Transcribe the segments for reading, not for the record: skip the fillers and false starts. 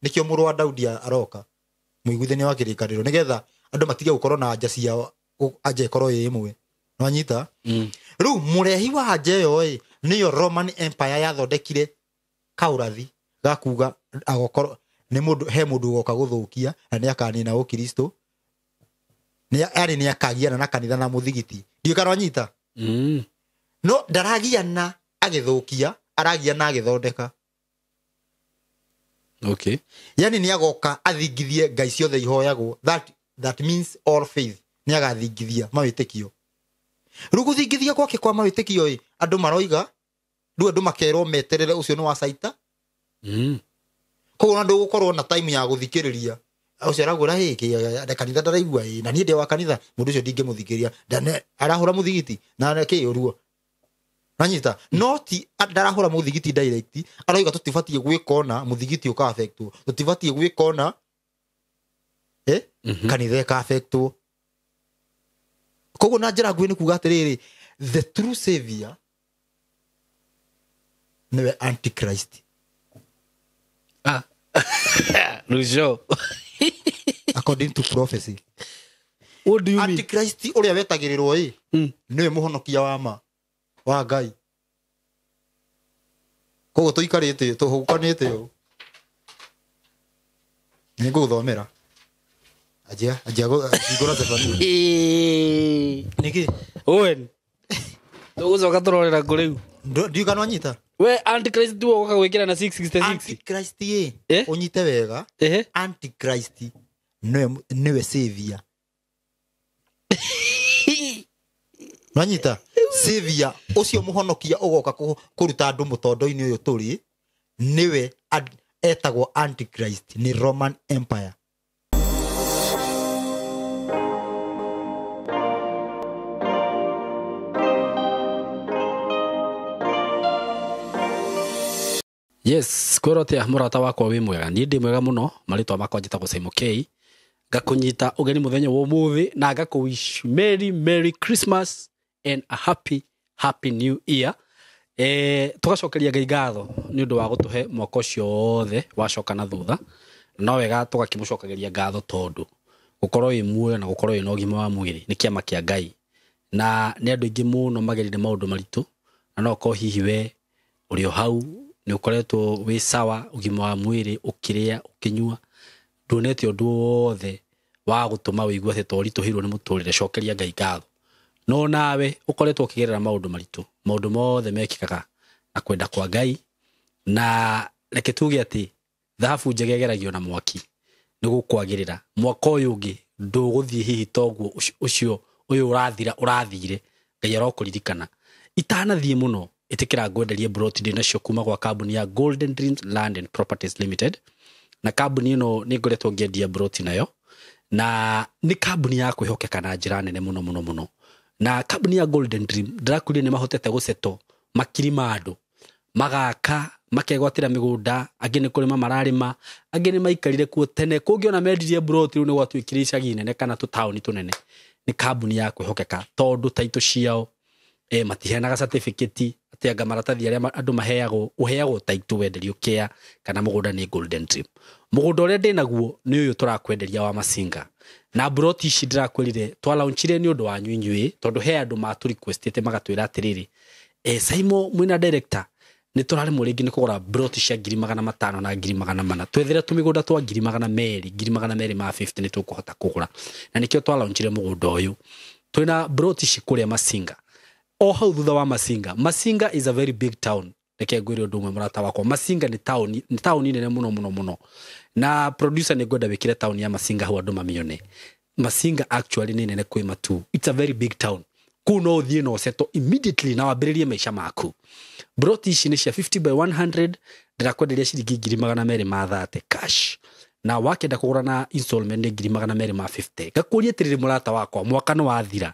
Nĩkĩo mũrũ wa Daudi aroka, mũiguithania wa kĩrĩkanĩro, nĩgetha andũ matige gũkorwo na anja ciao, anja ĩkorwo ĩ ĩmwe. Nwanyita? Rĩu mũrehi wa anja ĩyo ĩ nĩyo Roman Empire yathondekire kaũrathi gakuga agokorwo nĩ mũndũ, he mũndũ ũgoka gũthũkia na nĩ akanina ũkristo, nĩ arĩ nĩ akagiana na kanitha na mũthigiti. Ndiũĩ kana wanyita? No ndaragiana agĩthũkia, aragiana agĩthondeka. Okay. Yani nĩ agoka athingithie ngai ciothe ihoyagwo, that means all faith, nĩ agathingithia mawĩtĩkio. Rĩu gũthingithia gwake kwa mawĩtĩkio ĩ, andũ maroiga rĩu andũ makerwo meterere ũcio nĩ wa saita. Koguo ona ndũgũkorwo na time ya gũthikĩrĩria ũcio aragũra hĩ kanitha ndaraigua ĩ, na niĩ ndĩ wa kanitha, mũndũ ũcio ndingĩmũthikĩrĩria, arahũra mũthigiti na kĩ ũruo. Nanyita? No ti ndarahũra mũthigiti direct, aroiga tũtibatiĩ gwĩka ona mũthigiti ũka affectwo, tũtibatiĩ gwĩka ona kanitha ĩka affectwo. Koguo na njĩra nguhĩ nĩ kuga atĩrĩrĩ, the true savior nĩwe Antichrist. Rujo. According to prophecy. What do you mean? Antichrist ũrĩa wetagĩrĩrwo ĩ, nĩwe mũhonokia wa ma wa Ngai. Koguo tũikarĩte tũhũkanĩte ũũ. Nĩ ngũgũthomera. Anjia, anjia hingũra Zefania. Nĩkĩ? Owen. Tũgũcoka tũrorera kũ rĩu? Ndiũĩ kana wanyita? We Antichrist tu ũgoka gwĩkĩra na 666. Antichrist ĩ, Eh? ũnyite wega. Ehe. Antichrist nĩwe savior. Nwanyita? Savior ũcio mũhonokia ũgoka kũruta andũ mũtondo-inĩ ũyũ tũrĩ, nĩwe etagwo Antichrist, nĩ Roman Empire. Yes, kwĩrwo atĩa mũrata wakwa wĩ mwega? Niĩ ndĩ mwega mũno, marĩtwa makwa njĩtagwo Simon K. Ngakũnyita ũgeni mũthenya wa ũmũthĩ na ngakũ wish Merry, Merry Christmas and a happy, happy New Year. Tũgacokeria Ngai ngatho nĩ ũndũ wa gũtũhe mwaka ũcio wothe wacoka na thutha. No wega tũgakĩmũcokagĩria ngatho tondũ gũkorwo wĩ muoyo na gũkorwo wĩna ũgima wa mwĩrĩ nĩ kĩama kĩa Ngai. Na nĩ andũ aingĩ mũno magerire maũndũ maritũ, na no ũkorwo hihi we ũrĩ o hau nĩ ũkoretwo wĩ sawa, ũgima wa mwĩrĩ, ũkĩrĩa, ũkĩnyua, nduonete ũndũ wothe wa gũtũma ũigue atĩ to ũritũhĩirwo nĩ mũtũrĩre, cokeria Ngai ngatho. No nawe ũkoretwo ũkĩgerera maũndũ maritũ, maũndũ mothe mekĩkaga na kwenda kwa Ngai, na reke tuge atĩ thahabu njega ĩgeragio na mwaki nĩ gũkwagĩrĩra. Mwaka ũyũ ũngĩ ndũgũthiĩ hihi toguo ũcio ũyũ ũrathira ũrathire, Ngai arokũririkana. Itanathiĩ mũno, ĩtĩkĩra ngwenderie broti ndĩ nacio kuma gwa kambuni ya Golden Dreams Land and Properties Limited. Na kambuni ĩno nĩ ngoretwo ngĩendia broti nayo, na nĩ kambuni ya kwĩhokeka na njĩra nene mũno mũno mũno. Na kambuni ya Golden Dream ndĩrakwĩrire nĩ mahotete gũsettle makiri ma andũ, magaka, makegwatĩra mĩgũnda, angĩ nĩ kũrĩma mararĩma, angĩ nĩ maikarire kuo tene. Kũngĩ ona mendirie broti rĩu nĩ gwatuĩkire icagi nene kana tũtaũni tũnene. Nĩ kambuni ya kwĩhokeka tondũ taitũ ciao, matiheanaga certificate atĩ anga maratathi arĩa andũ maheagwo, ũheagwo taitũ wenderio kĩa kana mũgũnda nĩ Golden Dream. Mũgũnda ũrĩa ndĩnaguo nĩ ũyũ tũrakwenderia wa Masinga. Na broti ici ndĩrakwĩrire twalaunchire nĩ ũndũ wanyu inyuĩ, tondũ he andũ matũ requestĩte magatwĩra atĩrĩrĩ, Simon mwĩna director nĩ tũraremwo rĩngĩ nĩ kũgũra broti cia ngiri magana matano na ngiri magana mana, twethere tũmĩgũnda twa ngiri magana merĩ, ngiri magana merĩ ma 50 nĩ tũkũhota kũgũra. Na nĩkĩo twalaunchire mũgũnda ũyũ. Twĩna broti ici kũrĩa Masinga. O hau thutha wa Masinga. Masinga is a very big town. Reke ngwĩre ũndũ ũmwe mũrata wakwa. Masinga nĩ town, nĩ town nene mũno mũno mũno. Na producer nĩ ngwenda wĩkĩre town ya Masinga hau andũ mamĩone. Masinga actually nĩ nene kwĩ Matuu. It's a very big town. Kũu no ũthiĩ na ũsettle immediately na wambĩrĩrie maica maku. Broti ici nĩ cia 50 by 100, ndĩrakwenderia ciringi ngiri magana merĩ ma thate cash. Na wakĩenda kũgũra na installment nĩ ngiri magana merĩ ma 50. Ngakũria atĩrĩrĩ mũrata wakwa, mwaka nĩ wathira.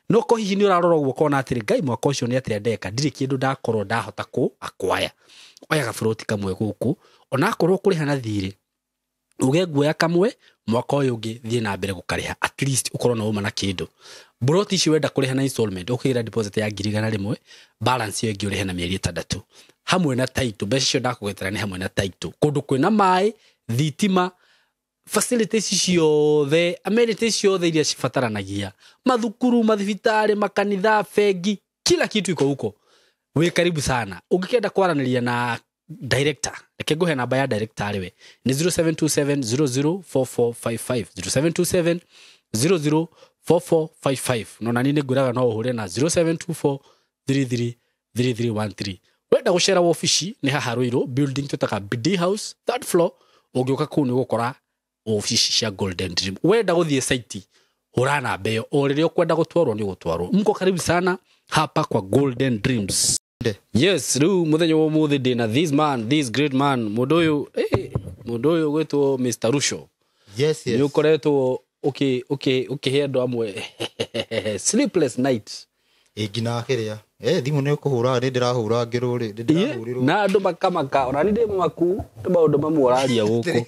No ko hihi nĩ ũrarora ũguo ũkona atĩrĩ, Ngai mwaka ũcio nĩ atĩa ndeka, ndirĩ kĩndũ ndakorwo ndahota kũ acquire. Oya gaburoti kamwe gũkũ, onakorwo kũrĩha na thirĩ, uge nguoya kamwe, mwaka ũyũ ũngĩ thiĩ na mbere gũkarĩha, at least ũkorwo na uma na kĩndũ. Broti ici wenda kũrĩha na installment, ũkĩgĩra deposit ya ngiri igana rĩmwe, balance ĩyo ĩngĩ ũrĩhe na mĩeri ĩtandatũ. Hamwe na title, mbeca icio ndakũgetera nĩ hamwe na title. Kũndũ kwĩna maĩ, Thitima, facilities ciothe, amenities ciothe iria cibataranagia, mathukuru, mathibitarĩ, makanitha, bengi, kila kitu iko huko. Wĩ karibu sana. Ũngĩkenda kwaranĩria na director, reke ngũhe namba ya director arĩ we nĩ 0727004455, 0727004455. No nani nĩ ngwĩraga no ũhũre na 0724333313. Wenda gũcera wobici nĩ haha Ruiru building twĩtaga BD House, third floor. Ũngĩũka kũu nĩ ũgũkora ofici cia Golden Dream. Wenda gũthiĩ site, hũra namba ĩyo, o rĩrĩa ũkwenda gũtwarwo nĩ ũgũtwarwo. Mko karibu sana hapa kwa Golden Dreams. Yes, rĩu mũthenya wa ũmũthĩ ndĩna this man, this great man, mũndũ ũyũ, mũndũ ũyũ ũgwĩtwo Mr. Rusho. Yes, yes. Nĩ ũkoretwo ũkĩhe andũ amwe sleepless night. Nginya kĩrĩa. Thimũ nĩ ũkũhũra, nĩ ndĩrahũra ngĩrwo rĩ, nĩ ndĩrahũrĩrwo. Na andũ makamaka, ona nĩ ndĩ mũmaku, nĩ maũndũ mamwe ũraria gũkũ.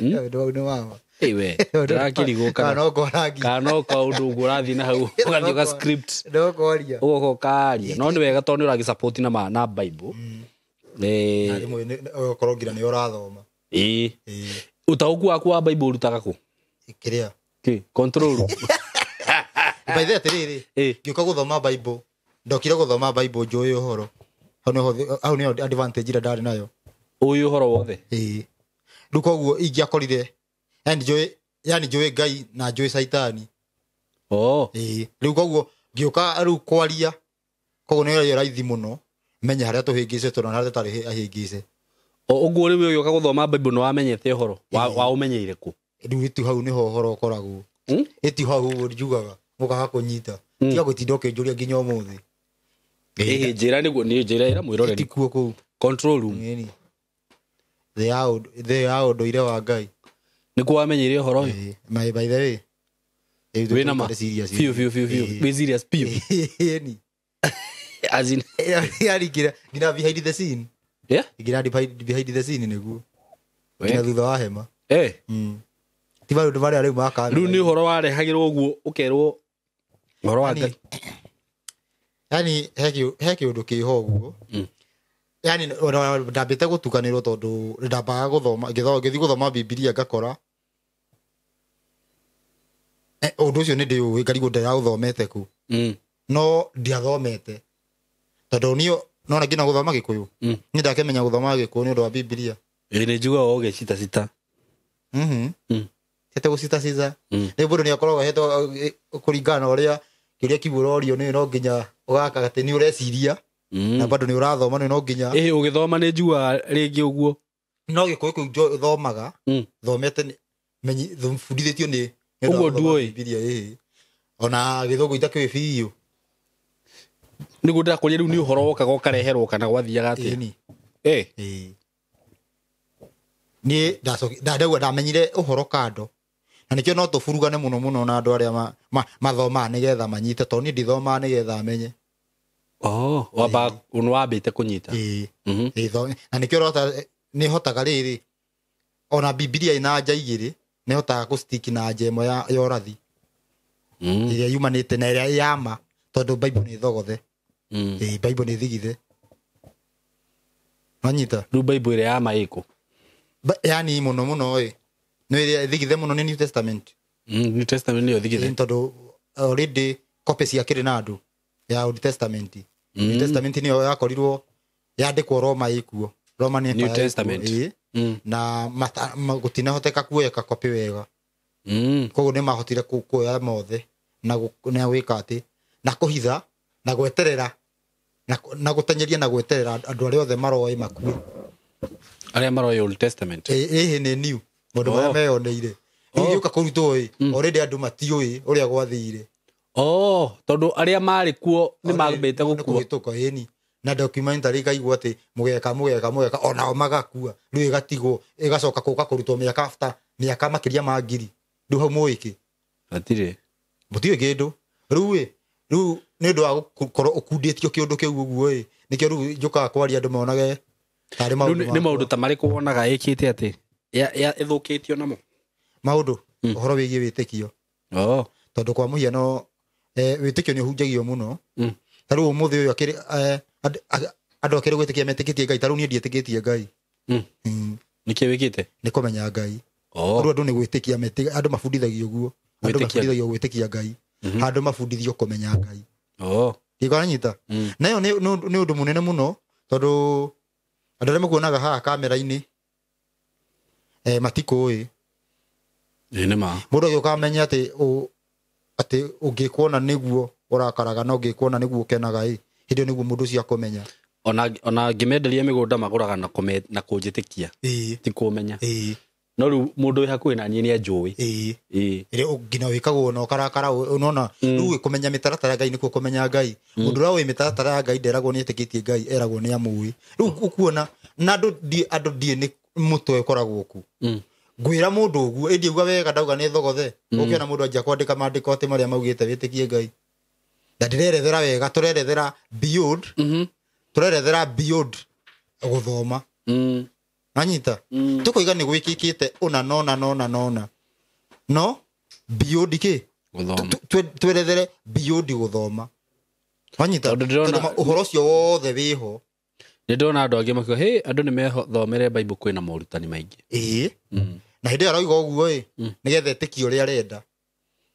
Maũndũ mau nĩ mama. Ĩwe, ndĩrakĩrigwo kana no kwarangia. Kana no kaũndũ ũguo ũrathiĩ na hau, ũgathiĩ ũga script. No kwaria. Ũgoka ũkaria. No nĩ wega tondũ nĩ ũragĩsupport na Bible. Na rĩmwe ũgakorwo nginya nĩ ũrathoma. Ĩĩ. Ũtaũku waku wa Bible ũrutaga kũ? Kĩrĩa? Kĩ? Control room. By the way, atĩrĩrĩ, ngĩũka gũthoma Bible, ndokire gũthoma Bible njũĩ ũhoro. Hau nĩho advantage ĩrĩa ndarĩ nayo. Ũĩ ũhoro wothe? Ĩĩ. Rĩu koguo ingĩakorire, yani njũĩ Ngai na njũĩ Caitani. Ĩĩ. Rĩu koguo ngĩũka rĩu kwaria, koguo nĩ raithi mũno menye harĩa tũhĩngĩcĩtwo na harĩa tũtarĩ ahĩngĩce. O ũguo rĩu ũgĩũka gũthoma Bible nĩ wamenyete ũhoro? Waũmenyeire kũ? Rĩu ĩtu hau nĩho ũhoro ũkoragwo. Ĩtu hau ũguo njugaga, mũkaga kũnyita. Tiga gũtinda ũkĩnjũria nginya ũmũthĩ. Ĩhĩ, njĩra nĩguo, nĩ njĩra ĩra mwĩroreri. Ĩti kuo kũu. Control room. Ĩni. Thĩ ya ũndũire wa Ngai. Nĩkuo wamenyeire ũhoro ũyũ? Ĩĩ. My, by the way. Ĩĩ, Wĩna ma? tũtarĩ serious. Biũ, biũ, biũ, biũ. Ĩĩ. Wĩ serious biũ. Ĩni. As in. Yani nginya behind the scene. Yeah? Nginya behind the scene nĩguo. Nginya thutha wa hema. Ti maũndũ marĩa rĩu ma kamera. Rĩu nĩ ũhoro warehagĩrwo ũguo ũkerwo ũhoro wa Ngai. Yani he kĩũndũ kĩho ũguo. Yani ona ndambĩte gũtukanĩrwo tondũ ndambaga gũthoma, ngĩthiĩ gũthoma Bibilia ngakora ũndũ ũcio nĩ ndĩũĩ, ngarigwo ndĩraũthomete kũ. No ndiathomete. Tondũ niĩ nona nginya gũthoma Gĩkũyũ. Niĩ ndakĩmenya gũthoma Gĩkũyũ nĩ ũndũ wa Bibilia. Ĩĩ, nĩ njugaga ũgĩcita cita. Tete gũcita cita. Rĩu mũndũ nĩ akoragwo ahetwo kũringana na ũrĩa kĩũria kĩu ũrorio nĩ no nginya ũgaka atĩ nĩ ũreciria. Na bado nĩ ũrathoma nĩ no nginya. Ĩhĩ, ũgĩthoma nĩ njugaga rĩngĩ ũguo. No Gĩkũyũ kĩu thomaga, thomete nĩ, menyi, bundithĩtio nĩ ũndũ wa Ũguo gũthoma nduoĩ. Bibilia, ĩhĩ. Ona Gĩthũngũ itakĩũĩ biũ. Nĩguo ndĩrakũria rĩu nĩ ũhoro wokaga ũkareherwo kana gwathiaga atĩa? Ĩni. Ĩĩ. Niĩ ndaigua ndamenyire ũhoro kando. Na nĩkĩo no tũburugane mũno mũno na andũ arĩa mathomaga nĩgetha manyite, tondũ niĩ ndithomaga nĩgetha menye. Oh, wamba, nĩ wambĩte kũnyita. Ĩĩ. Ĩĩ, na nĩkĩo ũrota, nĩ hotaga rĩrĩ, ona Bibilia ĩna anja igĩrĩ, nĩ hotaga gũstick na anja ĩmwe ya ũrathi. Ĩrĩa yumanĩte na ĩrĩa ya ma, tondũ Bible nĩ thogothe. Ĩĩ, Bible nĩ thigithe. Wanyita? Rĩu Bible ĩrĩa ya ma ĩkũ? Yani mũno mũno ĩ. Nĩ ĩrĩa thigithe mũno nĩ New Testament. New Testament nĩyo thigithe. Ĩĩ, tondũ already copy ciakĩrĩ na andũ ya Old Testament. New Testament nĩyo yakorirwo yandĩkwo Roma ĩkuo. Roma nĩ New Empire ĩkuo, Testament. ĩĩ. Na gũtinahoteka kuoyeka copy wega. Koguo nĩ mahotire kuoya mothe na na gwĩka atĩ, na kũhitha, na gweterera, na gũtenyeria na gweterera andũ arĩa othe maroĩ makue. Arĩa maroĩ Old Testament. Ĩĩ, ĩhĩ nĩ new. Maũndũ marĩa meyoneire. Rĩu gĩũka kũrutwo ĩ, already andũ matiũĩ ũrĩa gwathire. Oh, tondũ arĩa marĩ kuo nĩ Already mambĩte nĩ gũkua. kũhĩtũka, ĩni. Na documentary ikaigua atĩ mũgeka, mũgeka, mũgeka, onao magakua. Rĩu ĩgatigwo, ĩgacoka gũka kũrutwo mĩaka after mĩaka makĩria ma ngiri. Rĩu hau mũĩ kĩ? Hatirĩ. Mũtiũĩ kĩndũ. Rĩu ĩ, rĩu nĩ ũndũ wa gũkorwo ũkundĩtio kĩũndũ kĩu ũguo ĩ, nĩkĩo rĩu njũkaga kwaria andũ monage tarĩ maũndũ Rĩu nĩ makwa. maũndũ ta marĩkũ wonaga ĩkĩte atĩ ĩthũkĩtio namo? Maũndũ, ũhoro wĩgiĩ wĩtĩkio. Tondũ kwa mũhiano, wĩtĩkio nĩ ũhunjagio mũno. Ta rĩu ũmũthĩ ũyũ andũ akĩrĩ gwĩtĩkia metĩkĩtie Ngai, ta rĩu niĩ ndiĩtĩkĩtie Ngai. Nĩkĩ wĩkĩte? Nĩ kũmenya Ngai. Oh. Rĩu andũ nĩ gwĩtĩkia andũ mabundithagio ũguo. Andũ Gwĩtĩkia. mabundithagio gwĩtĩkia Ngai. Handũ mabundithio kũmenya Ngai. Oh. Ndikanyita. Nayo nĩ ũndũ mũnene mũno tondũ andũ arĩa makuonaga haha kamera-inĩ matikũĩ. Ĩĩ nĩ ma. Mũndũ agĩũka amenye atĩ atĩ ũngĩkuona nĩguo ũrakaraga na ũngĩkuona nĩguo ũkenaga ĩ, hĩndĩ ĩyo nĩguo mũndũ ũcio akũmenya. Ona ngĩmenderia mĩgũnda magũraga na na kũnjĩtĩkia. Ĩĩ. Ti kũmenya. Ĩĩ. No rĩu mũndũ wĩ hakuhĩ na niĩ nĩ anjũĩ. Ĩĩ. Ĩĩ. Ĩrĩa nginya wĩkagwo na ũkarakara ũnona rĩu kũmenya mĩtaratara ya Ngai nĩkuo kũmenya Ngai. Mũndũ ũrĩa ũĩ mĩtaratara ya Ngai nderagwo nĩ etĩkĩtie Ngai, eragwo nĩ amũĩ. Rĩu ũkuona na andũ ndiĩ nĩ mũtwe ũkoragwo ku. Ngwĩra mũndũ ũguo ĩndĩ uga wega ndauga nĩ thogothe. Ũkĩona mũndũ anjia kwandĩka maandĩko atĩ marĩa maugĩte wĩtĩkie Ngai. Na ndĩrerethera wega, tũrerethera beyond. Tũrerethera beyond gũthoma. Nanyita. Tũkoiga nĩ gwĩkĩkĩte ũna nona nona nona. No beyond kĩ? Gũthoma. Twerethere beyond gũthoma. Wanyita? Tondũ ndĩrona Tondũ ũhoro ũcio wothe wĩho. Nĩ ndĩrona andũ angĩ makiuga, "Hey, andũ nĩ methomere Bible kwĩna morutani maingĩ." Ĩĩ. Na hĩndĩ ĩyo arauga ũguo ĩ, nĩgetha etĩkie ũrĩa arenda.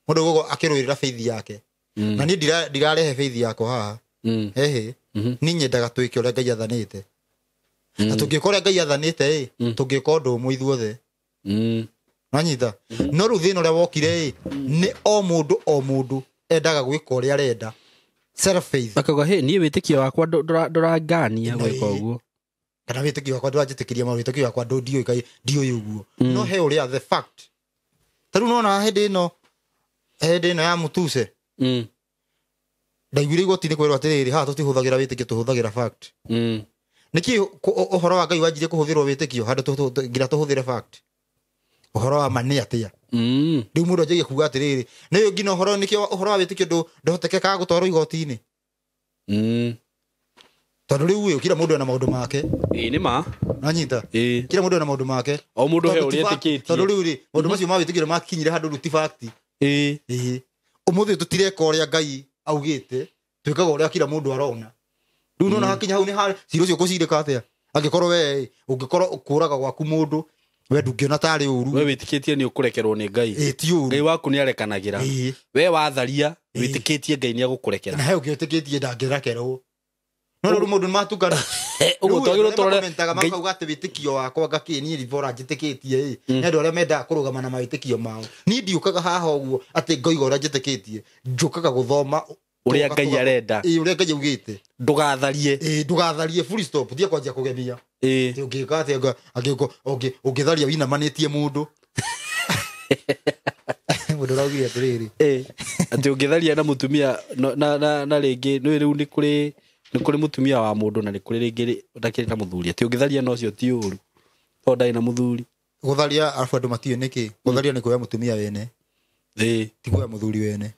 Mũndũ ũguo akĩrũĩrĩra faith yake. Na niĩ ndirarehe faith yakwa haha. Ehe. Niĩ nyendaga twĩke ũrĩa Ngai athanĩte. Na tũngĩka ũrĩa Ngai athanĩte ĩ, tũngĩka ũndũ ũmwe ithuothe. Wanyita? No rĩu thĩna ũrĩa wokire ĩ, nĩ o mũndũ o mũndũ endaga gwĩka ũrĩa arenda. Self faith. Akauga, "Hey, niĩ wĩtĩkio wakwa ndũrangania gwĩka ũguo." Kana wĩtĩkio wakwa ndũranjĩtĩkĩria maũndũ, wĩtĩkio wakwa ndiũĩ Ngai, ndiũĩ ũguo. No he ũrĩa the fact. Ta rĩu nona hĩndĩ ĩno ya Mutuse. Ndaiguire igoti-inĩ kwĩrwo atĩrĩrĩ, haha tũtihũthagĩra wĩtĩkio, tũhũthagĩra fact. Nĩkĩ ũhoro wa Ngai wanjirie kũhũthĩrwo wĩtĩkio handũ nginya tũhũthĩre fact? Ũhoro wa ma nĩ atĩa? Rĩu mũndũ anjagia kuga atĩrĩrĩ, nĩ nginya ũhoro nĩkĩo ũhoro wa wĩtĩkio ndũhotekekaga gũtwarwo igoti-inĩ. Tondũ rĩu ĩ, kila mũndũ ena maũndũ make. Ĩĩ nĩ ma. Nanyita? Ĩĩ. Kila mũndũ ena maũndũ make. O mũndũ he ũrĩa etĩkĩtie. Tondũ rĩu rĩ, maũndũ macio ma wĩtĩkio nĩmakinyire handũ rĩu ti fact. Ĩĩ. Ĩĩ. Ũmũthĩ tũtireka ũrĩa Ngai augĩte, twĩkaga ũrĩa kila mũndũ arona. Rĩu nona hakinya hau nĩ cira ũcio ũkũcirĩka atĩa? Angĩkorwo we, ũngĩkorwo kũraga gwaku mũndũ, we ndũngĩona tarĩ ũru. We wĩtĩkĩtie nĩ ũkũrekerwo nĩ Ngai. Ĩĩ, ti ũru. Ngai waku nĩ arekanagĩra. Ĩĩ. We watharia, wĩtĩkĩtie Ngai nĩ agũkũrekera. Na he ũngĩ wĩtĩkĩtie ndangĩrekerwo. No rĩu mũndũ nĩ matukana. Ũguo twagĩrĩirwo tũrore Makomentaga makauga atĩ wĩtĩkio wakwa ngakĩ niĩ ribora njĩtĩkĩtie ĩ. Nĩ andũ arĩa mendaga kũrũgama na mawĩtĩkio mao. Niĩ ndiũkaga haha ũguo atĩ ngoiga ũrĩa njĩtĩkĩtie. Njũkaga gũthoma ũrĩa Ngai arenda. Ĩĩ, ũrĩa Ngai augĩte. Ndũgatharie. Ĩĩ, ndũgatharie, full stop. Thiĩ kwanjia kũgemia. Ĩĩ. Atĩ ũngĩka atĩa, ũngĩtharia winamanĩtie mũndũ. Mũndũ ũraugire atĩrĩrĩ. Ĩĩ. Atĩ ũngĩtharia na mũtumia, na rĩngĩ, nĩ rĩu nĩ kũrĩ mũtumia wa mũndũ na nĩ kũrĩ rĩngĩ ũtakĩrĩ na mũthuri. Atĩ ũngĩtharia na ũcio ti ũru. Tondũ ndarĩ na mũthuri. Gũtharia, arabu andũ matiũĩ nĩkĩ. Gũtharia nĩ kuoya mũtumia wene. Ĩĩ. Ti kuoya mũthuri wene.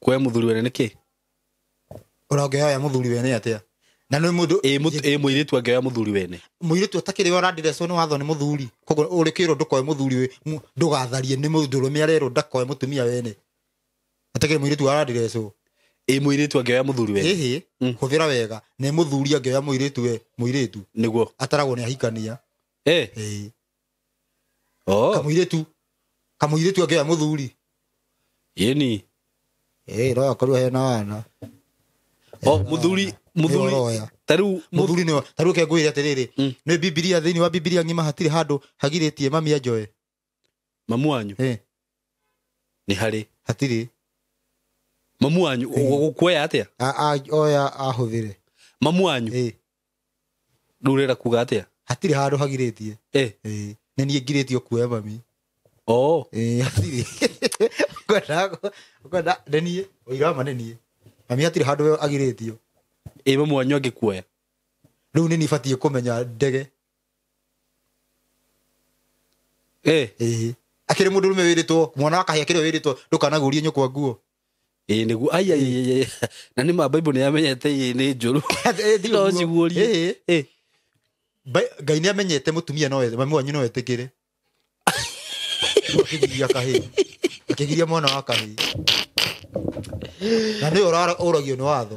Kuoya mũthuri wene nĩkĩ? Ũrangĩoya mũthuri wene atĩa? Na nĩ mũndũ Ĩĩ, mũirĩtu angĩoya mũthuri wene. Mũirĩtu atakĩrĩ we ũrandirecwo nĩ watho nĩ mũthuri. Koguo ũrĩkĩrwo ndũkoe mũthuri ndũgatharie nĩ mũndũrũme arerwo ndakoe mũtumia wene. Atakĩrĩ mũirĩtu arandirecwo. Ĩĩ, mũirĩtu angĩoya mũthuri wene. Ĩhĩ, hũthĩra wega. Nĩ mũthuri angĩoya mũirĩtu we, mũirĩtu. Nĩguo. Ataragwo nĩ ahikania. Ĩĩ. Ĩĩ. Oh. Kamũirĩtu angĩoya mũthuri. Ĩni. Ĩĩ, no akorwo hena wana. O, mũthuri. Ta rĩu Mũthuri nĩ ta rĩu kengwĩre atĩrĩrĩ, nĩ Bibilia, thĩinĩ wa Bibilia ng'ima hatirĩ handũ hagirĩtie mami anjoe. Mamu wanyu? Ĩĩ. Nĩ harĩ. Hatirĩ. Mamu wanyu, ũgũkuoya atĩa? Oya ahũthĩre. Mamu wanyu? Ĩĩ. Rĩu ũrenda kuga atĩa? Hatirĩ handũ hagirĩtie. Ĩĩ. Ĩĩ. Nĩ niĩ ngirĩtio kuoya mami. Oh. Ĩĩ, hatirĩ. Ngwenda nĩ niĩ, ũira wa ma nĩ niĩ. Mami hatirĩ handũ agirĩtio. Ĩĩ, mamu wanyu angĩkuoya. Rĩu nĩ niĩ batiĩ kũmenya ndege. Ĩĩ. Ĩĩ. Akĩrĩ mũndũ ũrũme wĩrĩtwo, mwana wa kahĩĩ akĩrĩ wĩrĩtwo, ndũkanagũrie nyũkwa nguo. Ĩĩ, nĩguo. Ai, ai, ai, ai. Na nĩ ma Bible nĩ yamenyete ĩĩ nĩ njũru. Ĩĩ, No ciguũrie. Ĩĩ. Ĩĩ. Ngai nĩ amenyete mũtumia no ethe, mami wanyu no etĩkĩre. Akĩgiria kahĩĩ. Akĩgiria mwana wa kahĩĩ. Na nĩwe ũragio nĩ watho.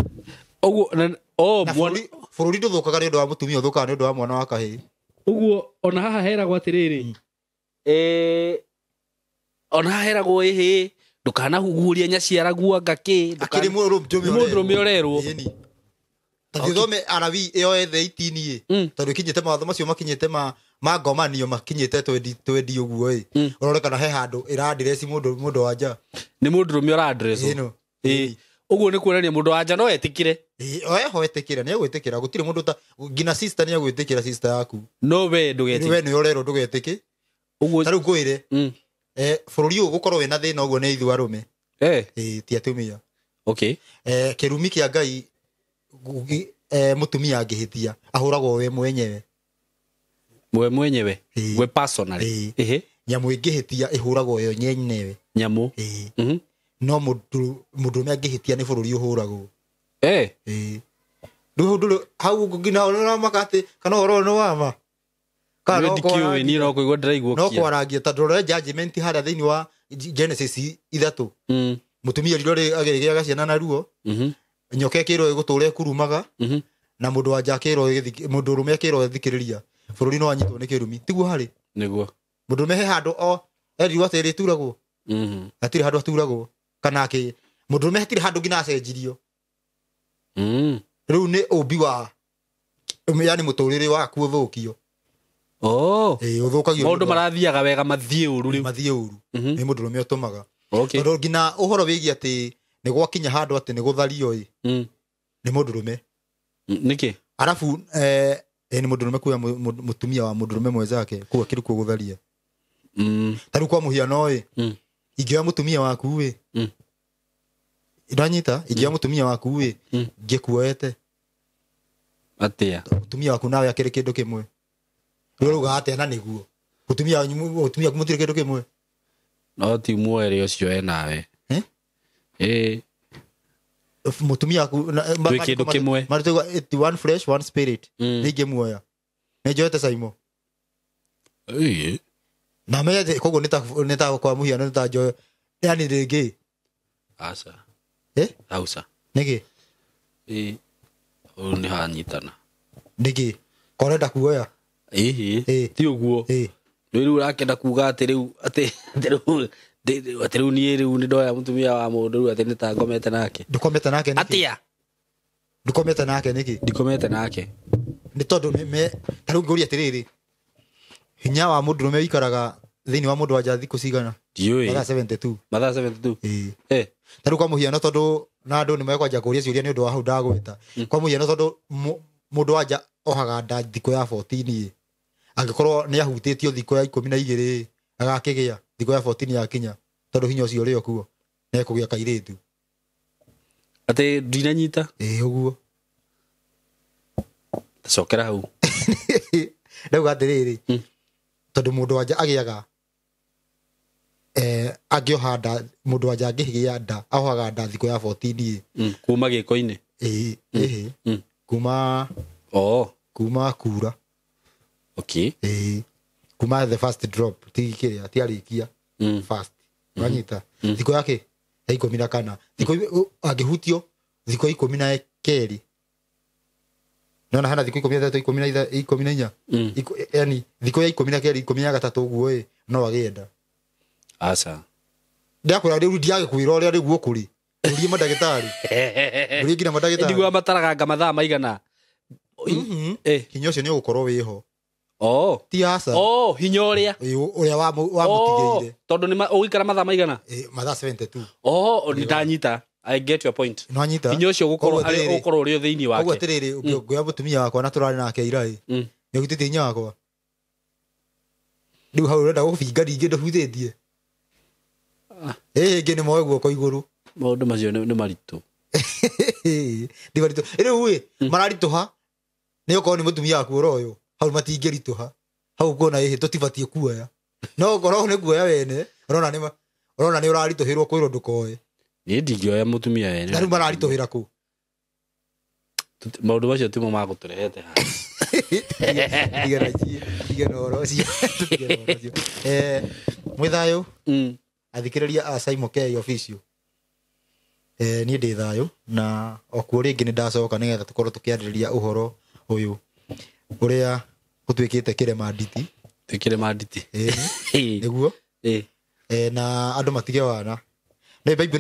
Ũguo, na, oh, Na mwana bũrũri ndũthũkaga nĩ ũndũ wa mũtumia, ũthũkaga nĩ ũndũ wa mwana wa kahĩĩ. Ũguo ona haha heragwo atĩrĩrĩ, ona haha heragwo ĩhĩ ndũkanahugurie nyaciaraguo anga kĩ Akĩrĩ mũndũrũme. Nĩ mũndũrũme ũrerwo. Ĩni. Ta thome Arabi ĩyo ethe 18 ĩ, tondũ ĩkinyĩte mawatho macio makinyĩte ma ngomanio makinyĩte twendi ũguo ĩ, ũrore kana he handũ ĩrandireci mũndũ wa nja. Nĩ mũndũrũme ũrandresswo. Ĩno. Ĩĩ. Ũguo nĩ kuonania mũndũ wa nja no etĩkĩre. Ĩĩ, oeho etĩkĩra, nĩ egwĩtĩkĩra, gũtirĩ mũndũ ta nginya sister nĩ egwĩtĩkĩra sister yaku. No we ndũgetĩkĩre. We nĩ ũrerwo ndũgetĩke. Ũguo Ta rĩu ngwĩre, bũrũri ũyũ gũkorwo wĩna thĩna ũguo nĩ ithuĩ arũme. Ĩĩ, ti atumia. Okay. Kĩrumi kĩa Ngai mũtumia angĩhĩtia ahũragwo we mwenyewe. We mwenyewe. We personally. Ehe. Nyamũ ĩngĩhĩtia ĩhũragwo yo nyenyewe. Nyamũ. Ĩĩ. No mũndũrũme angĩhĩtia nĩ bũrũri ũhũragwo. Ĩĩ. Rĩu ndũrĩ hau nginya ũramaka atĩ kana ũhoro ũyũ nĩ wa ma. Kana no ndikĩũĩ niĩ no kũigua ndĩraigua. No kwarangia tondũ rora judgment harĩa thĩinĩ wa Genesis 3. Mũtumia rĩrĩa agĩgĩaga ciana na ruo. Nyoka ĩkĩrwo ĩgũtũra ĩkurumaga. Na mũndũ wa nja akĩrwo mũndũ ũrũme akĩrwo ethikĩrĩria. Bũrũri no anyitwo nĩ kĩrumi. Tiguo harĩ? Nĩguo. Mũndũ ũrũme he handũ o erirwo atĩ rĩturagwo. Hatirĩ handũ aturagwo. Kana akĩ mũndũ ũrũme hatirĩ handũ nginya acenjirio. Rĩu nĩ ũmbi wa yani mũtũrĩre waku ũthũkio. Ĩĩ, ũthũkagio. Maũndũ marathiaga wega mathiĩ ũru rĩu. Mathiĩ ũru. Nĩ mũndũ ũrũme ũtũmaga. Okay. Tondũ nginya ũhoro wĩgiĩ atĩ nĩ gwakinya handũ atĩ nĩ gũthario ĩ. Nĩ mũndũ ũrũme. Nĩkĩ? Arabu nĩ mũndũ ũrũme kuoya mũtumia wa mũndũ ũrũme mwenzake kũu akĩrĩ kuo gũtharia. Ta rĩu kwa mũhiano ĩ, ingĩoya mũtumia waku ĩ, ndanyita, ingĩoya mũtumia waku ĩ, ngĩkuoete. Atĩa? Mũtumia waku nawe akĩrĩ kĩndũ kĩmwe. Rĩu ũrauga atĩa na nĩguo? Mũtumia waku mũtirĩ kĩndũ kĩmwe. No ti muoere ũcio e nawe. Ĩĩ. Mũtumia waku Twĩ kĩndũ kĩmwe. Marĩtũiga it one flesh one spirit. Nĩ ingĩmuoya. Nĩ njoete Saimo. Ĩĩ. Na menye atĩ koguo nĩ ta kwa mũhiano nĩ ta njoe. Yani rĩngĩ. Aca. Eh? Auca. Nĩkĩ? Ĩĩ. Ũyũ nĩ hanyitana. Nĩkĩ? Korenda kuoya. Ĩhĩ. Ti ũguo. Ĩĩ. Rĩu ũrakĩenda kuga atĩ rĩu atĩ rĩu niĩ rĩu nĩ ndoya mũtumia wa mũndũ rĩu atĩ nĩ ta ngomete nake. Ndũkomete nake nĩkĩ? Atĩa? Ndũkomete nake nĩkĩ? Ndikomete nake. Nĩ tondũ ta rĩu ngũria atĩrĩrĩ, hinya wa mũndũrũme ũikaraga thĩinĩ wa mũndũ wa nja thikũ cigana? Ndiũĩ. Mathaa 72. Mathaa 72. Ĩĩ. Ta rĩu kwa mũhiano tondũ na andũ nĩ mekwanja kũria ciũria nĩ ũndũ wa hau ndagwĩta. Kwa mũhiano tondũ mũndũ wa nja ohaga nda thikũ ya 14 ĩ. Angĩkorwo nĩ ahutĩtio thikũ ya 12 agakĩgĩa thikũ ya 14 yakinya tondũ hinya ũcio ũrĩ o kuo nĩ ekũgĩa kairĩtu. Atĩ ndinanyita? Ĩĩ ũguo. Cokera hau. Ndauga atĩrĩrĩ, tondũ mũndũ wa nja agĩaga angĩoha nda, mũndũ wa nja angĩgĩa nda ahohaga nda thikũ ya 14 ĩ. Kuma gĩko-inĩ? Ĩĩ, ĩhĩ. Kuma kuma kura. Okay. Ĩĩ. Kuma the first drop ti kĩrĩa ti arĩkia. First. Wanyita. Thikũ yake ya 14. Thikũ angĩhutio thikũ 12. Nona hana thikũ 13 14 14. Yani thikũ ya 12 13 ũguo ĩ no agĩe nda. Aca. Ndakwĩra rĩu ndiagĩkwĩra ũrĩa rĩu gũkũrĩ. Ũrie mandagĩtarĩ. Ũrie nginya mandagĩtarĩ. Ndigua mataraganga mathaa maigana. Hinya ũcio nĩ ũgũkorwo wĩho. Ti aca. Hinya ũrĩa. Ũrĩa wamũtigĩire. Tondũ nĩ ũgũikara mathaa maigana? Mathaa 72. Nĩ ndanyita. I get your point. Nĩwanyita? Hinya ũcio ũgũkorwo ũrĩ thĩinĩ wake. Koguo atĩrĩrĩ, ũngĩoya mũtumia wakwa na tũrarĩ nake ira ĩ, nĩ ũhutĩtie hinya wakwa. Rĩu hau ũrenda gũbinga ningĩ ndũhutĩtie. Ĩngĩ nĩ moe guoko igũrũ. Maũndũ macio nĩ maritũ. Nĩ maritũ. Rĩu ĩ, mararitũha nĩ okorwo nĩ mũtumia waku ũroywo, hau matingĩritũha. Hau ũkuona ĩhĩ tũtibatiĩ kuoya. No okorwo nĩ kuoya wene, ũrona nĩ ũraritũhĩrwo kwĩrwo ndũkoe. Niĩ ndingĩoya mũtumia wene. Na rĩu mararitũhĩra kũ? Maũndũ macio timo magũtũrehete haha. Tige na ũhoro ũcio. Mwĩ thayũ? Athikĩrĩria a Saimo K official. Niĩ ndĩ thayũ na okuo rĩngĩ nĩ ndacoka nĩgetha tũkorwo tũkĩarĩrĩria ũhoro ũyũ ũrĩa Gũtuĩkĩte kĩrema nditi. Tuĩkĩre nditi. Nĩguo. Na andũ matige wana. Nĩ Bible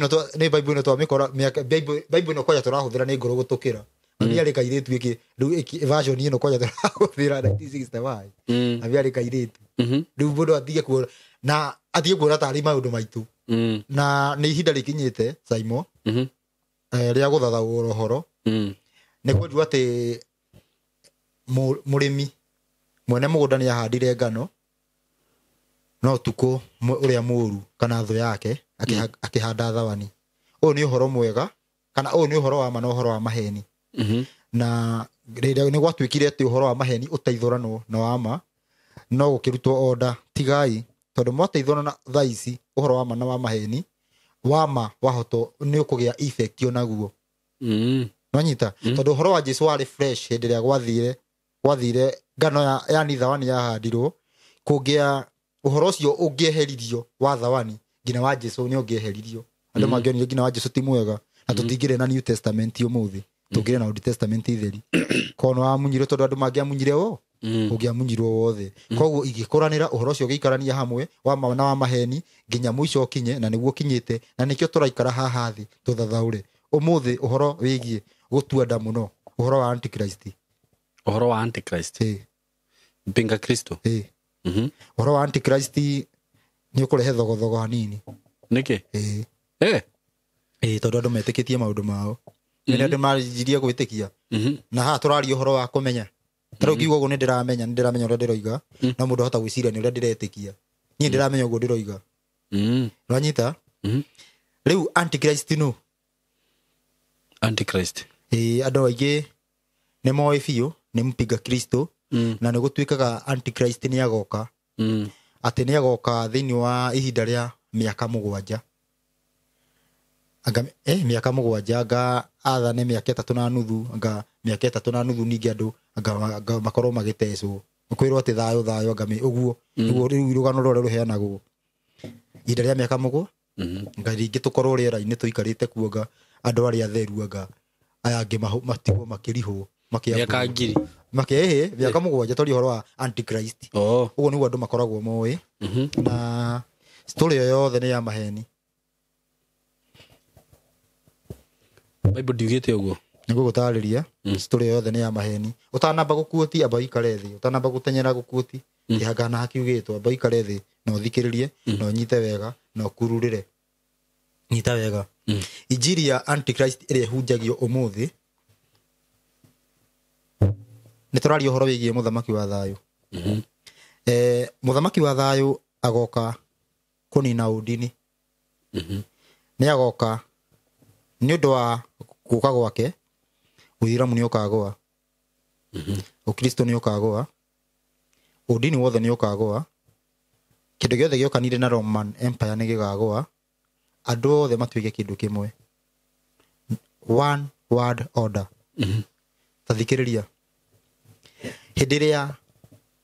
ĩno twamĩkora mĩaka Bible ĩno kwanja tũrahũthĩra nĩ ngũrũ gũtũkĩra. Mami arĩ kairĩtu ĩkĩ rĩu version ĩno kwanja tũrahũthĩra 1965. Mami arĩ kairĩtu. Rĩu mũndũ atige kuona na atige kuona tarĩ maũndũ maitũ. Na nĩ ihinda rĩkinyĩte Saimo. Rĩa gũthathaũra ũhoro. Nĩ kwenjwo atĩ mũrĩmi mwene mũgũnda nĩ ahandire ngano no ũtukũ ũrĩa mũũru kana thũ yake akĩhanda thawani. Ũyũ nĩ ũhoro mwega kana ũyũ nĩ ũhoro wa ma na ũhoro wa maheni. Na rĩrĩa nĩ gwatuĩkire atĩ ũhoro wa maheni ũteithũranwo na wa ma no gũkĩrutwo order tigai tondũ mwateithũrana thaa ici ũhoro wa ma na wa maheni wa ma wahoto nĩ ũkũgĩa effect onaguo. Nwanyita tondũ ũhoro wa Jesu warĩ fresh hĩndĩ ĩrĩa gwathire ngano yani thawani yahandirwo kũngĩa ũhoro ũcio ũngĩeheririo wa thawani nginya wa Jesu nĩ ũngĩeheririo. Andũ mangĩonire nginya wa Jesu ti mwega na tũtingĩrĩ na New Testament ũmũthĩ tũngĩrĩ na Old Testament itheri kono wamunyirwo tondũ andũ mangĩamunyire wo ũngĩamunyirwo wothe. Koguo igĩkũranĩra ũhoro ũcio ũgĩikarania hamwe wa ma na wa maheni nginya mũico ũkinye na nĩguo ũkinyĩte na nĩkĩo tũraikara haha thĩ tũthathaũre ũmũthĩ ũhoro wĩgiĩ gũtua nda mũno ũhoro wa Antichrist. Ũhoro wa Antichrist. Mpinga Kristo. Ũhoro wa Antichrist nĩ ũkũrehe thogothogo hanini. Nĩkĩ? Tondũ andũ metĩkĩtie maũndũ mao. Nĩ andũ manjirie gwĩtĩkia. Na haha tũraria ũhoro wa kũmenya. Ta rĩu ngiuga ũguo nĩ ndĩramenya ũrĩa ndĩroiga no mũndũ ahota gwĩciria nĩ ũrĩa ndĩretĩkia. Niĩ ndĩramenya ũguo ndĩroiga. Ũranyita? Rĩu Antichrist nũ? Antichrist. Andũ aingĩ nĩ moĩ biũ nĩ mpinga Kristo na nĩ gũtuĩkaga Antichrist nĩ agoka. Atĩ nĩ agoka thĩinĩ wa ihinda rĩa mĩaka mũgwanja. Anga mĩaka mũgwanja anga athane mĩaka 3.5 anga mĩaka 3.5 ningĩ andũ anga makorwo magĩtecwo. Kwĩrwo atĩ thayũ thayũ anga ũguo nĩguo rĩu rũgano rũrĩa rũheanagwo. Ihinda rĩa mĩaka mũgwanja anga rĩngĩ tũkorwo rĩera-inĩ tũikarĩte kuo anga andũ arĩa atheru anga aya angĩ matigwo makĩrihwo mĩaka ngiri mĩaka mũgwanja tondũ ũhoro wa Antichrist. Ũguo nĩguo andũ makoragwo moĩ. Na story ĩyo yothe nĩ ya maheni. Bible ndiugĩte ũguo. Nĩguo gũtarĩria story yothe nĩ ya maheni. Ũtanamba gũkuoti amba ũikare thĩ, ũtanamba gũtenyera gũkuoti kĩhangana hakiugĩtwo amba ũikare thĩ na ũthikĩrĩrie na ũnyite wega na ũkururĩre. Nyita wega. Injiri ya Antichrist ĩrĩa ĩhunjagio ũmũthĩ nĩ tũraria ũhoro wĩgiĩ mũthamaki wa thayũ. Mũthamaki wa thayũ agoka kũnina ũndini. Nĩ agoka nĩ ũndũ wa gũka gwake ũithiramu nĩ ũkagũa. Ũkristo nĩ ũkagũa. Ũndini wothe nĩ ũkagũa. Kĩndũ gĩothe gĩokanire na Roman Empire nĩ gĩgagũa. Andũ othe matuĩke kĩndũ kĩmwe. One world order. Ta thikĩrĩria. Hĩndĩ ĩrĩa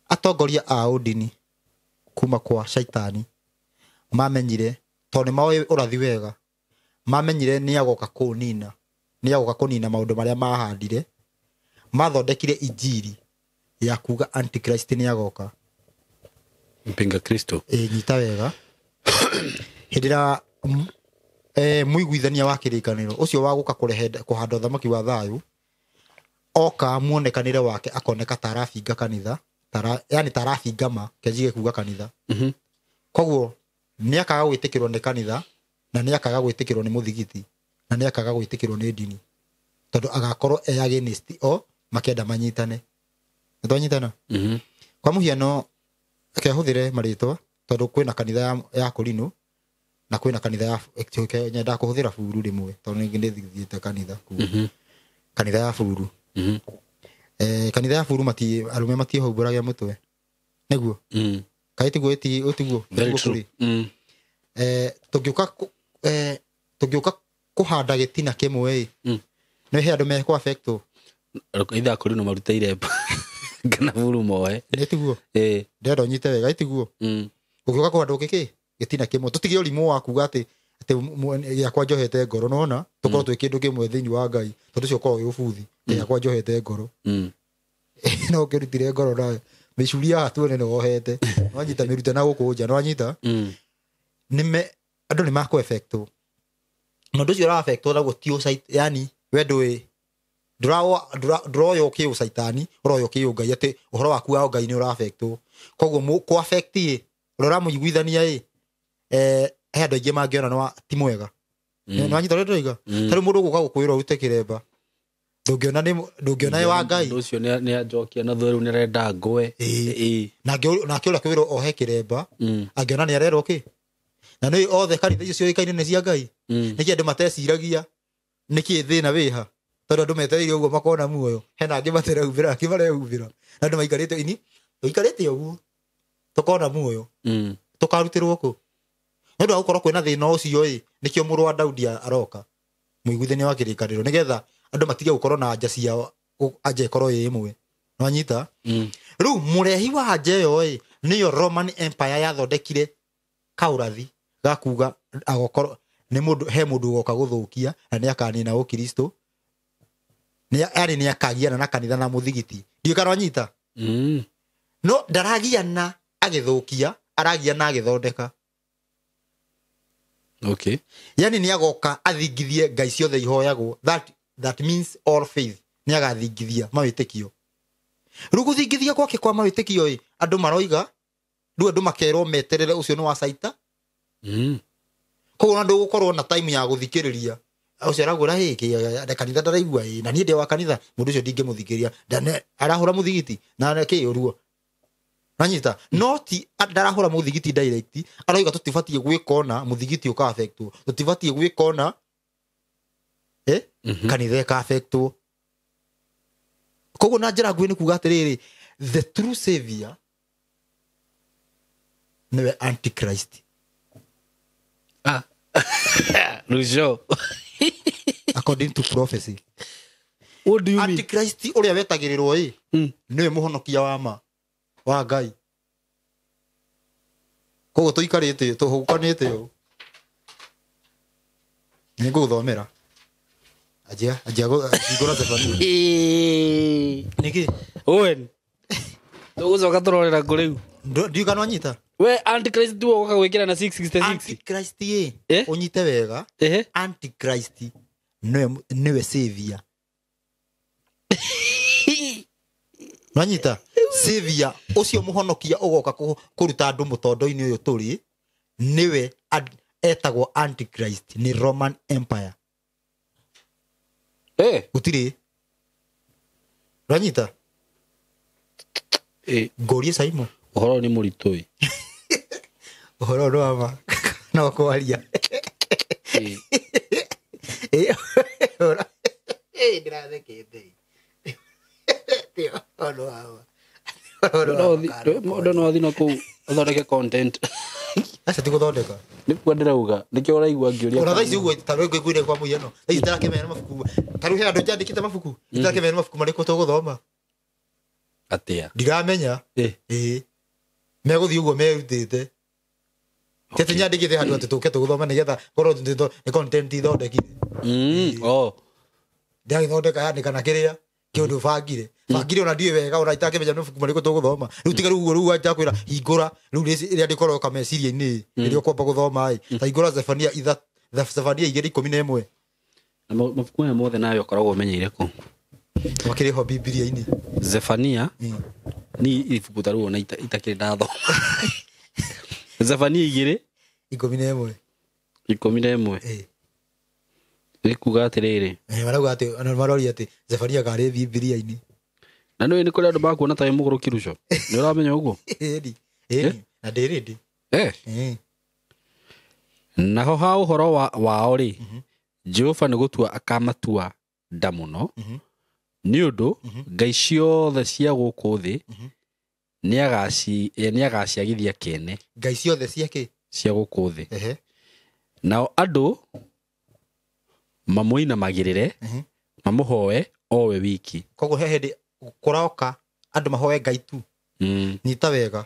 atongoria a ũndini kuma kwa shaitani mamenyire tondũ nĩ moĩ ũrathi wega mamenyire nĩ agoka kũnina maũndũ marĩa mahandire mathondekire injiri ya kuga Antichrist nĩ agoka. Mpinga Kristo. Nyita wega. Hĩndĩ ĩrĩa mũiguithania wa kĩrĩkanĩro ũcio wa gũka kũrehe kũhanda ũthamaki wa thayũ oka muonekanĩre wake akoneka ta arabinga kanitha yani ta arabinga ma kenjige kuga kanitha. Koguo nĩ akaga gwĩtĩkĩrwo nĩ kanitha na nĩ akaga gwĩtĩkĩrwo nĩ mũthigiti na nĩ akaga gwĩtĩkĩrwo nĩ ndini tondũ agakorwo e against o makenda manyitane. Nĩ twanyitana? Kwa mũhiano reke hũthĩre marĩtwa tondũ kwĩna kanitha ya Kũrinũ na kwĩna kanitha ya nyendaga kũhũthĩra buru rĩmwe tondũ nĩ thiĩte kanitha kuo. Kanitha ya buru. Kanitha ya buru arũme matiĩhumbũragia mũtwe. Nĩguo? Kaĩ tiguo ũtiguo? Very true. Tũngĩũka kũhanda gĩtina kĩmwe ĩ nĩ he andũ mekũ affectwo. Ithaa Kũrinũ marute iremba kana buru moe. Nĩ tiguo? Ndĩrenda ũnyite wega ĩtiguo? Ũngĩũka kũhanda gĩkĩ gĩtina kĩmwe tũtige ũrimũ wa kuga atĩ gĩakwa njohete ngoro nona tũkorwo twĩ kĩndũ kĩmwe thĩinĩ wa Ngai tondũ ũcio ũkoragwo wĩ ũbuthi gĩakwa njohete ngoro. No ũkĩrutire ngoro nayo Mĩcuri haha tuone nĩ wohete. Nĩwanyita mĩrute na gũkũ nja, nĩwanyita? Nĩme andũ nĩ makũ affectwo. Na ũndũ ũcio ũra affectwo naguo ti yani we ndũĩ ndũroywo kĩ ũcaitani, ũroywo kĩ ũngai, atĩ ũhoro waku wa ũngai nĩ ũra affectwo. Koguo kũ affect ĩ, ũrĩa ũramũiguithania ĩ, he andũ aingĩ mangĩona nĩ ti mwega. Nĩwanyita ũrĩa ndĩroiga? Ta rĩu mũndũ ũgũka gũkwĩra ũrute kĩremba, ndũngĩona nĩ ndũngĩona nĩ wa Ngai. Ũndũ ũcio nĩ anjokia na thutha rĩu nĩarenda ngũe. Ĩĩ. Nake ũrĩa kwĩrwo ohe kĩremba, angĩona nĩ arerwo kĩ. Na nĩ othe kanitha icio ciũĩkaine nĩ cia Ngai. Nĩkĩ andũ mateciragia nĩkĩ thĩna wĩha? Tondũ andũ metereire ũguo makona muoyo. Hena angĩ materehumbĩra, angĩ marehumbĩra. Na andũ maikarĩte ini, tũikarĩte ũguo tũkona muoyo. Tũkarutĩrwo kũ? Nĩ ũndũ wa gũkorwo kwĩna thĩna ũcio ĩ, nĩkĩo mũrũ wa Daudi aroka. Mũiguithania wa kĩrĩkanĩro, nĩgetha andũ matige gũkorwo na anja ciao, anja ĩkorwo ĩ ĩmwe. Nĩwanyita? Rĩu mũrehi wa anja ĩyo ĩ, nĩyo Roman Empire yathondekire kaũrathi ga kuga agokorwo nĩ mũndũ, he mũndũ ũgoka gũthũkia na nĩ akanina ũkristo. Nĩ arĩ nĩ akagiana na kanitha na mũthigiti. Ndiũĩ kana wanyita? No ndaragiana agĩthũkia, aragiana agĩthondeka. Okay. Yani nĩ agoka athingithie ngai ciothe ihoyagwo. That means all faith. Nĩ agathingithia mawĩtĩkio. Rĩu gũthingithia gwake kwa mawĩtĩkio ĩ, andũ maroiga, rĩu andũ makerwo meterere ũcio nĩ wa caita. Koguo ona ndũgũkorwo na time ya gũthikĩrĩria. Ũcio aragwĩra, hĩ, kĩ, kanitha ndaraigua, ĩ, na niĩ ndĩ wa kanitha, mũndũ ũcio ndingĩmũthikĩrĩria. Ndane, arahũra mũthigiti, na kĩ ũruo. Nanyita, no ti ndarahũra mũthigiti direct, aroiga tũtibatiĩ gwĩka ona mũthigiti ũka affectwo. Tũtibatiĩ gwĩka ona, kanitha ĩka affectwo. Koguo na njĩra nguhĩ nĩ kuga atĩrĩrĩ, the true savior nĩwe Antichrist. Rujo. According to prophecy. What do you mean? Antichrist ũrĩa wetagĩrĩrwo ĩ, nĩwe mũhonokia wa ma wa Ngai. Koguo tũikarĩte, tũhũkanĩte ũũ. Nĩ ngũgũthomera. Anjia, anjia hingũra Zefania. Nĩkĩ? Owen. Tũgũcoka tũrorera kũ rĩu? Ndiũĩ kana wanyita? We Antichrist tu ũgoka gwĩkĩra na 666. Antichrist ĩ, ũnyite wega. Antichrist nĩwe savior. Nwanyita? Savior ũcio mũhonokia ũgoka kũruta andũ mũtondo-inĩ ũyũ tũrĩ, nĩwe etagwo Antichrist, nĩ Roman Empire. Gũtirĩ. Nwanyita? Ngũrie Simon. Ũhoro nĩ mũritũ ĩ. Ũhoro nĩ wa ma. No kwaria. Ũhoro. Ndĩrathekete. Ũhoro wa ma. Mũndũ no athiĩ na kũu athondeke content. Aca ti gũthondeka. Nĩ kuo ndĩrauga, nĩkĩo ũraigua ngĩũria. Ona thaa ici ũguo, ta rĩu ngũiguire kwa mũhiano. Thaa ici ndĩrakĩmenya mabuku. Ta rĩu he andũ njandĩkĩte mabuku. Ndĩrakĩmenya mabuku marĩkũ tũgũthoma. Atĩa? Ndiramenya. Ĩĩ. Megũthiĩ ũguo merutĩte. Tete nyandĩkĩte handũ atĩ tũke tũgũthoma nĩgetha ngorwo nĩ content ithondekire. Ndĩragĩthondeka yani kana kĩrĩa kĩũndũ bangire. Bangire ona ndiũĩ wega, ona itakĩmenya nĩ mabuku marĩkũ tũgũthoma. Rĩu tiga rĩu ũguo, rĩu wanja kwĩra hingũra, rĩu rĩrĩa ndĩkoroka meciria-inĩ, rĩrĩa ũkwamba gũthoma ĩ. Ta hingũra Zefania Zefania 2:11. Na mabuku maya mothe nawe ũkoragwo ũmenyeire kũ? Makĩrĩ ho Bibilia-inĩ. Zefania ni ibuku ta rĩu ona itakĩrĩ ndathoma. Zefania igĩrĩ ikũmi na ĩmwe. Ikũmi na ĩmwe. Nĩ kuga atĩrĩrĩ. Marauga atĩ, ona maroria atĩ Zefania karĩ Bibilia-inĩ. Na nĩũĩ nĩ kũrĩ andũ makuona ta wĩ mũgũrũki Ruco. Nĩ ũramenya ũguo? Ĩni, ĩni, na ndĩ ready. Naho ha ũhoro wao rĩ, Jehova nĩ gũtua akamatua nda mũno. Nĩ ũndũ ngai ciothe cia gũkũ thĩ nĩagaciagithia kĩene. Ngai ciothe cia kĩ? Cia gũkũ thĩ. Nao andũ mamũinamagĩrĩre, mamũhoe owe wiki. Koguo he hĩndĩ kũroka andũ mahoe Ngai tu. Nyita wega.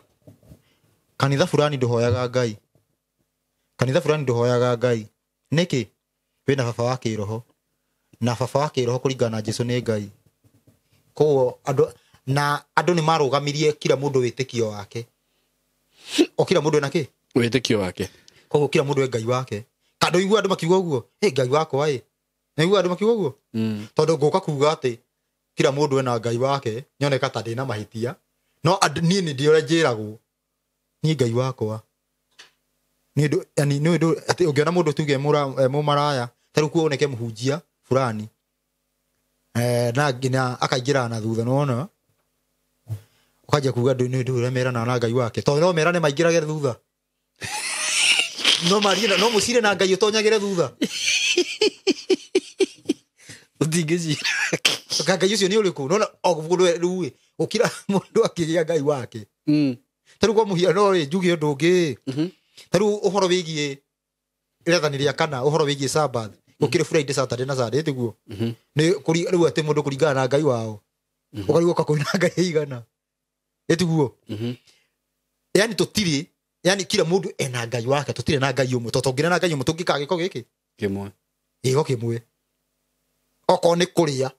Kanitha fulani ndũhoyaga Ngai. Kanitha fulani ndũhoyaga Ngai. Nĩkĩ? Wĩna baba wa kĩroho. Na baba wa kĩroho kũringana na Jesũ nĩ Ngai. Koguo andũ Na andũ nĩ marũgamirie kila mũndũ wĩtĩkio wake. O kila mũndũ ena kĩ? Wĩtĩkio wake. Koguo kila mũndũ e Ngai wake. Kandũ igua andũ makiuga ũguo, "Ĩ Ngai wakwa ĩ." Na igua andũ makiuga ũguo? Tondũ ngũka kuga atĩ kila mũndũ ena Ngai wake, nyoneka ta ndĩna mahĩtia. No niĩ nĩ ndĩ ũrĩa njĩragwo. Niĩ Ngai wakwa. Nĩ ndũ, yani nĩ ndũ atĩ ũngĩona mũndũ tuge mũmaraya, ta rĩu kuoneke mũhunjia fulani. Na nginya akaingĩra na thutha, nĩwona? Ũkanjia kuga nĩ ndũ ũrĩa meranaga na Ngai wake. Tondũ no merane maingĩrage thutha. No marie na, no mũcire na Ngai ũtonyagĩre thutha. Ũtingĩcira. Ngai ũcio nĩ ũrĩkũ? Nona, o mũndũ rĩu ĩ, gũkira mũndũ akĩgĩa Ngai wake. Ta rĩu kwa mũhiano rĩ, njuge ũndũ ũngĩ. Ta rĩu ũhoro wĩgiĩ rĩathani rĩa kana, ũhoro wĩgiĩ Sabbath, gũkĩrĩ Friday, Saturday na Sunday, tiguo? Nĩ rĩu atĩ mũndũ kũringana na Ngai wao. Ũkarigwo ũka kũina Ngai ĩigana. Ĩtiguo? Yani tũtirĩ, yani kila mũndũ ena Ngai wake, tũtirĩ na Ngai ũmwe. Tondũ tũngĩrĩ na Ngai ũmwe, tũngĩkaga gĩko gĩkĩ? Kĩmwe. Gĩko kĩmwe. Okorwo nĩ kũrĩa,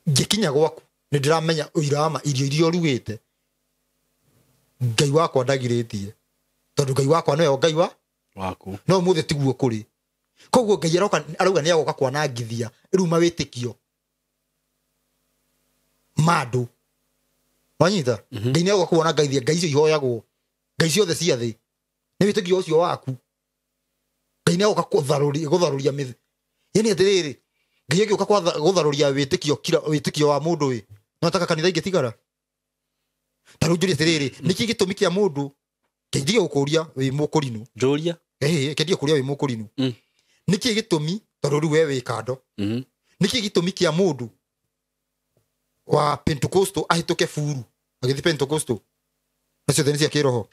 ngĩkinya gwaku, nĩ ndĩramenya ũira wa ma irio iria ũrugĩte. Ngai wakwa ndagirĩtie. Tondũ Ngai wakwa nĩwe Ngai wa? Waku. No ũmũthĩ tiguo kũrĩ. Koguo Ngai arauga nĩ agoka kwanangithia rĩu mawĩtĩkio ma andũ. Wanyita? Ngai nĩ agoka kwanangithia ngai icio ihoyagwo. Ngai ciothe cia thĩ. Nĩ wĩtĩkio ũcio waku. Ngai nĩ agoka gũtharũria mĩthĩ. Yani atĩrĩrĩ, Ngai agĩũka gũtharũria wĩtĩkio kila wĩtĩkio wa mũndũ ĩ. No ataka kanitha ingĩtigara. Ta rĩu njũrie atĩrĩrĩ, nĩkĩ gĩtũmi kĩa mũndũ kĩndige gũkũria wĩ mũkũrinũ? Njũria. Kĩndige gũkũria wĩ mũkũrinũ. Nĩkĩ gĩtũmi, tondũ rĩu we wĩ kando. Nĩkĩ gĩtũmi kĩa mũndũ wa Pentecostal ahĩtũke buru agĩthiĩ Pentecostal? Na ciothe nĩ cia kĩroho.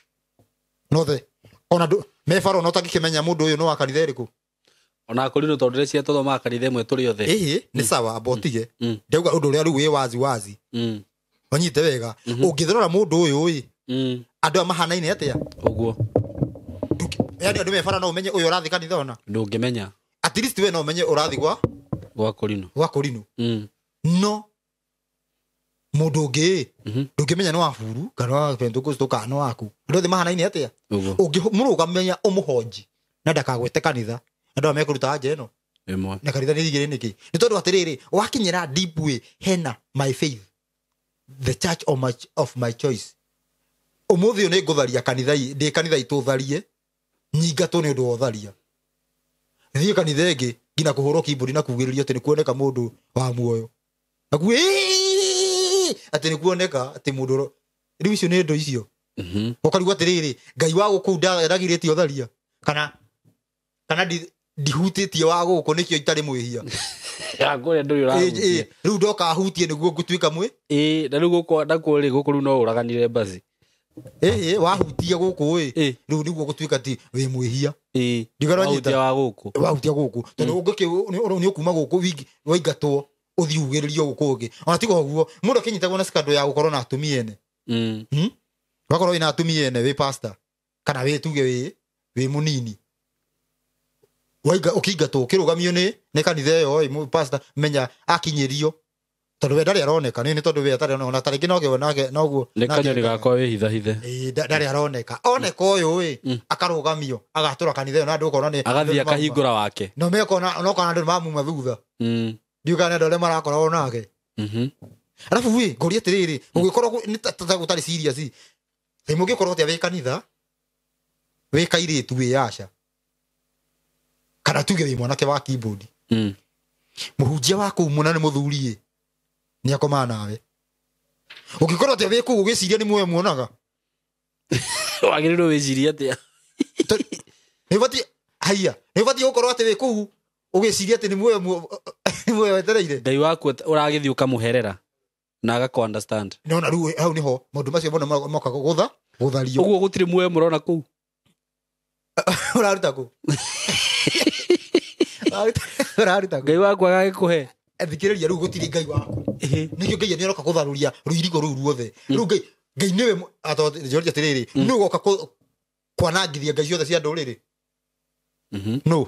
Nothe. Ona ndũ, me baro no tangĩkĩmenya mũndũ ũyũ nĩ wa kanitha ĩrĩkũ. Ona kũrinũ tondũ rĩrĩa cia tũthomaga kanitha ĩmwe tũrĩ othe. Nĩ sawa, amba ũtige. Ndauga ũndũ ũrĩa rĩu wĩ wazi wazi. Wanyite wega. Ũngĩthorora mũndũ ũyũ ĩ, andũ aya mahanaine atĩa? Ũguo. Yani andũ me bara no ũmenye ũyũ ũrathiĩ kanitha ona? Ndũngĩmenya. At least we no ũmenye ũrathiĩ Gwa kũrinũ. Gwa kũrinũ. No mũndũ ũngĩ ĩ, ndũngĩmenya nĩ wa buru kana wa Pentecostal kana nĩ waku. Andũ othe mahanaine atĩa? Ũguo. Ũngĩmũrũgamia ũmũhonji na ndakagwete kanitha, andũ aya mekũruta anja ĩno. Ĩmwe. Na kanitha nĩ igĩrĩ nĩkĩ? Nĩ tondũ atĩrĩrĩ, wakinyĩra deep way, hena my faith, the church of my choice. Ũmũthĩ ũyũ nĩ ngũtharia kanitha ndĩ kanitha itũ tharie, nyingatwo nĩ ũndũ wa ũtharia. Thiĩ kanitha ĩngĩ nginya kũhũrwo keyboard na kugĩrĩrio atĩ nĩ kuoneka mũndũ wa muoyo. Na atĩ nĩ kuoneka atĩ mũndũ rĩu icio nĩ indo icio. Ũkarigwo atĩrĩrĩ, Ngai wa gũkũ ndagirĩtie ũtharia. Kana ndihutĩtie wa gũkũ nĩkĩo itarĩ mwĩhia. Ya, kũrĩa ndũrĩ ũrahutia. Rĩu ndoka ahutie nĩguo ngũtuĩka mwĩ? Na rĩu gũkũ, nakuo rĩ, gũkũ rĩu no ũraganire mbaci. Wahutia gũkũ ĩ, rĩu nĩguo gũtuĩka ti wĩ mwĩhia. Ndiũĩ Wahutia ũranyita. wa gũkũ. Wahutia gũkũ. Tondũ nĩ ũkuma gũkũ waingatwo, ũthiĩ ugĩrĩrio gũkũ ũngĩ. Ona tiga ũguo, mũndũ akĩnyitagwo na scandal ya gũkorwo na atumia ene. Wakorwo wĩna atumia ene, wĩ pastor, kana wĩ tuge wĩ mũnini. Waiga, ũkĩingatwo, ũkĩrũgamio nĩ kanitha ĩyo, ĩ, pastor, menya akinyĩrio. Tondũ we ndarĩ aroneka, nĩ tondũ we atarĩ aroneka, ona tarĩngĩ no kĩo nake, noguo Nĩ nake kanyoni gakwa wĩhithahithe. Ndarĩ aroneka. Oneka ũyũ, akarũgamio, agatũra kanitha ĩyo na andũ ũkona nĩ Agathiĩ andũ nĩ mauma. akahingũra wake. No mekona, no kana andũ nĩ mamuma thutha. Ndiũĩ kana andũ arĩa marakoragwo nake. Arabu ĩ, ngũria atĩrĩrĩ, ũngĩkorwo nĩ ta gũtarĩ serious ĩ. Rĩmwe ũngĩkorwo atĩa wĩ kanitha, wĩ kairĩtu wĩ aca. Kana tuge wĩ mwanake wa keyboard. Mũhunjia wa kũu mũna nĩ mũthuri ĩ, nĩ akomaga nawe. Ũngĩkorwo atĩa wĩ kũu ũgĩciria nĩ muoyo muonaga? Wagĩrĩirwo wĩcirie atĩa? Nĩ ũbatiĩ, haiya, nĩ ũbatiĩ gũkorwo atĩ wĩ kũu ũgĩciria atĩ nĩ muoyo nĩ muoyo wetereire. Ngai waku ũragĩthiĩ ũkamũherera na agakũ understand. No, na rĩu hau nĩho maũndũ macio mothe mokaga gũthario. Ũguo gũtirĩ muoyo mũrona kũu? Ũraruta kũ? Ũraruta kũ? Ngai waku agagĩkũhe. Thikĩrĩria rĩu gũtirĩ Ngai waku. Nĩkĩo Ngai nĩaroka gũtharũria rũirigo rũu ruothe. Rĩu Ngai nĩwe ato, George atĩrĩrĩ, nĩwe ũgoka kwanangithia ngai ciothe cia ndũrĩrĩ? No.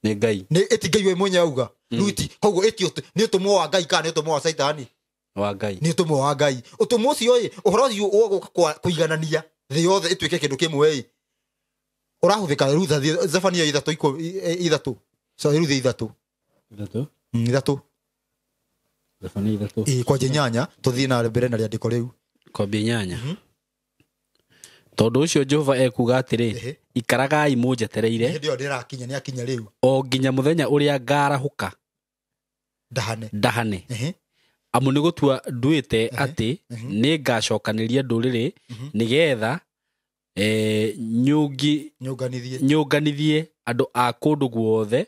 Nĩ Ngai. Nĩ ĩti Ngai we mwenyewe auga. Rĩu iti, koguo ĩti nĩ ũtũmwo wa Ngai kana nĩ ũtũmwo wa Caitani? Wa Ngai. Nĩ ũtũmwo wa Ngai. Ũtũmwo ũcio ĩ, ũhoro ũcio ũgũka kũiganania thĩ yothe ĩtuĩke kĩndũ kĩmwe ĩ, ũrahũthĩka rĩu Zefania ithatũ ithatũ, sorry, rĩu ithatũ. Ithatũ. Ithatũ. Zefania ithatũ. Ĩ, kwanja inyanya, tũthiĩ na mbere na rĩandĩko rĩu. Kwambia inyanya. Tondũ ũcio Jehova ekuga atĩrĩ, ikaragai mũnjetereire. Hĩndĩ ĩyo ndĩrakinya, nĩ akinya rĩu. O nginya mũthenya ũrĩa ngarahũka. Ndahane. Amu nĩ gũtua nduĩte atĩ nĩ ngacokanĩria ndũrĩrĩ nĩgetha nyũnganithie andũ a kũndũ guothe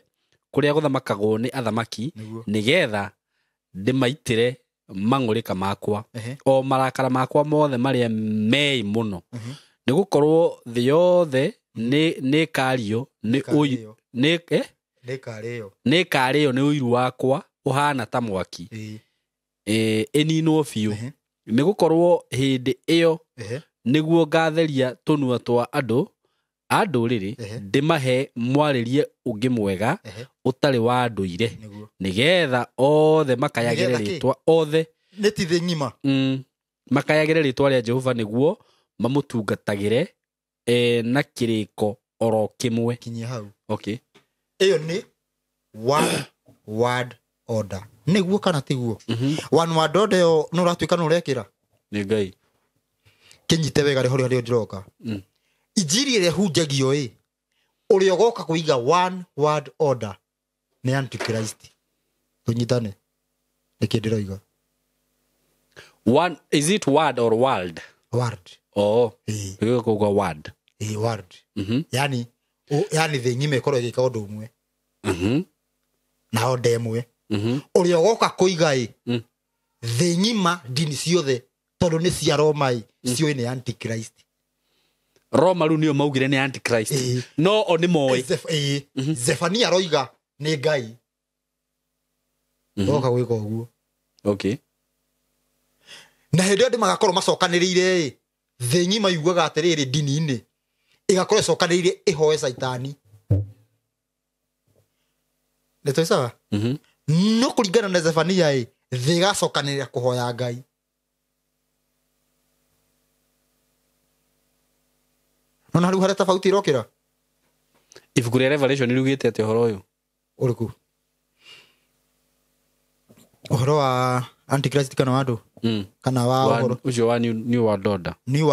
kũrĩa gũthamakagwo nĩ athamaki nĩgetha ndĩmaitĩre mang'ũrĩka makwa o marakara makwa mothe marĩa mei mũno. Nĩ gũkorwo thĩ yothe nĩ ĩkarĩo nĩ ũiru wakwa ũhana ta mwaki ĩninwo biũ. Nĩ gũkorwo hĩndĩ ĩyo nĩguo ngatheria tũnua twa andũ a ndũrĩrĩ ndĩmahe mwarĩrie ũngĩ mwega ũtarĩ wa ndũire nĩgetha othe makayagĩre rĩtwa othe nĩ ti thĩ ng'ima makayagĩre rĩtwa rĩa Jehova nĩguo mamũtungatagĩre na kĩrĩko oro kĩmwe. Kinyia hau. Okay. Ĩyo nĩ one word order. Nĩguo kana tiguo? One word order ĩyo nĩ ũratuĩka nĩ ũrekĩra? Nĩ Ngai. Kĩnyite wega rĩho rĩrĩa ndĩroka. Injiri ĩrĩa ĩhunjagio ĩ, ũrĩa ũgoka kũiga one word order nĩ Antichrist. Tũnyitane. Nĩkĩ ndĩroiga? One, is it word or world? Word. Oh. Ĩĩ kuga word. Ĩĩ word. Yani yani thĩ ng'ima ĩkorwo ĩgĩka ũndũ ũmwe. Na order ĩmwe. Ũrĩa ũgoka kũiga ĩ, thĩ ng'ima ndini ciothe tondũ nĩ cia Roma ĩ, ciũĩ nĩ Antichrist. Roma rĩu nĩo maugire nĩ Antichrist. No o nĩ moĩ. Zefania aroiga nĩ Ngai. Oka gwĩka ũguo. Okay. Na hĩndĩ ĩyo andũ magakorwo macokanĩrĩire ĩ, thĩ ng'ima yugaga atĩrĩrĩ ndini-inĩ ĩgakorwo ĩcokanĩrĩire ĩhoe Caitani. Nĩ twĩ sawa? No kũringana na Zefania ĩ, thĩ ĩgacokanĩrĩra kũhoya Ngai. Nona rĩu harĩa tofauti ĩrokĩra? Ibuku rĩa Revelation riugĩte atĩ ũhoro ũyũ. Ũrĩkũ? Ũhoro wa Antichrist kana wa andũ? Kana wa ũhoro ũcio wa New World Order. New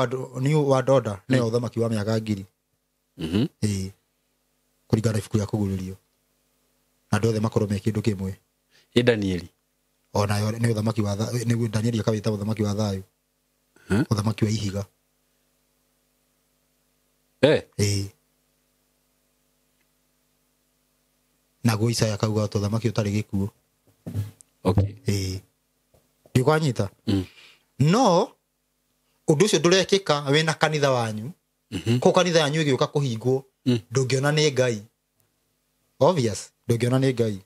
World Order nĩ ũthamaki wa mĩaka 1000. Ĩĩ. Kũringana na ibuku rĩa kũguũrĩrio. Andũ othe makorwo me kĩndũ kĩmwe. Ĩ Danieli. Onayo nĩ ũthamaki wa nĩ Danieli akawĩta ũthamaki wa thayũ. Ũthamaki wa ihiga. Ĩĩ. Naguo Isaya akauga atĩ ũthamaki ũtarĩ gĩkuũ. Okay. Ĩĩ. Ndĩkwanyita? No ũndũ ũcio ndũrekĩka wĩna kanitha wanyu. Kũu kanitha yanyu ĩgĩũka kũhingwo, ndũngĩona nĩ Ngai. Obvious, ndũngĩona nĩ Ngai.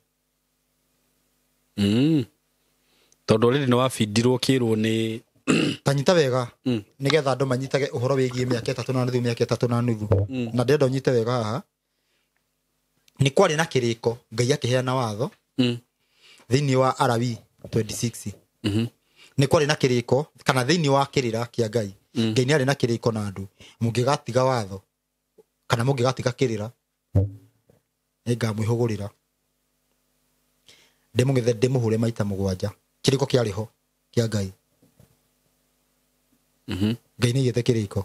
Tondũ rĩrĩ nĩ wabindirwo kĩrwo nĩ tanyita wega nĩgetha andũ manyitage ũhoro wĩgiĩ mĩaka 3.5 mĩaka 3.5. Na ndĩrenda ũnyite wega haha. Nĩ kwarĩ na kĩrĩko Ngai akĩheana watho thĩinĩ wa Arawi 26. Nĩ kwarĩ na kĩrĩko kana thĩinĩ wa kĩrĩra kĩa Ngai. Ngai nĩ arĩ na kĩrĩko na andũ. Mũngĩgatiga watho kana mũngĩgatiga kĩrĩra nĩngamwĩhũgũrĩra ndĩmũgethe ndĩmũhũre maita 7. Kĩrĩko kĩarĩ ho kĩa Ngai. Ngai nĩ aigĩte kĩrĩko.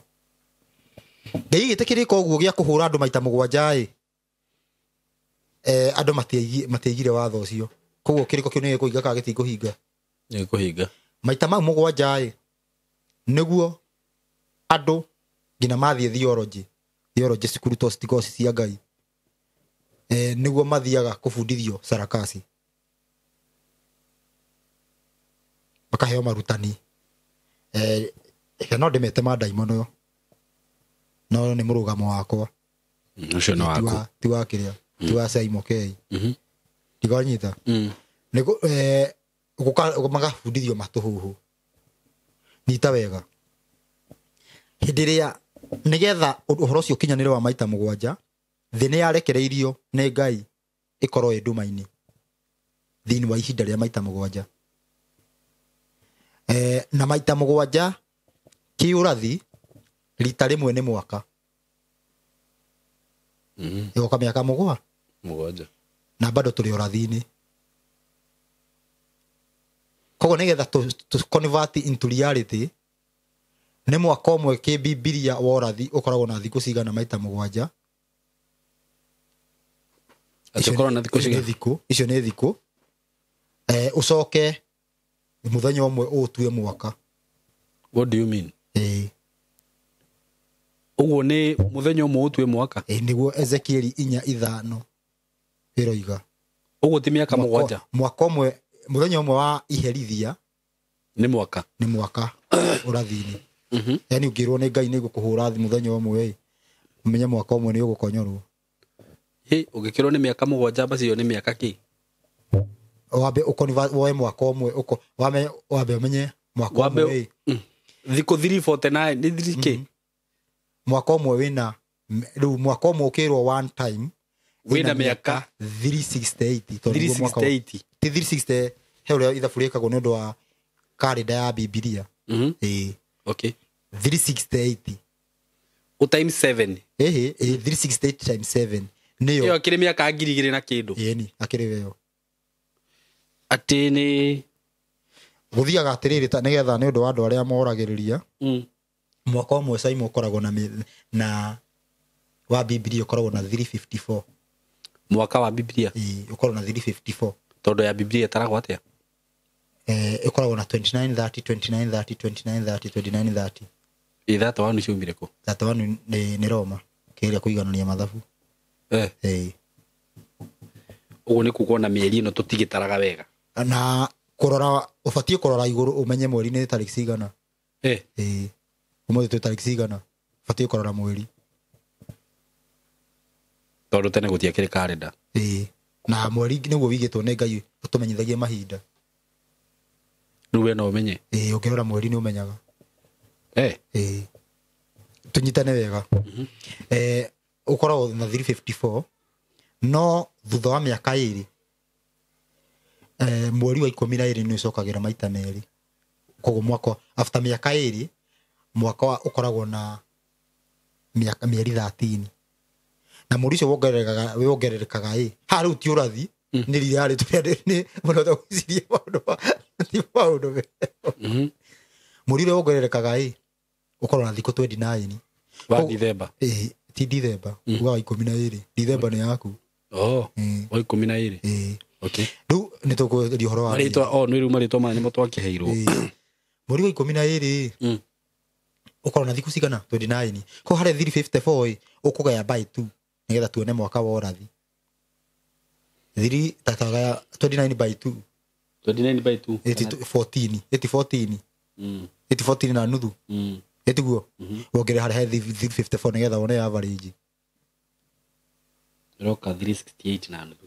Ngai aigĩte kĩrĩko ũguo gĩa kũhũra andũ maita 7 ĩ, andũ matiaigire watho ũcio. Koguo kĩrĩko kĩu nĩ gĩkũhinga kana gĩtikũhinga? Nĩ gĩkũhinga. Maita mau 7 ĩ, nĩguo andũ nginya mathiĩ theology cukuru to citikorwo ci cia Ngai. Nĩguo mathiaga kũbundithio sarakasi. Makaheo marutani. No ndĩmete ma ndaimono no nĩ mũrũgamo wakwa. Ũcio nĩ waku. Ti wa kĩrĩa, ti wa Simon K. Ndigonyita. Nĩguo magabundithio matũhũhũ. Nyita wega. Hĩndĩ ĩrĩa nĩgetha ũhoro ũcio ũkinyanĩre wa maita 7, thĩ nĩ yarekereirio nĩ Ngai ĩkorwo ĩ nduma-inĩ thĩinĩ wa ihinda rĩa maita 7. Na maita mũgwanja kĩũrathi rita rĩmwe nĩ mwaka. Ĩgoka mĩaka mũgwanja na bado tũrĩ ũrathi-inĩ. Koguo nĩgetha to convert into reality nĩ mwaka ũmwe kĩbibilia wa ũrathi ũkoragwo na thikũ cigana maita mũgwanja. Icio nĩ thikũ. Ũcoke mũthenya ũmwe ũtue mwaka. What do you mean? Ũguo nĩ mũthenya ũmwe ũtue mwaka? Nĩguo Ezekieli 4:5 ĩroiga. Ũguo ti mĩaka mũgwanja? Mwaka ũmwe, mũthenya ũmwe wa iherithia nĩ mwaka. Nĩ mwaka ũrathi-inĩ. Yaani ũngĩrwo nĩ Ngai nĩ gũkũhũra mũthenya ũmwe, ũmenye mwaka ũmwe nĩ ũgũkonyorwo. Ũngĩkĩrwo nĩ mĩaka mũgwanja basi ĩyo nĩ mĩaka kĩ? Wambe woe mwaka ũmwe, wambe ũmenye mwaka ũmwe. Thikũ 349 nĩ 3 kĩ? Mwaka ũmwe wĩna rĩu mwaka ũmwe ũkĩrwo one time wĩna mĩaka 368. 368 ti 360 he ũrĩa ithabu rĩkagwo nĩ ũndũ wa kalenda ya Bibilia. Okay. 368 o times 7. 368 times 7 nĩyo ĩyo akĩrĩ mĩaka 2000 na kĩndũ. Ĩni akĩrĩ weyo atĩ nĩ gũthiaga atĩrĩrĩ nĩgetha nĩ ũndũ wa andũ arĩa moragĩrĩria. Mwaka ũmwe Simon ũkoragwo na wa Bibilia ũkoragwo na 354. Mwaka wa Bibilia ũkoragwo na 354 tondũ ya Bibilia ĩtaragwo atĩa? Ĩkoragwo na 29 30 29 30 29 30 29 30. Ithatũ wanu ciumire kũ? Thatũ wanu nĩ Roma kĩrĩa kũiganania mathabu. Ũguo nĩ kuga ona mĩeri ĩno tũtigĩtaraga wega. Na kũrora ũbatiĩ kũrora igũrũ ũmenye mweri nĩ tarĩki cigana. Ũmũthĩ twĩ tarĩki cigana, ũbatiĩ kũrora mweri. Tondũ tene gũtiakĩrĩ kalenda. Na mweri nĩguo wigĩtwo nĩ Ngai ũtũmenyithagie mahinda. Rĩu we no ũmenye? Ũngĩrora mweri nĩ ũmenyaga. Tũnyitane wega. Ũkoragwo na 354 no thutha wa mĩaka ĩrĩ mweri wa 12 nĩ ũcokagĩra maita merĩ. Koguo mwaka after mĩaka ĩrĩ mwaka ũkoragwo na mĩeri 13 na mweri ũcio wongererekaga ha rĩu ti ũrathi nĩ rĩarĩ tũrĩa nĩ mũno gwĩciria maũndũ mweri ũrĩa wongererekaga ũkorwo na thikũ 29 wa Dithemba. Ti Dithemba, uga wa 12. Dithemba nĩ yaku. Wa 12. Okay. Rĩu nĩ tũkũria ũhoro wa marĩtwa. Nĩ rĩu marĩtwa maya nĩmo twakĩheirwo. Mweri wa 12 ũkorwo na thikũ cigana 29. Koguo harĩ 354 ũkũgaya by 2 nĩgetha tuone mwaka wa ũrathi. 3 tatagaya 29 by 2. 29 by 2 14. 14. 14 na nuthu. Ĩtiguo wongerere harĩa he 354 nĩgetha wone average. Ĩroka 368 na nuthu.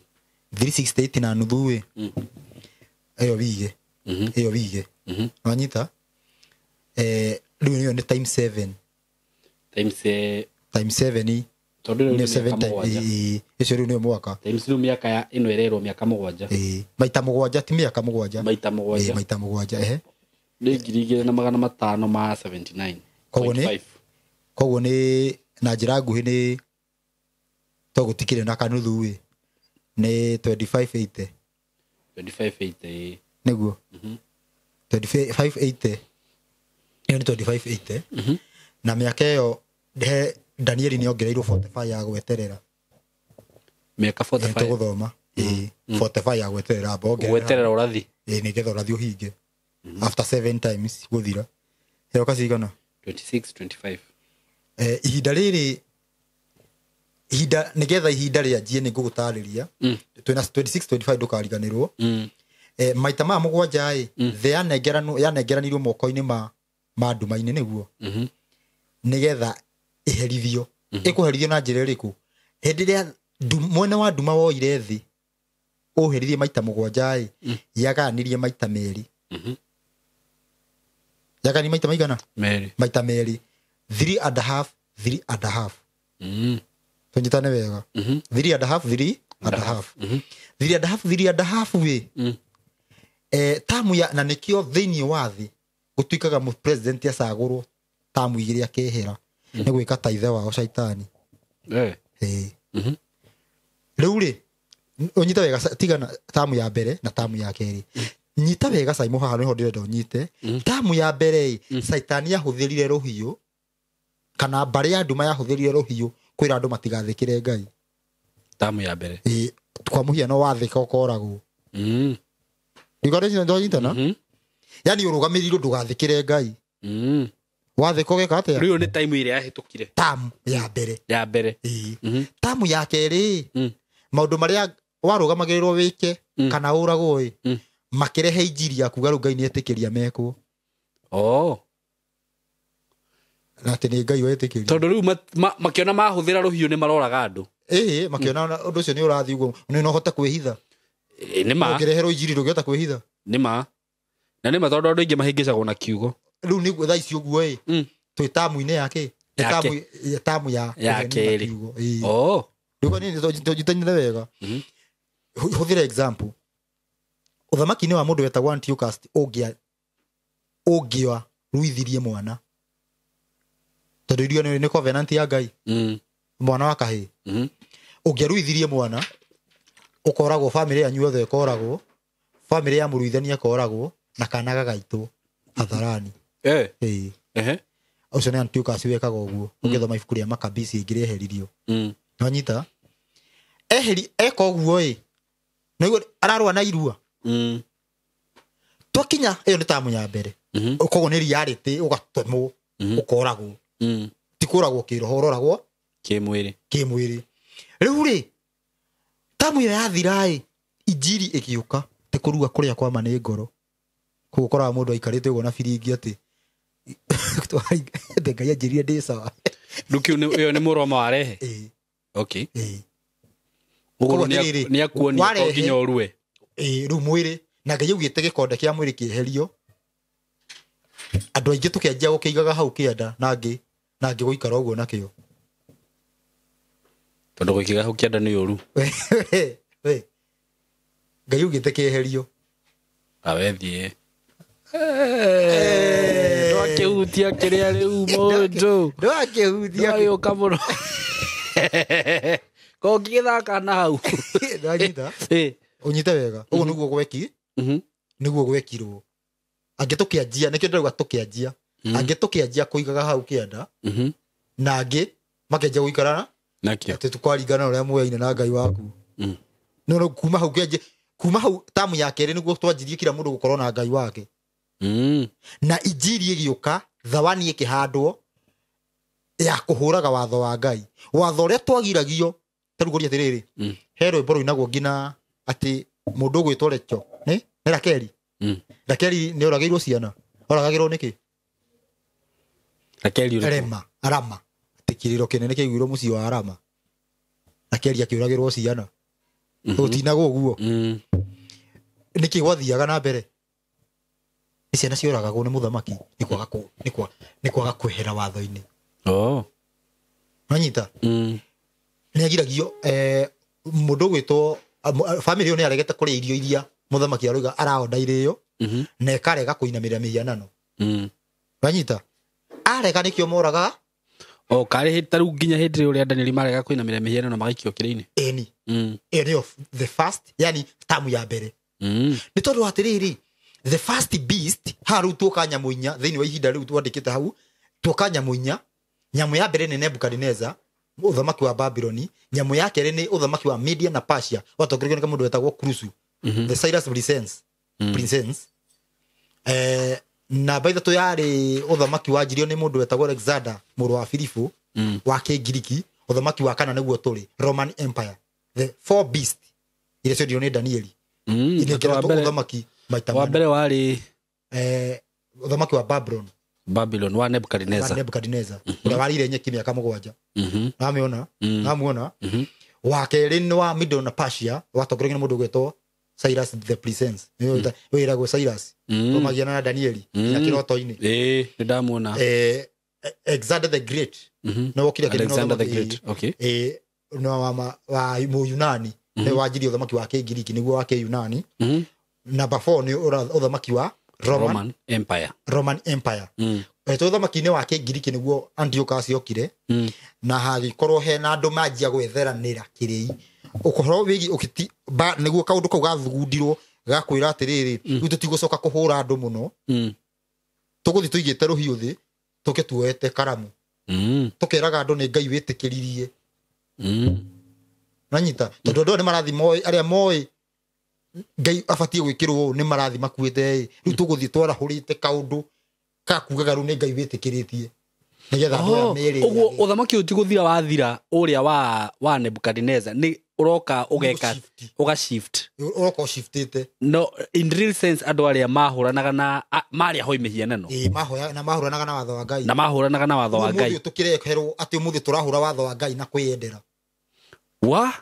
368 na nuthu ĩyo wige. Ĩyo wige. Wanyita? Rĩu nĩyo nĩ times 7. Times 7 tondũ rĩu nĩ 7 times icio rĩu nĩyo mwaka. Times rĩu mĩaka ya ĩno ĩrerwo mĩaka mũgwanja. Maita mũgwanja ti mĩaka mũgwanja. Maita mũgwanja. Maita mũgwanja Nĩ 2579. Koguo nĩ na njĩra nguhĩ nĩ to gũtikĩrĩ na kanuthu nĩ 2580. 2580 nĩguo. 2580 ĩyo nĩ 2580. Na mĩaka ĩyo Danieli nĩ ongereirwo 45 ya gweterera. Mĩaka 45 tũgũthoma. 45 ya gweterera gweterera ũrathi. Nĩgetha ũrathi ũhinge. After 7 times gũthira. Ĩroka cigana? 26 25. Ihinda rĩrĩ ihinda nĩgetha ihinda rĩanjie nĩ ngũgũtarĩria. Twĩna 26 25 ndũkariganĩrwo. Maita maya mũgwanja thĩ yanengeranirwo moko-inĩ ma nduma-inĩ nĩguo. Nĩgetha ĩherithio. Ĩkũherithio na njĩra ĩrĩkũ? Hĩndĩ ĩrĩa mwena wa nduma woire thĩ ũherithie maita mũgwanja yagayanirie maita merĩ. Yagayanirie maita maigana? Merĩ. Maita merĩ. 3.5 3.5. Tũnyitane wega. 3.5 3.5. 3.5 3.5 we. Tamu ya na nĩkĩo thĩinĩ wa thĩ Gũtuĩkaga mũ president acagũrwo tamu igĩrĩ akehera nĩ gwĩka ta ithe wao caitani. Eh. Ĩĩ. Mhm. Rĩu rĩ, ũnyite wega, tigana tamu ya mbere na tamu ya kerĩ. Nyita wega Simon, haha nĩho ndĩrenda ũnyite. Tamu ya mbere ĩ, caitani ahũthĩrire rũhiũ, kana mbarĩ ya nduma yahũthĩrire rũhiũ kwĩra andũ matigathĩkĩre Ngai. Tamu ya mbere. Ĩĩ, kwa mũhiano wathĩka ũkoragwo. Ndikona Mhm. yani ũrũgamĩrĩirwo ndũgathĩkĩre Ngai. Wathĩka ũgeka atĩa? Rĩu nĩ time ĩrĩa yahĩtũkire. Tamu ya mbere. Ya mbere. Ĩĩ. Mhm. Tamu ya kerĩ, Mm. maũndũ marĩa warũgamagĩrĩrwo wĩke kana ũragwo ĩ, makĩrehe injiri ya kuga rĩu Ngai nĩetĩkĩria mekwo. Oh. Na atĩ nĩ Ngai wetĩkĩria. Tondũ rĩu makĩona mahũthĩra rũhiũ nĩ maroraga andũ. Ĩĩ, makĩona ũndũ ũcio nĩ ũrathiĩ ũguo, nĩ no ũhote kwĩhitha. Ĩ, nĩ ma. Ũngĩreherwo injiri ndũngĩhota kwĩhitha. Nĩ ma. Na nĩ ma tondũ andũ aingĩ mahĩngĩcagwo na kiugo. Rĩu nĩguo thaa ici ũguo ĩ, twĩ tamu-inĩ ya kĩ? Twĩ Ya tamu ya Ya kũhenio na kerĩ. kiugo. Ĩĩ. Oh. Rĩu niĩ nyitanĩre wega. Mhm. Hũthĩra example. Ũthamaki-inĩ wa mũndũ wetagwo Antiochus ũngĩa ruithirie mwana. Tondũ irio nĩ covenant ya Ngai. Mwana wa kahĩĩ. Ũngĩaruithirie mwana, ũkoragwo famĩlĩ yanyu yothe ĩkoragwo, famĩlĩ ya mũruithania ĩkoragwo, na kana gagaitwo hadharani. Eh. Ĩĩ. Ehe. Ũcio nĩ Antiochus wekaga ũguo. Ũngĩthoma ibuku rĩa Makabisi ĩngĩ rĩeheririo. Nwanyita? Eheri eka ũguo ĩ, nĩguo ararũa na irua. Twakinya ĩyo nĩ tamu ya mbere. Koguo nĩ reality, ũgatemwo, ũkoragwo. Ti kũragwo kĩroho, ũroragwo Kĩmwĩrĩ. Kĩmwĩrĩ. Rĩu rĩ, tamu ĩyo yathira ĩ, injiri ĩgĩũka, ti kũrua kũrĩa kwa ma nĩ ngoro. Koguo ũkoraga mũndũ aikarĩte ũguo na biringi atĩ atĩ Ngai anjĩrire ndĩ sawa. Rĩu kĩu ĩyo nĩ mũroma warehe. Ĩĩ, Okay. ĩĩ. Ũguo Koguo atĩrĩrĩ, nĩ akuonia to warehe- nginya ũrue. Ĩĩ, rĩu mwĩrĩ na Ngai augĩte gĩkonde kĩa mwĩrĩ kĩeherio, andũ aingĩ tũkĩanjia gũkĩigaga hau kĩanda na angĩ na angĩ gũikara ũguo nakĩo. Tondũ gũikĩga hau kĩanda nĩ ũru. We, Ngai augĩte kĩeherio. Awethiĩ. Ndwakĩhutia kĩrĩa rĩu mũndũ. Ndwakĩhutia. Ndwagĩũka mũno. Kongĩgĩthaka na hau. Ndwanyita. Ĩ. Ũnyite wega. Ũguo nĩguo gweki, nĩguo gwekirwo. Angĩ tũkĩanjia, nĩkĩo ndĩrauga tũkĩanjia. Angĩ tũkĩanjia kũigaga hau kĩanda, na angĩ makĩanjia gũikara Nakĩo. atĩ tũkwaringana na ũrĩa muoyaine na Ngai waku. No no kuma hau kĩanjia, kuma hau tamu ya kerĩ nĩguo twanjirie kila mũndũ gũkorwo na Ngai wake. Na injiri ĩgĩũka, thawani ĩkĩhandwo ya kũhũraga watho wa Ngai. Watho ũrĩa twagiragio, ta rĩu ngũria atĩrĩrĩ, he rwĩmbo rũinagwo nginya atĩ mũndũ ũgwĩtwo Recho, nĩ Rakeli. Rakeli nĩ oragĩirwo ciana. Oragagĩrwo nĩkĩ? Rakeli ũrĩkũ? Rema, Rama. Atĩ kĩrĩro kĩnene kĩaiguirwo mũciĩ wa Rama. Rakeli akĩũragĩrwo ciana. Gũtinagwo ũguo. Nĩkĩ gwathiaga na mbere? Nĩ ciana cioragagwo nĩ mũthamaki nĩ kwaga nĩ kwaga kwehera watho-inĩ. Oh. Nwanyita? Nĩ agiragio, mũndũ ũgwĩtwo, famĩlĩ ĩyo nĩ yaregete kũrĩa irio iria mũthamaki aroiga araonda irĩo, na ĩkarega kũinamĩrĩra mĩhianano. Nwanyita? Arega nĩkĩo moraga. O karĩ ta rĩu nginya hĩndĩ ĩrĩa ũrĩa Danieli marega kũinamĩrĩra mĩhianano magaikio kĩrĩa-inĩ. Ĩni. Ĩyo nĩyo the first, yani tamu ya mbere. Nĩ tondũ atĩrĩrĩ, the first beast, haha rĩu tuoka nyamũ inya, thĩinĩ wa ihinda rĩu twandĩkĩte hau, tuoka nyamũ inya. Nyamũ ya mbere nĩ Nebukadneza, ũthamaki wa Babyloni. Nyamũ ya kerĩ nĩ ũthamaki wa Media na Persia, watongoretio nĩ mũndũ wetagwo Kurusu, the Cyrus Princess. Princess. Namba ithatũ yarĩ ũthamaki wanjirio nĩ mũndũ wetagwo Alexander, mũrũ wa Filipu, wa Kĩngiriki. Ũthamaki wa kana nĩguo tũrĩ, Roman Empire. The four beast iria cionirwo nĩ Danieli. Inengeretwo ũthamaki maita Wa mana. mbere warĩ Ũthamaki wa Babylon. Babylon, wa Nebukadnezar. Wa Nebukadnezar, ũrĩa warĩire nyeki mĩaka 7. Wamĩona? Wamuona? Wa kerĩ nĩ wa Medo na Persia, watongoretio nĩ mũndũ ũgwĩtwo Cyrus the Princess. Wĩragwo Cyrus. Tũmagiana na Danieli nginya kĩroto-inĩ. Ĩĩ, nĩ ndamuona. Alexander the Great. Nĩ wokire akĩrĩ na Alexander the ũthamaki, Great. Okay. Nĩ wa Mũyunani. Nĩ wanjirie ũthamaki wa Kĩngiriki, nĩguo wa Kĩyunani. Number 4 nĩ ũthamaki wa Roman Empire. Roman Empire. Ũthamaki-inĩ wa Kĩngiriki nĩguo Antiochus okire na hagĩkorwo hena andũ manjia gwetheranĩra kĩrĩi ũhoro wĩgiĩ ũkiti nĩguo kaũndũ kau gathugundirwo gakwĩra atĩrĩrĩ rĩu tũtigũcoka kũhũra andũ mũno tũgũthiĩ tũigĩte rũhiũ thĩ tũke tuoete karamu tũkeraga andũ nĩ Ngai wĩtĩkĩririe nanyita tondũ andũ nĩ marathi moĩ arĩa moĩ Ngai abatiĩ gwĩkĩrwo nĩ marathi makuĩte rĩu tũgũthiĩ twarahũrĩte kaũndũ kakugaga rĩu nĩ Ngai wĩtĩkĩrĩtie nĩgetha andũ aya merĩ ũguo ũthamaki ũyũ ti gũthira wathira ũrĩa wa Nebuchadnezzar nĩ ũroka ũgeka ũga shift ũroka ũshiftĩte no in real sense andũ arĩa mahũranaga na marĩa hoi mĩhianano na mahũranaga na watho wa Ngai na mahũranaga na watho wa Ngai ũmũthĩ tũkĩreherwo atĩ ũmũthĩ tũrahũra watho wa Ngai na kwĩyendera wa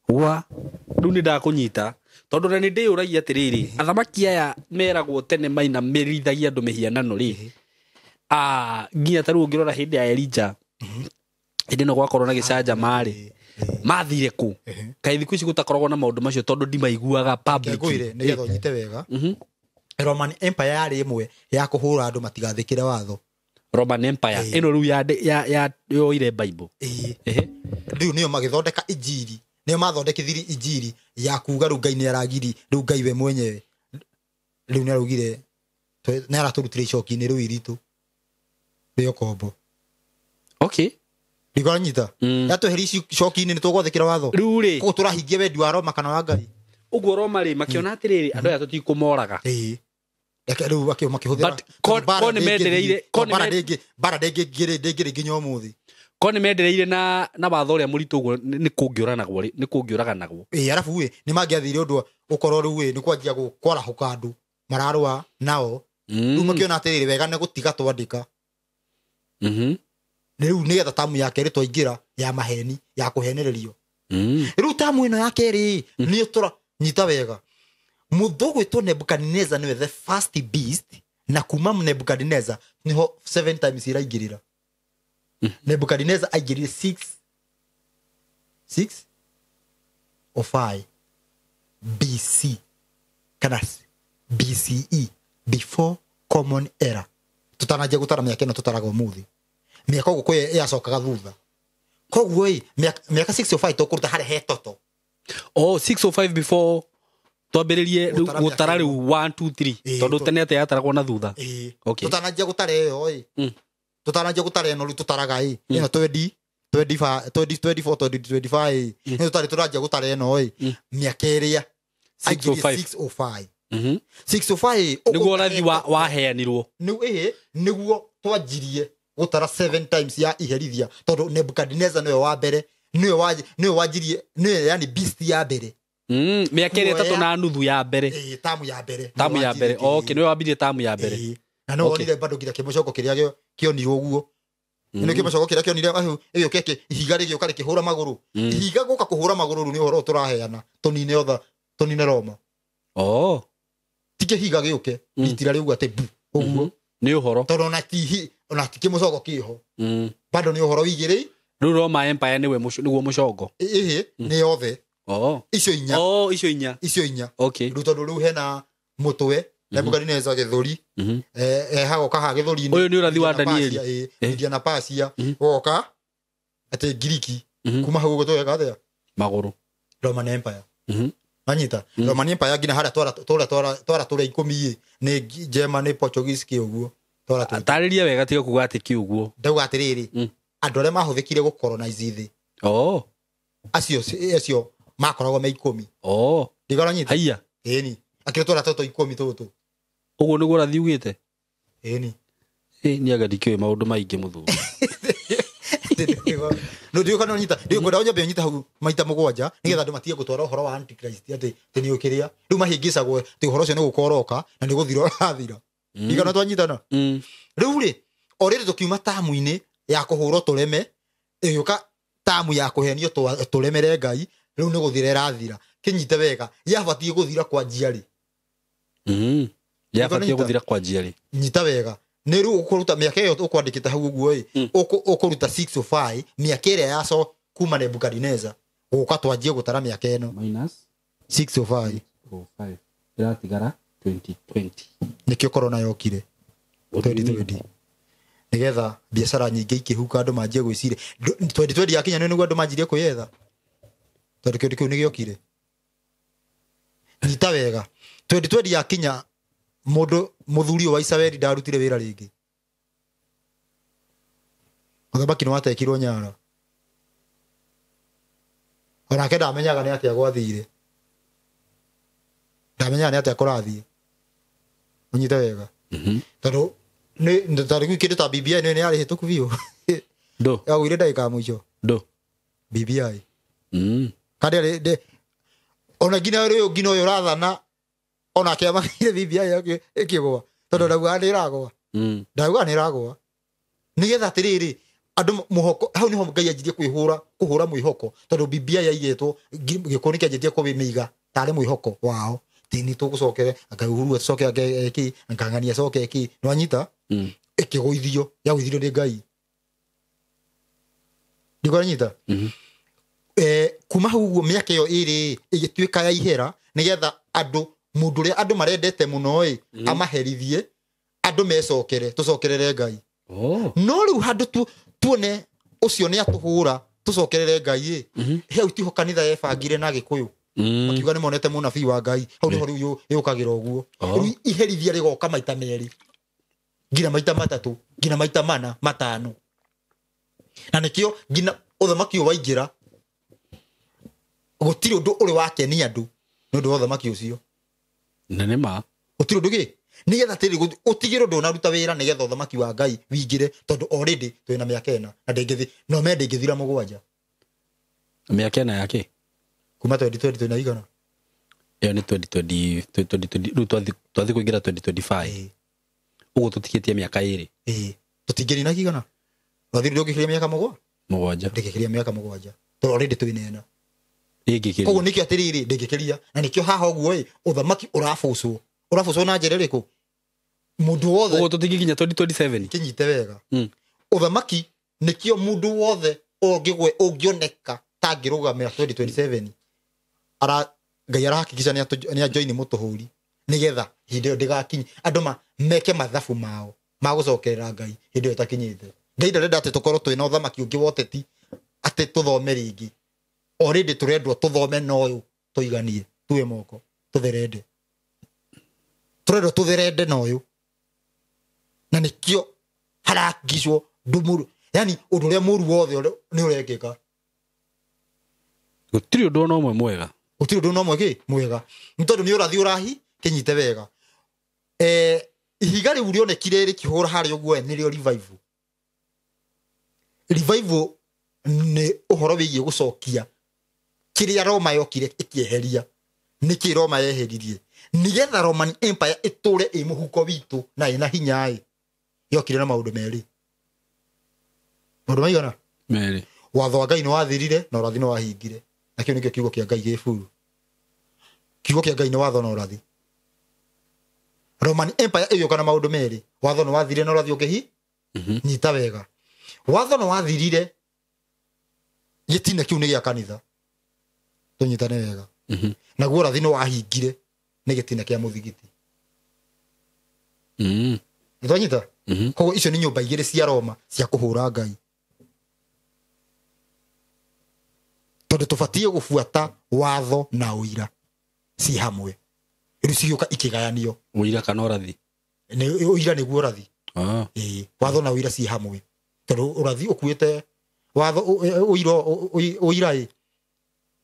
rĩu nĩ ndakũnyita tondũ na nĩ ndĩyũragia atĩrĩrĩ athamaki aya meragwo tene mainamĩrithagia andũ mĩhianano rĩ nginya ta rĩu ũngĩrora hĩndĩ ya Elijah hĩndĩ ĩno gwakorwo na gĩcanjama rĩ mathire kũ kaĩ thikũ ici gũtakoragwo na maũndũ macio tondũ ndimaiguaga publicly ngwĩre nĩgetha ũnyite wega Roman Empire yarĩ ĩmwe ya kũhũra andũ matigathĩkĩre watho Roman Empire ĩno rĩu ya yoire Bible rĩu nĩyo magĩthondeka injiri nĩyo mathondekithirie injiri ya kuga rĩu Ngai nĩ aragiri rĩu Ngai we mwenyewe rĩu nĩ araugire nĩ aratũrutire icoki-inĩ rĩu iritũ rĩa ũkombo okay ndigoranyita yatweheria icoki-inĩ nĩ tũgwathĩkĩra watho rĩu rĩ koguo tũrahingia wendi wa Roma kana wa Ngai ũguo Roma rĩ makiona atĩrĩrĩ andũ aya tũtikũmoraga rĩu makĩhũthĩra mbara ndĩngĩrĩ nginya ũmũthĩ ko nĩ mendereire na watho ũrĩa mũritũ ũguo nĩ kũngĩũranagwo rĩ nĩ kũngĩũraganagwo arabu ĩ nĩ mangĩathire ũndũ ũkorwo rĩu ĩ nĩ kwanjia kwarahũka andũ mararũa nao rĩu makĩona atĩrĩrĩ wega nĩ gũtiga twandĩka rĩu nĩgetha tamu ya kerĩ twaingĩra ya maheni ya kũhenererio rĩu tamu ĩno ya kerĩ nĩ tũra nyita wega mũthũ gwĩtwo Nebuchadnezzar nĩwe the first beast na kuma Nebuchadnezzar nĩho 7 times iraingĩrĩra Nebuchadnezzar aingĩrire 6 6 or 5 BC kana BCE before common era tutananjia gũtara mĩaka ĩno tũtaraga ũmũthĩ mĩaka ũguo kwĩ yacokaga thutha koguo ĩ mĩaka 605 tũkũruta harĩa he toto 605 before twambĩrĩrie gũtara rĩu 1 2 3 tondũ tene atĩ yataragwo na thutha okay tũtananjia gũtara ĩyo ĩ tũtananjia gũtara ĩno rĩu tũtaraga ĩ ĩno 20 25 20 24 2025 ĩ tũtarĩ tũranjia gũtara ĩno ĩ mĩaka ĩrĩa 605 605 nĩguo ũrathi waheanirwo nĩguo twanjirie gũtara 7 times ya iherithia tondũ Nebuchadnezzar nĩwe wa mbere nĩwe wanjirie nĩwe yani beast ya mbere mĩaka ĩrĩa ĩtatũ na nuthu ya mbere tamu ya mbere okay nĩwe wambirie tamu ya mbere na no wonire bado nginya kĩmũcoko kĩrĩa kĩonirwo ũguo nĩ kĩmũcoko kĩrĩa kĩonire ĩgĩũka ihiga rĩgĩũka rĩkĩhũra magũrũ ihiga gũka kũhũra magũrũ rĩu nĩ ũhoro tũraheana tũnine otha tũnine Roma ti kĩhiga gĩũke itira rĩu atĩ bu ũguo nĩ ũhoro tondũ ona ti ona ti kĩmũcoko kĩho bado nĩ ũhoro wĩigĩrĩi rĩu Roma Empire nĩwe nĩguo mũcongo ĩhĩ nĩ yothe icio inya icio inya okay rĩu tondũ rĩu hena mũtwe Nebuchadnezzar gĩthũri hagoka ha gĩthũri-inĩ ũyũ nĩ ũrathi wa Danieli Media na Persia goka atĩ Ngiriki kuma hau ũguo tũgeka atĩa magũrũ Roman Empire manyita Roman Empire nginya harĩa twara tũrĩa ikũmi ĩ nĩ Germany Portuguese kĩ ũguo twara tũrĩa tarĩria wega tiga kuga atĩ kĩ ũguo ndauga atĩrĩrĩ andũ arĩa mahũthĩkire gũcolonize thĩ acio makoragwo me ikũmi ndigoranyita haiya ĩni akĩrĩ twara tũtũ ikũmi tũtũ ũguo nĩguo ũrathi ugĩte ĩni niĩ anga ndikĩũĩ maũndũ maingĩ mũthuri no ndiũĩ kana ũnyita ndiũĩ kwenda ũnyambe ũnyite hau maita mũgwanja nĩgetha andũ matige gũtwara ũhoro wa antichrist atĩ nĩ ũkĩrĩa rĩu mahĩngĩcagwo atĩ ũhoro ũcio nĩ gũka ũroka na nĩ gũthira ũrathira ndigana twanyitana rĩu rĩ o rĩrĩ tũkiuma tamu-inĩ ya kũhũrwo tũreme ĩgĩũka tamu ya kũhenio tũremere Ngai rĩu nĩ gũthira ĩrathira kĩnyite wega yabatiĩ gũthira kwanjia rĩ yabatiĩ gũthira kwanjia rĩ nyita wega nĩ rĩu ũkũruta mĩaka ĩyo ũkwandĩkĩte hau ũguo ĩ ũkũruta 605 mĩaka ĩrĩa yaco kuma Nebuchadnezzar gũka twanjie gũtara mĩaka ĩno minus 605 ĩratigara 2020. Nĩkĩo corona yokire 2020 nĩgetha biacara nyingĩ ikĩhuka andũ manjie gwĩciria 2020 yakinya nĩguo andũ manjirie kwĩyetha tondũ kĩndũ kĩu nĩgĩokire. Nyita wega, 2020 yakinya mũndũ mũthuri wa Isabeli ndarutire wĩra rĩngĩ. Mũthamaki nĩwatekirwo Nyara, onake ndamenyaga nĩ atĩa gwathire, ndamenyaga nĩ atĩa kũrathiĩ. Ũnyite wega, tondũ nĩ tarĩu kĩndũ ta BBI nĩ yarĩ hĩtũku biũ. Ndo yagũire ndagĩka ya mũico ndo BBI. Kandi arĩ ona nginya rĩu nginya ũyũ ũrathana onake amakire BBI yake ĩkĩgũa tondũ ndaugaga nĩ ĩragũa. Ndaugaga nĩ ĩragũa nĩgetha atĩrĩrĩ andũ mũhoko hau nĩho Ngai anjirie kwĩhũra kũhũra mwĩhoko tondũ BBI yaigĩtwo gĩkũyũ nĩkĩanjĩtie kũmĩiga tarĩ mwĩhoko wao tini tũgũcokere anga Uhuru acoke anga eki anga Ng'ani acoke eki nĩwanyita. Ĩkĩgũithio yagũithirio nĩ Ngai ndikũranyita. Kuma hau ũguo mĩaka ĩyo ĩrĩ ĩgĩtuĩka ya ihera nĩgetha andũ mũndũ ũrĩa andũ marendete mũno ĩ amaherithie andũ mecokere tũcokerere Ngai. No rĩu handũ tuone ũcio nĩ atũhũra tũcokerere Ngai ĩ hau tiho kanitha yebangire na Gĩkũyũ makiuga nĩ monete mũnabii wa Ngai hau nĩho rĩu yũkagĩra ũguo. Rĩu iherithia rĩgoka maita merĩ nginya maita matatũ nginya maita mana matano, na nĩkĩo nginya ũthamaki ũyũ waingĩra gũtirĩ ũndũ ũrĩ wakenia andũ nĩ ũndũ wa ũthamaki ũcio. Na nĩ ma gũtirĩ ũndũ gĩ nĩgetha atĩrĩ ũtigĩre ũndũ ũnaruta wĩra nĩgetha ũthamaki wa Ngai wingĩre tondũ already twĩna mĩaka ĩna na ndĩngĩthi no me ndĩngĩthira mũgwanja. Mĩaka ĩna yake kuma 2020 twĩna igana ĩyo nĩ 2020 2020 rĩu twathi kũingĩra 2025 ũguo tũtikĩtie mĩaka ĩrĩ. Tũtingĩrina kigana twathi ndũngĩkĩria mĩaka mũgwanja ndĩngĩkĩria mĩaka mũgwanja tondũ already twĩna ĩna. Ndĩngĩkĩria koguo nĩkĩo atĩrĩrĩ ndĩngĩkĩria na nĩkĩo haha ũguo ĩ ũthamaki ũrabucwo na njĩra ĩrĩkũ mũndũ wothe ũguo tũtingĩkinya 2027 kĩnyite wega. Ũthamaki nĩkĩo mũndũ wothe ũngĩoneka ta angĩrũgamĩra 2027 ara Ngai arahakikisha nĩ ajoini mũtũhũri nĩgetha hĩndĩ ĩyo ndĩgakinye andũ meke mathabu mao ma gũcokerera Ngai hĩndĩ ĩyo ĩtakinyĩte. Ngai ndarenda atĩ tũkorwo twĩna ũthamaki ũngĩ wa ũteti atĩ tũthome rĩngĩ. Already tũrendwo tũthome na ũyũ tũiganie tuwe moko tũtherende tũrendwo tũtherende na ũyũ na nĩkĩo harakishwo ndũmũru yani ũndũ ũrĩa mũru wothe nĩ ũrekĩka. Gũtirĩ ũndũ ona ũmwe mwega. Gũtirĩ ũndũ ona ũmwe kĩ mwega nĩ tondũ nĩ ũrathi ũrahi kĩnyite wega. Ihiga rĩu rĩonekire rĩkĩhũra harĩa ũguo nĩrĩo revival. Revival nĩ ũhoro wĩgiĩ gũcokia kĩrĩa Roma yokire ĩkĩeheria. Nĩkĩ Roma yeheririe nĩgetha Roman Empire ĩtũre ĩ mũhuko witũ na ĩna hinya ĩ yokire na maũndũ merĩ. Maũndũ maigana merĩ. Watho wa Ngai nĩ wathirire na ũrathi nĩ wahingire na kĩu nĩkĩo kiugo kĩa Ngai gĩburu. Kiugo kĩa Ngai nĩ watho na ũrathi. Roman Empire ĩgĩũka na maũndũ merĩ, watho nĩ wathirire na ũrathi ũkĩhi. Nyita wega, watho nĩ wathirire gĩtina kĩu nĩ gĩa kanitha tũnyitane wega. Naguo ũrathi nĩ wahingire nĩ gĩtina kĩa mũthigiti. Nĩ twanyita? Koguo icio nĩ nyũmba igĩrĩ cia Roma cia kũhũra Ngai tondũ tũbatiĩ gũbuata watho na ũira ci hamwe. Rĩu cigĩũka ikĩgayanio. Ũira kana ũrathi? Nĩ ũira nĩguo ũrathi. Watho na ũira ci hamwe tondũ ũrathi ũkuĩte watho ũira ĩ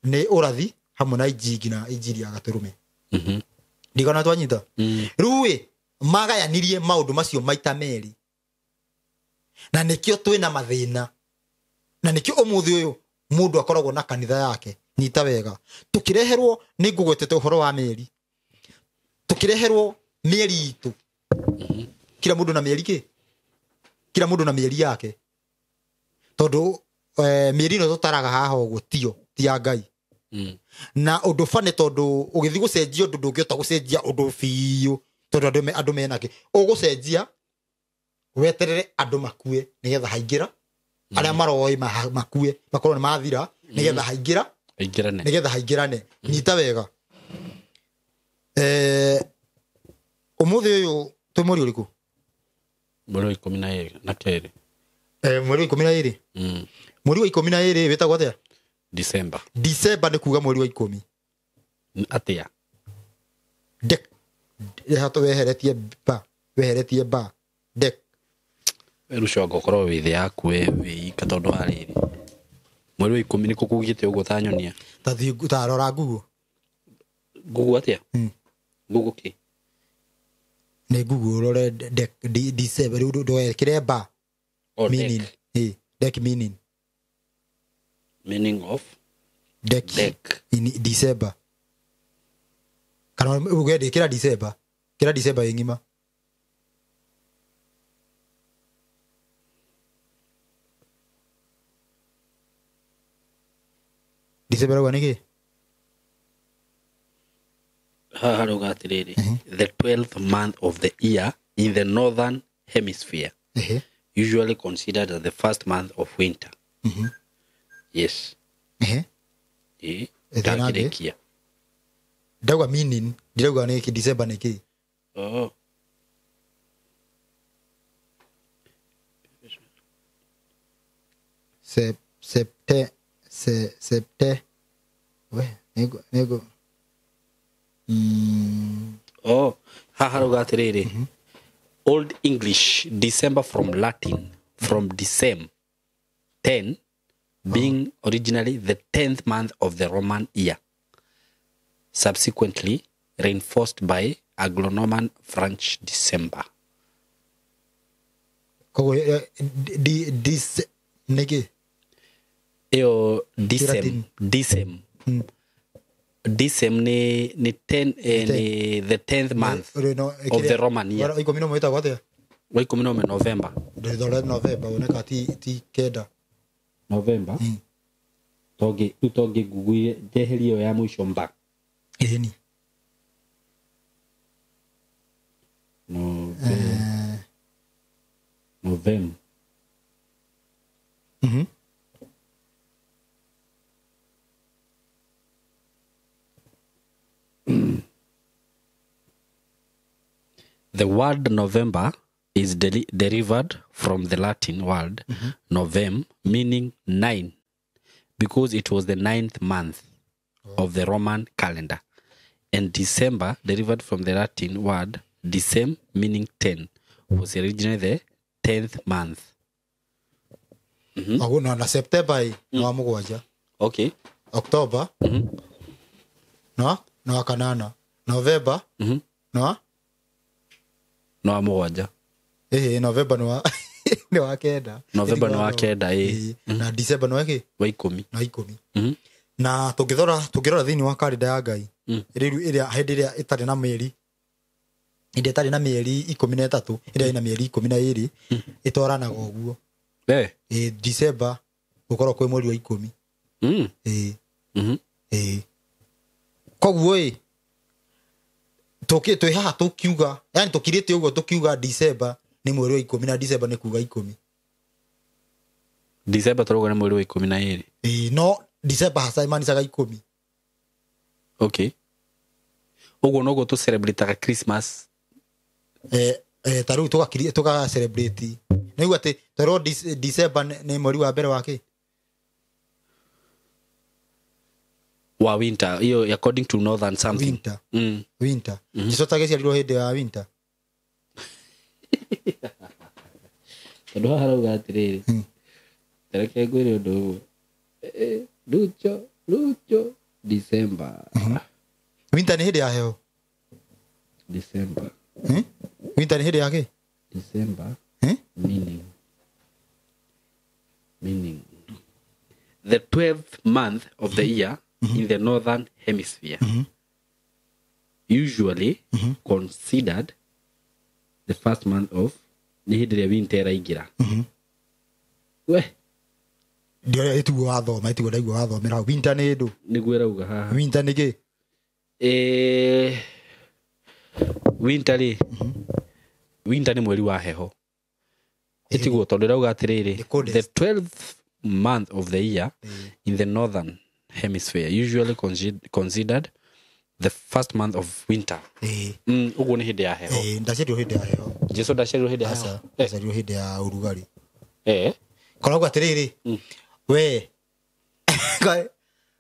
nĩ ũrathi hamwe na injiri na injiri ya gatũrũme. Ndigana twanyita? Rĩu ĩ magayanirie maũndũ macio maita merĩ na nĩkĩo twĩna mathĩna na nĩkĩo ũmũthĩ ũyũ mũndũ akoragwo na kanitha yake. Nyita wega, tũkĩreherwo nĩ ngũgwetete ũhoro wa mĩeri, tũkĩreherwo mĩeri itũ kila mũndũ na mĩeri kĩ kila mũndũ na mĩeri yake tondũ mĩeri ĩno tũtaraga haha ũguo tio ti ya Ngai. Na ũndũ bane tondũ ũgĩthiĩ gũcenjia ũndũ ndũngĩhota gũcenjia ũndũ biũ tondũ andũ menake ũgũcenjia weterere andũ makue nĩgetha haingĩra arĩa maroĩ makue makorwo nĩ mathira nĩgetha haingĩra nĩgetha haingĩrane. Nyita wega, Umuthi uyu twi mweri uriku? Mweri wa 12 na keri. Mweri wa 12. Mweri wa 12 witagwo atia? December. December ni kuga mweri wa 10. Atia? Dek. Hato weheretie ba. Weheretie ba. Dek. Rucogo ukorwo wi thi yaku we wika tondu wa riri. Mweri wa 10 niko kugite uguo ta nyonia. Ta thi ta rora Google. Google atia? Google ki? Ni Google rore dek December riu ndwekire ba. Meaning. Dek meaning. Meaning of dek. Dek. In December. Kana uge kira December. Kira December ingima. December uga niki? Haha harauga atiriri, the 12th month of the year in the northern hemisphere. Usually considered as the first month of winter. Yes. Ndakirekia. Ndauga meaning, ndirauga niki December niki. Oh. Septe septe we nego nego. Oh, haha harauga atiriri. Old English December from Latin from decem 10 being originally the 10th month of the Roman year, subsequently reinforced by Anglo-Norman French December. Kogo di niki eo decem decem decem ni 10 ni the 10th month of the Roman year. Ikumi no mwitagwo atia? Wa 11 November. Ndithore November woneka ti kenda. November. Tongi tongi Google njeherie ya mwisho mba. Ĩni. November. The word November is derived from the Latin word novem, meaning 9, because it was the 9th month of the Roman calendar. And December, derived from the Latin word decem, meaning 10, was originally the 10th month. Na September no wa mugwanja. Okay. October. No wa kanana. November. No no wa mugwanja. November no wa ni wa kenda. November no wa kenda. Na December no wa ki? Wa 10. Na 10. Na tungirora thiini wa kalenda ya Ngai. Riu iria hindi iria itari na mieri. Hindi itari na mieri 13, iria ina mieri 12 itwaranaga uguo. December gukorwo kwi mweri wa 10. Koguo twi haha tukiuga, yani tukirite uguo tukiuga December ni mweri wa 10 na December ni kuga 10. December turuga ni mweri wa 12. No December hasa imanicaga 10. Okay. Uguo noguo tu celebrate Christmas. Ta riu tuka celebrate. Niguo ati toro December ni mweri wa mbere wa ki? Wa winter, iyo according to northern something. Winter. Winter. Jesu tageciarirwo hindi ya winter. Tondu haha harauga atiriri. Tareke ngwire undu ũmwe. Lucho December. Winter ni hindi ya heho. December. Winter ni hindi ya ki? December. Meaning the 12th month of the year in the northern hemisphere. Usually considered the first month of ni hindi ria winter iraingira. We ndio itugo wathoma itugo ndaigua wathomera winter ni ndu niguo irauga haha. Winter ni ki? Winter ri winter ni mweri wa heho. Itiguo tondu irauga atiriri the 12th month of the year in the northern hemisphere, usually considered The first month of winter. Ĩĩ. Ũguo nĩ hĩndĩ ya heho. Ĩĩ, ndaciarirwo hĩndĩ ya heho. Jesu ndaciarirwo hĩndĩ ya heho. Aca, ndaciarirwo hĩndĩ ya ũrugarĩ. Koragwo atĩrĩrĩ, we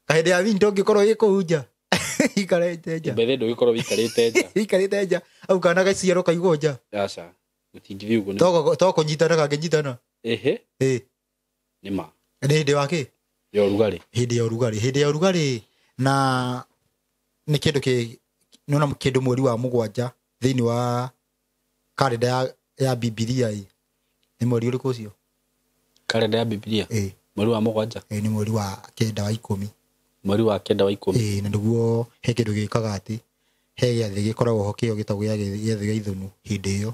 kahĩndĩ ya winter ũngĩkorwo wĩ kũu nja, ikarĩte nja. Mbere ndũgĩkorwo wĩikarĩte nja. Ikarĩte nja au kana gaciarwo kaigwo nja. Aca, gũtingĩthiĩ ũguo nĩ- To kũnyitana kangĩnyitana. Ehe. Ĩĩ. Nĩ ma. Nĩ hĩndĩ wa kĩ? Ya ũrugarĩ. Hĩndĩ ya ũrugarĩ, hĩndĩ ya ũrugarĩ. Na nĩ kĩndũ kĩ nĩona kĩndũ mweri wa 7 thĩinĩ wa kalenda ya Bibilia ĩ. Nĩ mweri ũrĩkũ ũcio? Kalenda ya Bibilia? Ĩĩ. Mweri wa 7? Ĩĩ, nĩ mweri wa 9 wa 10. Mweri wa 9 wa 10. Ĩĩ, na nĩguo he kĩndũ gĩkaga atĩ he gĩathĩ gĩkoragwo ho kĩo gĩtagwo gĩathĩ gĩa ithũnũ hĩndĩ ĩyo.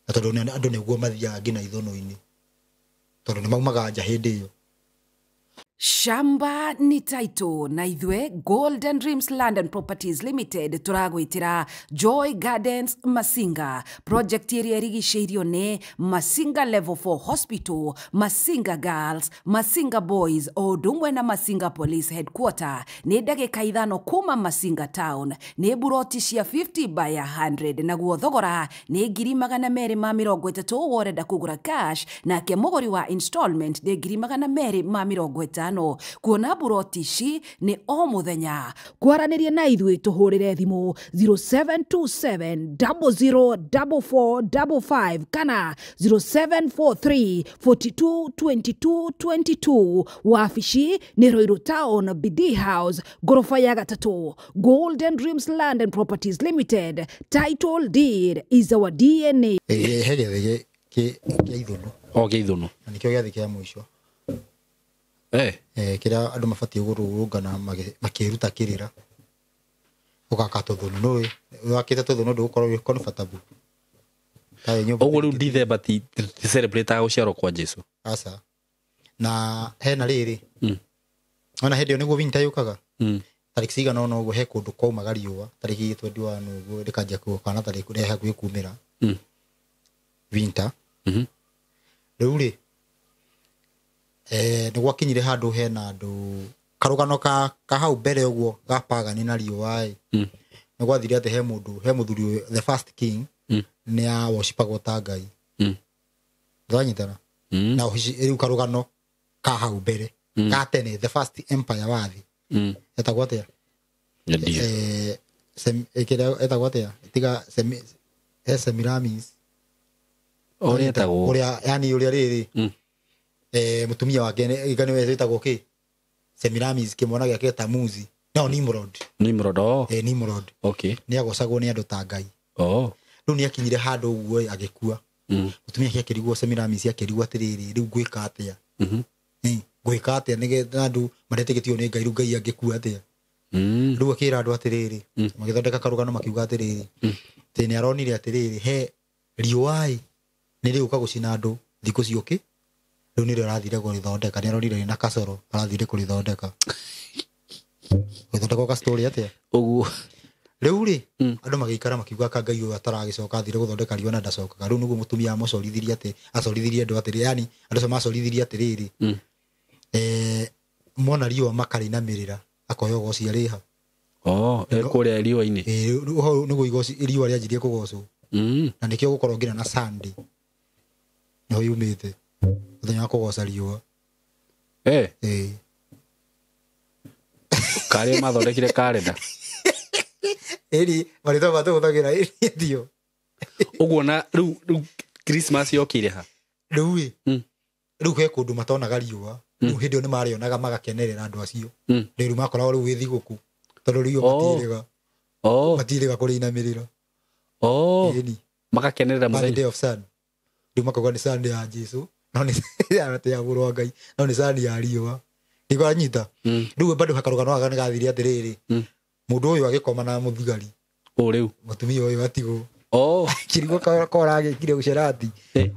Na tondũ andũ nĩguo mathiaga nginya ithũnũ-inĩ, tondũ nĩ maumaga nja hĩndĩ ĩyo. Shamba ni title na ithwe Golden Dreams Land and Properties Limited turagwitira Joy Gardens Masinga project ĩrĩa ĩrigicĩirio nĩ Masinga Level 4 Hospital, Masinga Girls, Masinga Boys o ũndũ ũmwe na Masinga Police Headquarter. Nĩ ndagĩka 5 kuma Masinga Town. Nĩ buroti cia 50 by 100 naguo thogora nĩ ngiri magana merĩ ma mĩrongo ĩtatũ worenda kũgũra cash, nake mũgũri wa installment nĩ ngiri magana merĩ ma mĩrongo ĩtano. Kuona buroti ici nĩ o mũthenya. Kwaranĩria na ithuĩ tũhũrĩre thimũ 0727 00 44 55 kana 0743 42 22 22. Wabici nĩ Ruiru Town, BD House, ngoroba ya 3. Golden Dreams Land and Properties Limited. Title deed is our DNA. He gĩathĩ kĩa ithũnũ. O kĩa ithũnũ. Na nĩkĩo gĩathĩ kĩa mũico. Kĩrĩa andũ mabatiĩ kũrũrũngana makĩruta kĩrĩra. Ũgaka tũthũnũ, nũĩ wakĩte tũthũnũ ndũgũkorwo wĩ comfortable. Taĩ nyũmba. Ũguo rĩu December ti celebrate gũciarwo kwa Jesu. Aca. Na hena rĩrĩ. Ona hĩndĩ ĩyo nĩguo winter yũkaga. Tarĩki cigana ũna ũguo he kũndũ kwaumaga riũa, tarĩki 21 ũguo rĩkanjia kũũka na tarĩki rĩ hakuhĩ kumĩra. Winter. Rĩu rĩ, nĩ gwakinyire handũ hena andũ karũgano ka hau mbere ũguo ga pagani na riũa ĩ. Nĩ gwathire atĩ he mũndũ, he mũthuri ũyũ, the first king, nĩ aworshipagwo ta Ngai. Ndwanyitana? Na rĩu karũgano ka hau mbere, ka tene, the first empire wa thĩ. Etagwo atĩa? Ndio. Kĩrĩa etagwo atĩa? Tiga Semiramis. Ũrĩa etagwo? Ũrĩa, yani ũrĩa rĩrĩ. Mũtumia wake nĩ wetagwo kĩ? Semiramis, kĩmwana gĩake Tamuzi. No, Nimrod. Nimrod, oh. Nimrod. Okay. Nĩ agocagwo nĩ andũ ta Ngai. Oh. Rĩu nĩ akinyire handũ ũguo agĩkua. Mũtumia ake akĩrigwo, Semiramis akĩrigwo atĩrĩrĩ, rĩu ngwĩka atĩa? Ngwĩka atĩa nĩgetha andũ maretĩkĩtio nĩ Ngai, rĩu Ngai angĩkua atĩa? Rĩu akĩra andũ atĩrĩrĩ, magĩthondeka karũgano makiuga atĩrĩrĩ, atĩ nĩ aronire atĩrĩrĩ, he riũa nĩ rĩũka gũcina andũ thikũ ciũkĩ. Rĩu nĩrĩo arathire kũrĩthondeka, nĩ aronire rĩna kacoro, arathire kũrĩthondeka. Gũthondeka ka story atĩa? Ũguo. Rĩu rĩ, andũ magĩikara makiuga ka Ngai ũyũ ataragĩcoka, athire gũthondeka riũa na ndacokaga. Rĩu nĩguo mũtumia amocorithirie atĩ, acorithirie andũ atĩrĩ, yani andũ acio macorithirie atĩrĩrĩ, mona riũa makarĩinamĩrĩra, akoya ũgoci arĩha. Oh, kũrĩa riũa-inĩ. Rĩu hau nĩguo igoci riũa rĩanjirie kũgocwo. Na nĩkĩo gũkorwo nginya na Sunday. Nĩho yumĩte. Mũthenya wa kũgoca riũa. Karĩa mathondekire kalenda. Ĩri, marĩtwa matũhũthagĩra, ĩri ndio. Ũguo na rĩu Christmas yokire ha? Rĩu ĩ, rĩu he kũndũ matonaga riũa. Rĩu hĩndĩ ĩyo nĩ marĩonaga magakenerera andũ acio. Rĩu makoragwo rĩu wĩ thigũkũ. Tondũ riũa matirĩga. Matirĩga kũrĩinamĩrĩra. Ĩni. Magakenerera mũthenya. Day of Sun. Rĩu makauga nĩ Sunday ya Jesu. No nĩ ya mũrũ wa Ngai. No nĩ Sunday ya riũa. Nĩkũranyita? Rĩu bado hakarũgano gaka nĩ gathire atĩrĩrĩ. Mũndũ ũyũ agĩkoma na mũthigari. O rĩu. Mũtumia ũyũ atigwo. Akĩrigwo koragĩkire ũcerati.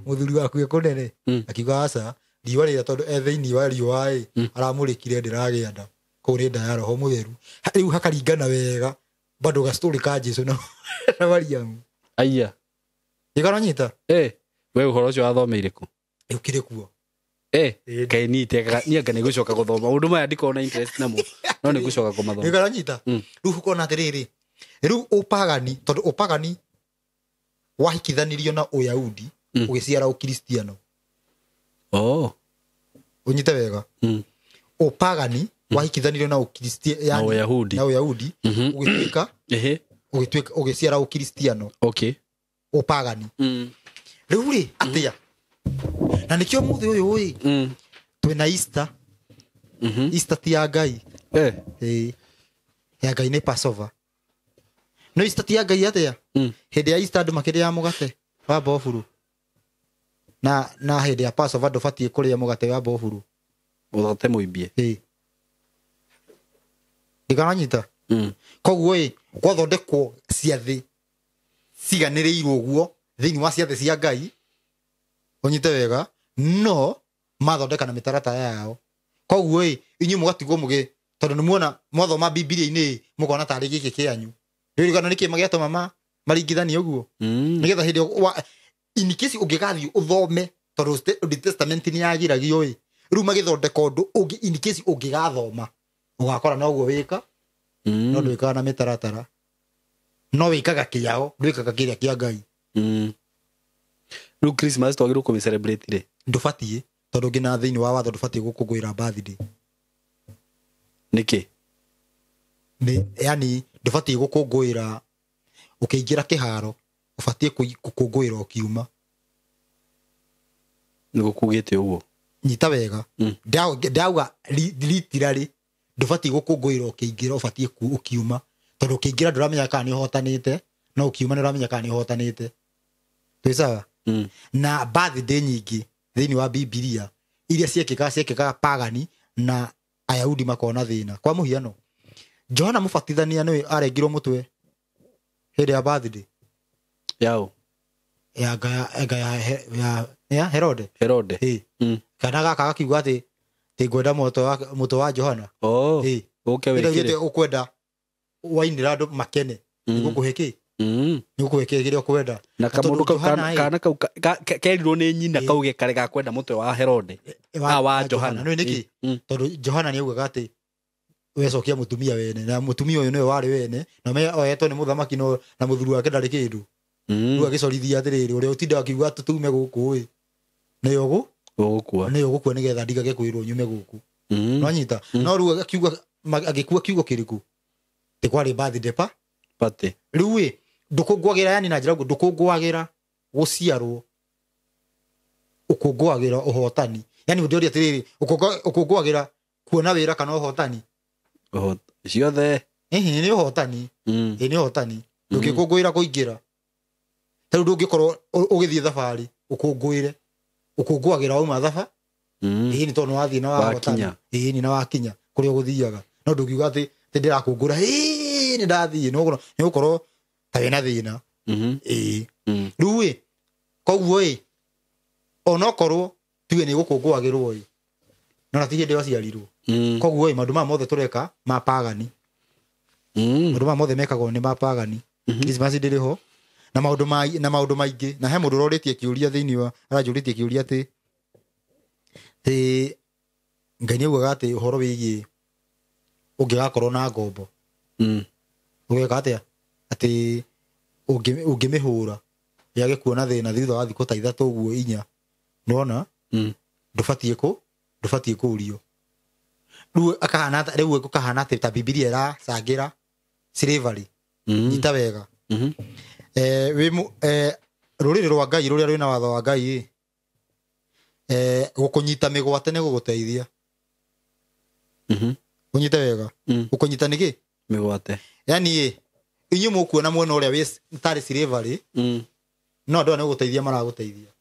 Mũthuri waku e kũnene. Akiuga aca, riũa rĩrĩa tondũ e thĩinĩ wa riũa ĩ, aramũrĩkire ndĩragĩa nda. Kũu nĩ nda ya Roho Mũtheru. Rĩu hakaringana wega. Bado ga story ka Jesu na Mariamu. Aya. Nĩkũranyita? We ũhoro ũcio wathomeire kũ? Rĩu kĩrĩ kuo. Ngai niĩ anga nĩ gũcoka gũthoma maũndũ maya ndikoragwo na interest namo no nĩ gũcoka kũmathoma. Nĩkaranyita. Rĩu ũkona atĩrĩrĩ, rĩu ũpagani, tondũ ũpagani wahikithanirio na ũyahudi ũgĩciara ũkristiano. Ũnyite wega. Ũpagani wahikithanirio na ũkristiano Na ũyahudi. Na ũyahudi ũgĩtuĩka ũgĩtuĩka ũgĩciara ũkristiano. Ũpagani. Rĩu rĩ atĩa? Na nĩkĩo mũthĩ ũyũ ĩ twĩna Easter. Easter ti ya Ngai. Ĩĩ. Ya Ngai nĩ Passover. No Easter ti ya Ngai atĩa? Hĩndĩ ya Easter andũ makĩrĩaga mũgate wa mboburu. Na hĩndĩ ya Passover ndũbatiĩ kũrĩa mũgate wa mboburu. Mũgate mũimbie. Ĩĩ. Ndikaranyita. Koguo ĩ gwathondekwo ciathĩ ciganĩrĩirwo ũguo thĩinĩ wa ciathĩ cia Ngai, ũnyite wega, no mathondeka na mĩtaratara yao. Koguo ĩ inyuĩ mũgatigwo mũgĩ, tondũ nĩ muona mwathoma Bibilia-inĩ mũkona tarĩ gĩkĩ kĩanyu. Rĩu kana nĩkĩ magĩatũma maringithanie ũguo? Nĩgetha hĩndĩ wa in case ũngĩgathiĩ ũthome, tondũ Old Testament nĩ yagiragio ĩ, rĩu magĩthondeka ũndũ ũngĩ in case ũngĩgathoma ũgakora noguo wĩka, no ndwĩkaga na mĩtaratara, no wĩkaga kĩao, ndwĩkaga kĩrĩa kĩa Ngai. Rĩu Christmas twagĩrĩirwo kũmĩ celebrate rĩ? Ndũbatiĩ, tondũ nginya thĩinĩ wa watho ndũbatiĩ gũkũngũĩra birthday. Nĩkĩ? Nĩ, yani ndũbatiĩ gũkũngũĩra ũkĩingĩra kĩharo, ũbatiĩ gũkũngũĩra ũkiuma. Nĩ gũkugĩte ũguo. Nyita wega. Ndauga literally ndũbatiĩ gũkũngũĩra ũkĩingĩra, ũbatiĩ ũkiuma. Tondũ ũkĩingĩra ndũramenya kana nĩ ũhotanĩte, no ũkiuma nĩ ũramenya kana nĩ ũhotanĩte. Twĩ sawa? Na birthday nyingĩ thĩinĩ wa Bibilia iria ciekĩkaga pagani na Ayahudi makona thĩna. Kwa mũhiano, Johana Mũbatithania nĩwe arengirwo mũtwe hĩndĩ ya birthday. Yao. Ya ya Herode. Herode. Ĩĩ. Kana gaka gakiuga atĩ tingwenda mũtwe wa Johana. Ĩĩ. Ũke Ĩrĩa wĩkĩre. ugĩte ũkwenda wainĩra andũ makene. Nĩgũkũhe kĩ? Nĩgũkũhe kĩ kĩrĩa ũkwenda. Na Na tondũ kamũndũ kau Johana ĩ- kana kau kerirwo nĩ nyina kauge kare gakwenda mũtwe wa Herode. Wa Johana. Nĩ nĩkĩ? Tondũ Johana nĩaugaga atĩ wecokia mũtumia wene, na mũtumia ũyũ nĩwe warĩ wene, na me oetwo nĩ mũthamaki no na mũthuri wake ndarĩ kĩndũ. Rĩu agĩcorithia atĩrĩrĩ, ũrĩa ũtindaga akiuga tũtume gũkũ ĩ, nĩwe Ũgũkua. nĩwe ũgũkua nĩgetha ndigage kwĩrwo nyume gũkũ. Nĩwanyita? No rĩu akiuga, agĩkua kiugo kĩrĩkũ? Ti kwarĩ birthday pa? Party. Rĩu ĩ, ndũkũngũagĩra, yani na njĩra ũguo, ndũkũngũagĩra gũciarwo, ũkũngũagĩra ũhotani. Yani ũndĩoria atĩrĩrĩ, ũkũngũagĩra kuona wĩra kana ũhotani? Ciothe. Ĩhĩ, nĩ ũhotani. Ĩĩ, nĩ ũhotani. Ndũngĩkũngũĩra kũingĩra. Ta rĩu ndũngĩkorwo ũgĩthiĩ thabarĩ, ũkũngũĩre. Ũkũngũagĩra wauma thaba? Ĩĩ, nĩ tondũ nĩwathiĩ na wahotana. Wakinya. Ĩĩ, nĩ na wakinya kũrĩa ũgũthiaga. No ndũngiuga atĩ ndĩrakũngũra, ĩĩ, nĩ ndathiĩ. Nĩ ũgũkorwo ta wĩna thĩna. Ĩĩ. Rĩu ĩ, koguo ĩ, onokorwo tuge nĩ gũkũngũagĩrwo ĩ, no na ti hĩndĩ waciarirwo. Koguo ĩ, maũndũ maya mothe tũreka ma pagani. Maũndũ maya mothe mekagwo nĩ ma pagani. Christmas ndĩrĩ ho. Na maũndũ ma, na maũndũ maingĩ. Na he mũndũ ũrorĩtie kĩũria thĩinĩ wa, aranjũrĩtie kĩũria atĩ Ngai nĩaugaga atĩ ũhoro wĩgiĩ ũngĩgakorwo na ngombo. Ũgeka atĩa? Atĩ ũngĩmĩhũra yage kuona thĩna thutha wa thikũ ta ithatũ ũguo inya. Nĩwona? Ndũbatiĩ kũũrio. Rĩu akahana ta, rĩu gũkahana atĩ ta Bibilia ĩracangĩra slavery. Nyita wega. Rũrĩrĩ rwa Ngai rũrĩa rwĩna watho wa Ngai ĩ, gũkũnyita mĩgwate nĩ gũgũteithia. Ũnyite wega. Gũkũnyita nĩ kĩ? Mĩgwate. Yani ĩ, inyuĩ mũkuona mwena ũrĩa wĩ tarĩ slavery, no andũ aya nĩ gũgũteithia maragũteithia.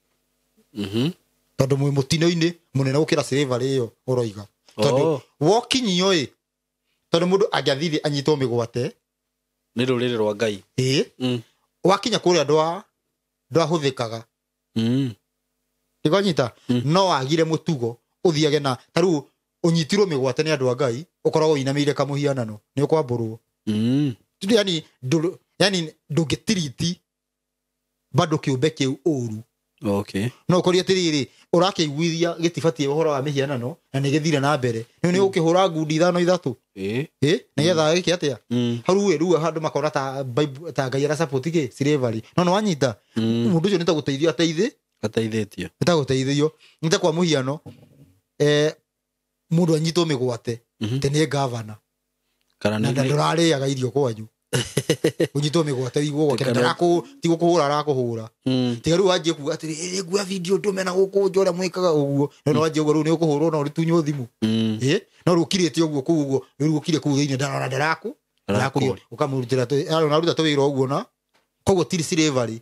Tondũ mwĩ mũtino-inĩ mũnene gũkĩra slavery ĩyo ũroiga. Tondũ wokinyio ĩ, tondũ mũndũ angĩathire anyitwo mĩgwate Nĩ rũrĩrĩ rwa Ngai. Ĩ, wakinya kũrĩa ndwahũthĩkaga. Ndĩkonyita? No wagire mũtugo ũthiage na ta rĩu ũnyitirwo mĩgwate nĩ andũ a Ngai, ũkoragwo ũinamĩire kamũhianano, nĩ ũkwambũrwo. Yani ndũngĩtiriti bado kĩũmbe kĩu ũru. Okay. No ũkorie atĩrĩrĩ, ũrakĩiguithia gĩtibatiĩ ũhoro wa mĩhianano na nĩ gĩthire na mbere. Nĩ nĩ ũkĩhũra ngundi ithano ithatũ. Nĩgetha gĩke atĩa? Hau rĩu handũ makona ta Bible ta Ngai ara support kĩ slavery. No no wanyita. Mũndũ ũcio nĩ ta gũteithio ateithĩ. Ateithĩtio. Nĩ ta gũteithio. Nĩ ta kwa mũhiano mũndũ anyitwo mĩgwate atĩ nĩ governor. Kana na ndũrarĩaga irio kwanyu. Ũnyitwo mĩgwate wĩiguo gwake, ti gũkũhũra arakũhũra. Tiga rĩu wanjie kuga atĩrĩ, nguoya video ndũme na gũkũ nja ũrĩa mwĩkaga ũguo. No no wanjie ũguo rĩu nĩ ũkũhũrwo na ũrĩtunywo thimũ. No rĩu ũkirĩte ũguo kũu ũguo, rĩu ũkire kũu thĩinĩ ndarora ndaraku. Ndarakũria, ũkamũrutĩra ũnaruta tũwĩra ũguo na koguo ti slavery.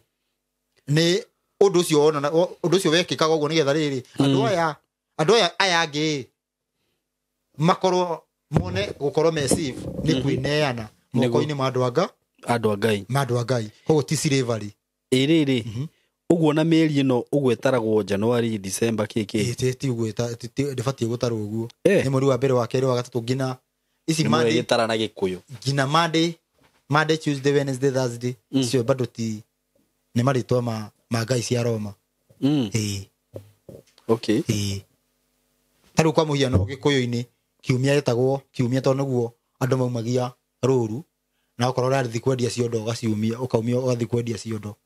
Nĩ ũndũ ũcio wona, ũndũ ũcio wekĩkaga ũguo nĩgetha rĩrĩ, andũ aya angĩ makorwo mone gũkorwo me safe nĩ kwĩneana moko-inĩ ma andũ andũ a Ngai. Ma andũ a Ngai. Koguo ti slavery. Ĩrĩrĩ, ũguo na mĩeri ĩno ũguo ĩtaragwo January, December kĩkĩ. Ti ũguo ndĩbatiĩ gũtarwo ũguo. Nĩ mweri wa mbere, wa kerĩ, wa gatatũ nginya ici Monday ĩtara na Gĩkũyũ. Nginya Monday, Tuesday, Wednesday, Thursday. Icio bado ti nĩ marĩtwa ma Ngai cia Roma. Okay. Ta rĩu kwa mũhiano Gĩkũyũ-inĩ kiumia gĩtagwo kiumia tondũ nĩguo andũ maumagia rũru, na okorwo ũrathiĩ kwendia ciondo ũgaciumia, ũkaumia ũgathiĩ kwendia ciondo.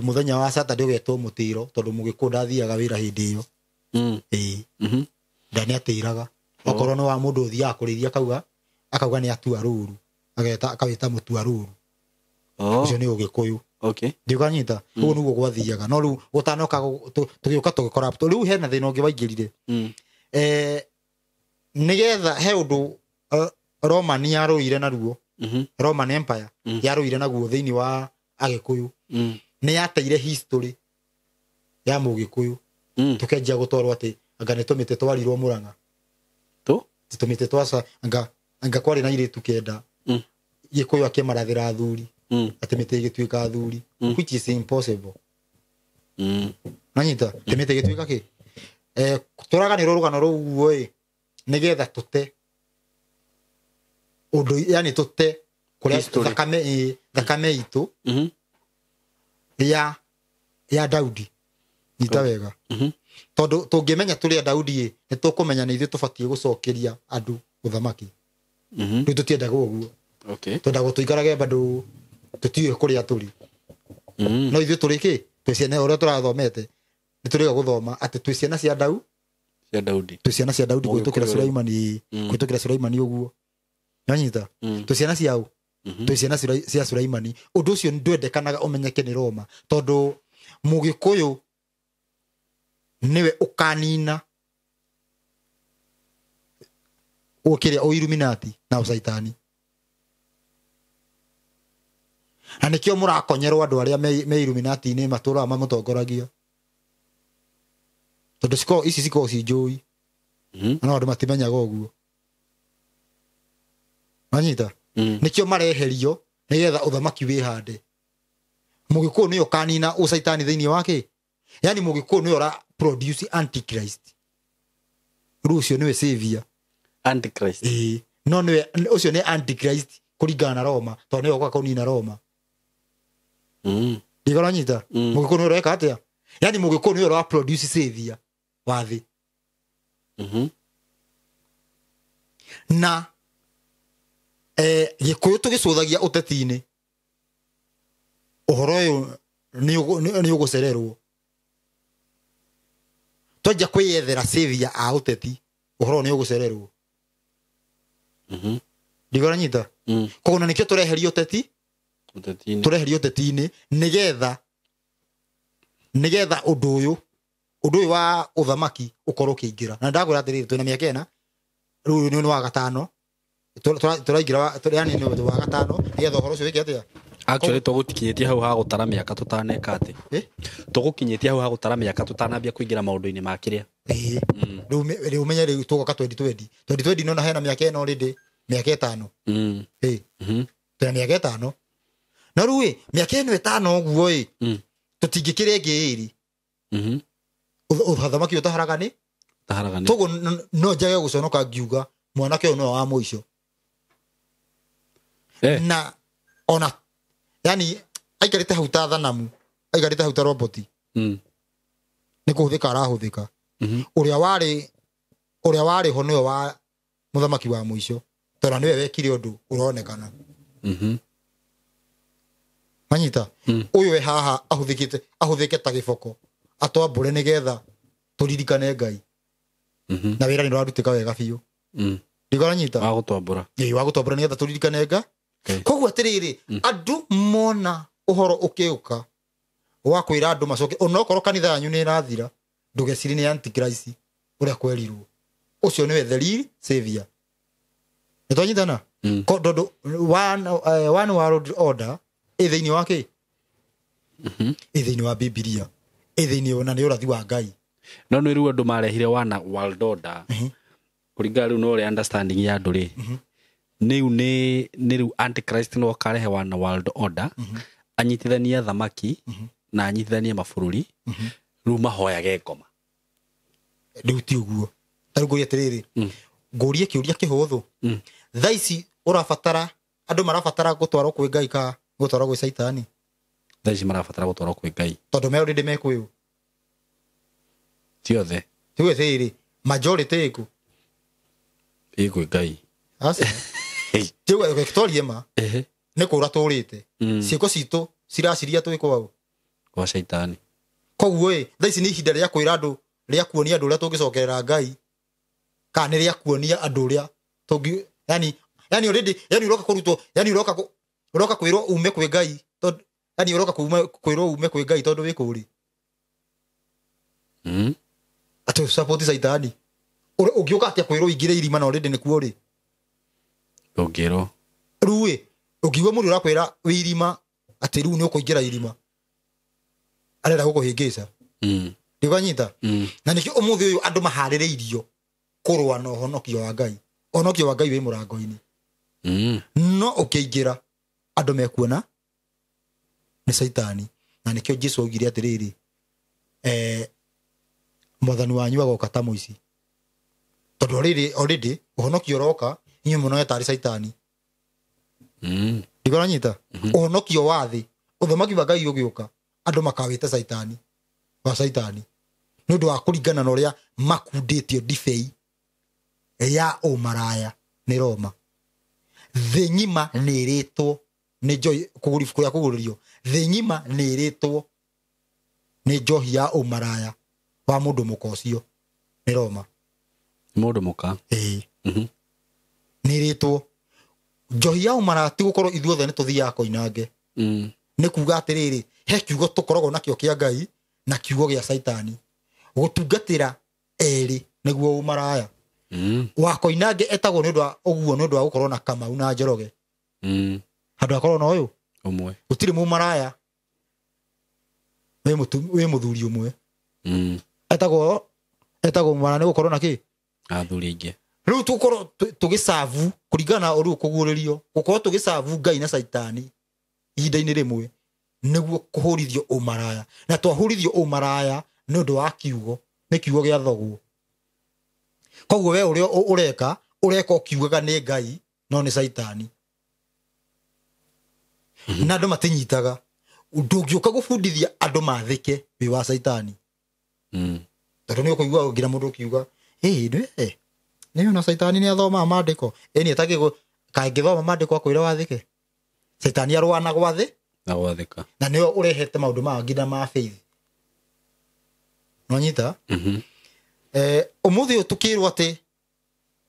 Mũthenya wa Saturday ũgetwo mũtĩro tondũ mũgĩkũyũ ndathiaga wĩra hĩndĩ ĩyo. Nda nĩatĩraga. Okorwo nĩ wa mũndũ ũthiaga kũrĩithia akauga nĩ atua rũru, akawĩta mũtua rũru. Ũcio nĩ ũgĩkũyũ. Okay. Ndikanyita. Ũguo nĩguo gwathiaga. No rĩu gũtanoka tũgĩũka tũgĩkora rĩu hena thĩna ũngĩ waingĩrire. Nĩgetha he ũndũ Roman yarũire naruo. Roman Empire yarũire naguo thĩinĩ wa Agĩkũyũ. Nĩ yateire history ya Mũgĩkũyũ. Tũkenjia gũtwarwo atĩ anga nĩ tũmĩtĩ twarirwo Mũrang'a. Tũmĩtĩ twaca anga kwarĩ na airĩtu kenda. Gĩkũyũ akĩmarathĩra athuri. Atĩ mĩtĩ ĩgĩtuĩka athuri. Which is impossible. Nanyita, atĩ mĩtĩ ĩgĩtuĩka kĩ? Tũraganĩrwo rũgano rũu ũguo ĩ, nĩgetha tũte ũndũ, yani tũte kũrĩa thakame itũ ya Daudi. Nyita wega. Tondũ tũngĩmenya tũrĩ a Daudi ĩ, nĩ tũkũmenya nĩ ithuĩ tũbatiĩ gũcokeria andũ ũthamaki. Rĩu tũtiendaga ũguo. Twendaga tũikarage bado tũtiũĩ kũrĩa tũrĩ. No ithuĩ tũrĩ kĩ? Twĩ ciana ũrĩa tũrathomete. Nĩ tũrĩga gũthoma atĩ twĩ ciana cia Daudi. Twĩ ciana cia Daudi kũhĩtũkĩra Sulaimani, kũhĩtũkĩra Sulaimani ũguo. Nanyita? Twĩ ciana cia ũ? Twĩ ciana cia Sulaimani. Ũndũ ũcio ndwendekanaga ũmenyeke nĩ Roma tondũ Mũgĩkũyũ nĩwe ũkanina ũkĩrĩa ũiluminati na ũcaitani. Na nĩkĩo mũrakonyerwo andũ arĩa me Illuminati-inĩ matũraga mamũtongoragia. Tondũ ici cikoragwo ci njũi. No andũ matimenyaga ũguo. Manyita? Nĩkĩo mareherio nĩgetha ũthamaki wĩhande. Mũgĩkũyũ nĩwe ũkanina ũcaitani thĩinĩ wake. Yani Mũgĩkũyũ nĩwe ũra produce Antichrist. Rĩu ũcio nĩwe savior. Antichrist. No nĩwe ũcio nĩ Antichrist kũringana na Roma tondũ nĩwe ũgoka kũnina Roma. Ndigoranyita? Mũgĩkũyũ nĩwe ũreka atĩa? Yani Mũgĩkũyũ nĩwe ũra produce savior wa thĩ. Na Gĩkũyũ tũgĩcũthagia ũteti-inĩ ũhoro ũyũ nĩ ũgũcererwo. Twanjia kwĩyethera savior a ũteti ũhoro nĩ ũgũcererwo. Ndigoranyita? Koguo na nĩkĩo tũreherio ũteti? Tũreherio ũteti-inĩ nĩgetha ũndũ ũyũ wa ũthamaki ũkorwo ũkĩingĩra. Na ndakwĩra atĩrĩrĩ, twĩna mĩaka ĩna, rĩu nĩ wa gatano, tũraingĩra yani nĩ wa gatano nĩgetha ũhoro ũcio wĩke atĩa? Actually tũgũkinyĩtie hau ha gũtara mĩaka tũtaneka atĩ. Tũgũkinyĩtie hau ha gũtara mĩaka tũtanambia kũingĩra maũndũ-inĩ ma kĩrĩa. Rĩu ũmenye rĩu tũgoka 2020. 2020 nona hena mĩaka ĩno already, mĩaka ĩtano. Twĩna mĩaka ĩtano. Na rĩu ĩ, mĩaka ĩno ĩtano ũguo ĩ, tũtingĩkĩra ĩngĩ ĩrĩ. Ũthamaki ũtaharaga nĩ? Ũtaharaga nĩ. Toguo no njage gũconoka ngiuga mwanake ũyũ nĩwe wa mũico. Na ona yani aikarĩte hau ta thanamu, aikarĩte hau ta roboti. Nĩ kũhũthĩka arahũthĩka. Ũrĩa warĩ ho nĩwe wa mũthamaki wa mũico tondũ nĩwe wekire ũndũ ũronekana. Manyita ũyũ we haha ahũthĩkĩte ahũthĩke ta gĩboko atwambũre nĩgetha tũririkane Ngai. Na wĩra nĩ ũrarutĩka wega biũ. Ndigoranyita wa gũtwambũra. Ĩĩ, wa gũtwambũra nĩgetha tũririkane Ngai. Koguo atĩrĩrĩ, andũ mona ũhoro ũkĩũka wa kwĩra andũ macoke, onokorwo kanitha yanyu nĩ ĩrathira, ndũgecirie nĩ antichrist ũrĩa kwerirwo. Ũcio nĩwe the real savior. Nĩ twanyitana? Tondũ one world order ĩ thĩinĩ wa kĩ? Ĩ thĩinĩ wa Bibilia. Ĩ thĩinĩ na nĩ ũrathi wa Ngai. No nĩ rĩu andũ marehire one world order. Kũringana rĩu na ũrĩa understanding ya andũ rĩ, nĩu nĩ rĩu antichrist no akarehe one world order, anyitithanie thamaki na anyitithanie mabũrũri, rĩu mahoyage ngoma. Rĩu ti ũguo. Ta rĩu ngũrie atĩrĩrĩ, ngũrie kĩũria kĩhũthũ. Thaa ici ũrabatara, andũ marabatara gũtwarwo kwĩ Ngai ka gũtwarwo gwĩ Caitani? Thaa ici marabatara gũtwarwo kwĩ Ngai. Tondũ me already me kwĩ ũ? Ti othe. Tuge atĩrĩrĩ, majority ĩkũ? Ĩ kwĩ Ngai. Aca. Tuge Victoria ma nĩ kũra tũrĩte. Ciĩko citũ ciraciria twĩ kwao. Kwa Caitani. Koguo ĩ, thaa ici nĩ ihinda rĩa kwĩra andũ, rĩa kuonia andũ ũrĩa tũngĩcokerera Ngai, kana nĩ rĩa kuonia andũ ũrĩa tũngĩ, yani, yani already, yani ũroka kũrutwo, yani ũroka ũroka kwĩrwo ume kwĩ Ngai, tondũ, yani ũroka kwĩrwo ume kwĩ Ngai tondũ wĩ kũrĩ. Atĩ support Caitani. Ũngĩũka atĩa kwĩrwo ũingĩre irima na already nĩkuo rĩ? Ndũngĩrwo. Rĩu ĩ, ũngiigua mũndũ ũrakwĩra wĩ irima, atĩ rĩu nĩ ũkũingĩra irima, arenda gũkũhĩngĩca. Ndĩkwanyita? Na nĩkĩo ũmũthĩ ũyũ andũ maharĩrĩirio kũrũa na ũhonokio wa Ngai. Ũhonokio wa Ngai wĩ mũrango-inĩ. No ũkĩingĩra, andũ mekuona nĩ Caitani. Na nĩkĩo Jesũ augire atĩrĩrĩ, mwathani wanyu agoka ta mũici. Tondũ already ũhonokio ũroka, inyuĩ mũnoe tarĩ Caitani. Ndĩkũranyita? Ũhonokio wa thĩ, ũthamaki wa Ngai ũgĩũka, andũ makawĩta Caitani, wa Caitani. Nĩ ũndũ wa kũringana na ũrĩa makundĩtio ndibei ya ũmaraya nĩ Roma. Thĩ ng'ima nĩ ĩrĩtwo nĩ njohi, kũgũri ibuku rĩa kũgũrĩrio. Thĩ ng'ima nĩ ĩrĩtwo nĩ njohi ya ũmaraya wa mũndũ mũka ũcio nĩ Roma. Mũndũ mũka? Ĩĩ. Nĩ ĩrĩtwo. Njohi ya ũmaraya ti gũkorwo ithuothe nĩ tũthiaga koinange. Nĩ kuga atĩrĩrĩ, he kiugo tũkoragwo nakĩo kĩa Ngai na kiugo gĩa Caitani. Gũtungatĩra erĩ nĩguo ũmaraya. Wa koinange etagwo nĩ ũndũ wa ũguo, nĩ ũndũ wa gũkorwo na Kamau na Njoroge. Handũ hakorwo na ũyũ ũmwe. Gũtirĩ mũmaraya wĩ mũthuri ũmwe. Etagwo mũmaraya nĩ gũkorwo na kĩ? Athuri aingĩ. Rĩu tũkorwo tũgĩcabu kũringana na ũrĩa ũkũguũrĩrio, gũkorwo tũgĩcabu Ngai na Caitani ihinda-inĩ rĩmwe nĩguo kũhũrithio ũmaraya. Na twahũrithio ũmaraya nĩ ũndũ wa kiugo, nĩ kiugo gĩa thoguo. Koguo we ũrĩa ũreka, ũreka ũkiugaga nĩ Ngai no nĩ Caitani. Na andũ matinyitaga. Ndũngĩũka gũbundithia andũ mathĩke wĩ wa Caitani. Tondũ nĩ ũkũigua nginya mũndũ ũkiuga, ĩĩ, nĩ ona Caitani nĩ athomaga maandĩko. Ĩĩ, nĩ etagĩrwo, kaingĩthoma maandĩko akwĩra wathĩke. Caitani arũaga na gwathĩ. Na gwathĩka. Na nĩwe ũrehete maũndũ maya nginya ma faith. Nĩwanyita? Ũmũthĩ ũyũ tũkĩrwo atĩ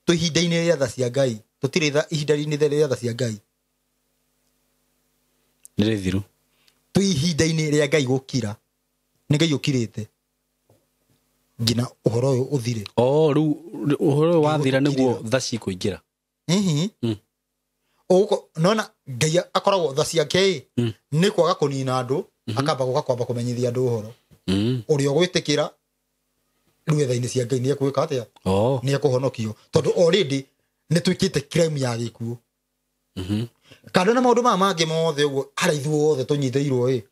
twĩ ihinda-inĩ rĩa tha cia Ngai, tũtirĩ ihinda-inĩ rĩa tha cia Ngai. Nĩ rĩthiru. Twĩ ihinda-inĩ rĩa Ngai gũkira. Nĩ Ngai ũkirĩte nginya ũhoro ũyũ ũthire. Oh, rĩu ũhoro ũyũ wathira nĩguo tha cikũingĩra. Ũgũko, nona Ngai akoragwo tha ciake ĩ, nĩ kwaga kũnina andũ, akamba gũka kwamba kũmenyithia andũ ũhoro. Ũrĩa ũgwĩtĩkĩra rĩu tha-inĩ cia Ngai nĩ ekwĩka atĩa? Nĩ ekũhonokio. Tondũ already nĩ twĩkĩte crime ya gĩkuũ. Kando na maũndũ maya mangĩ mothe ũguo, harĩa ithuothe tũnyitĩirwo ĩ,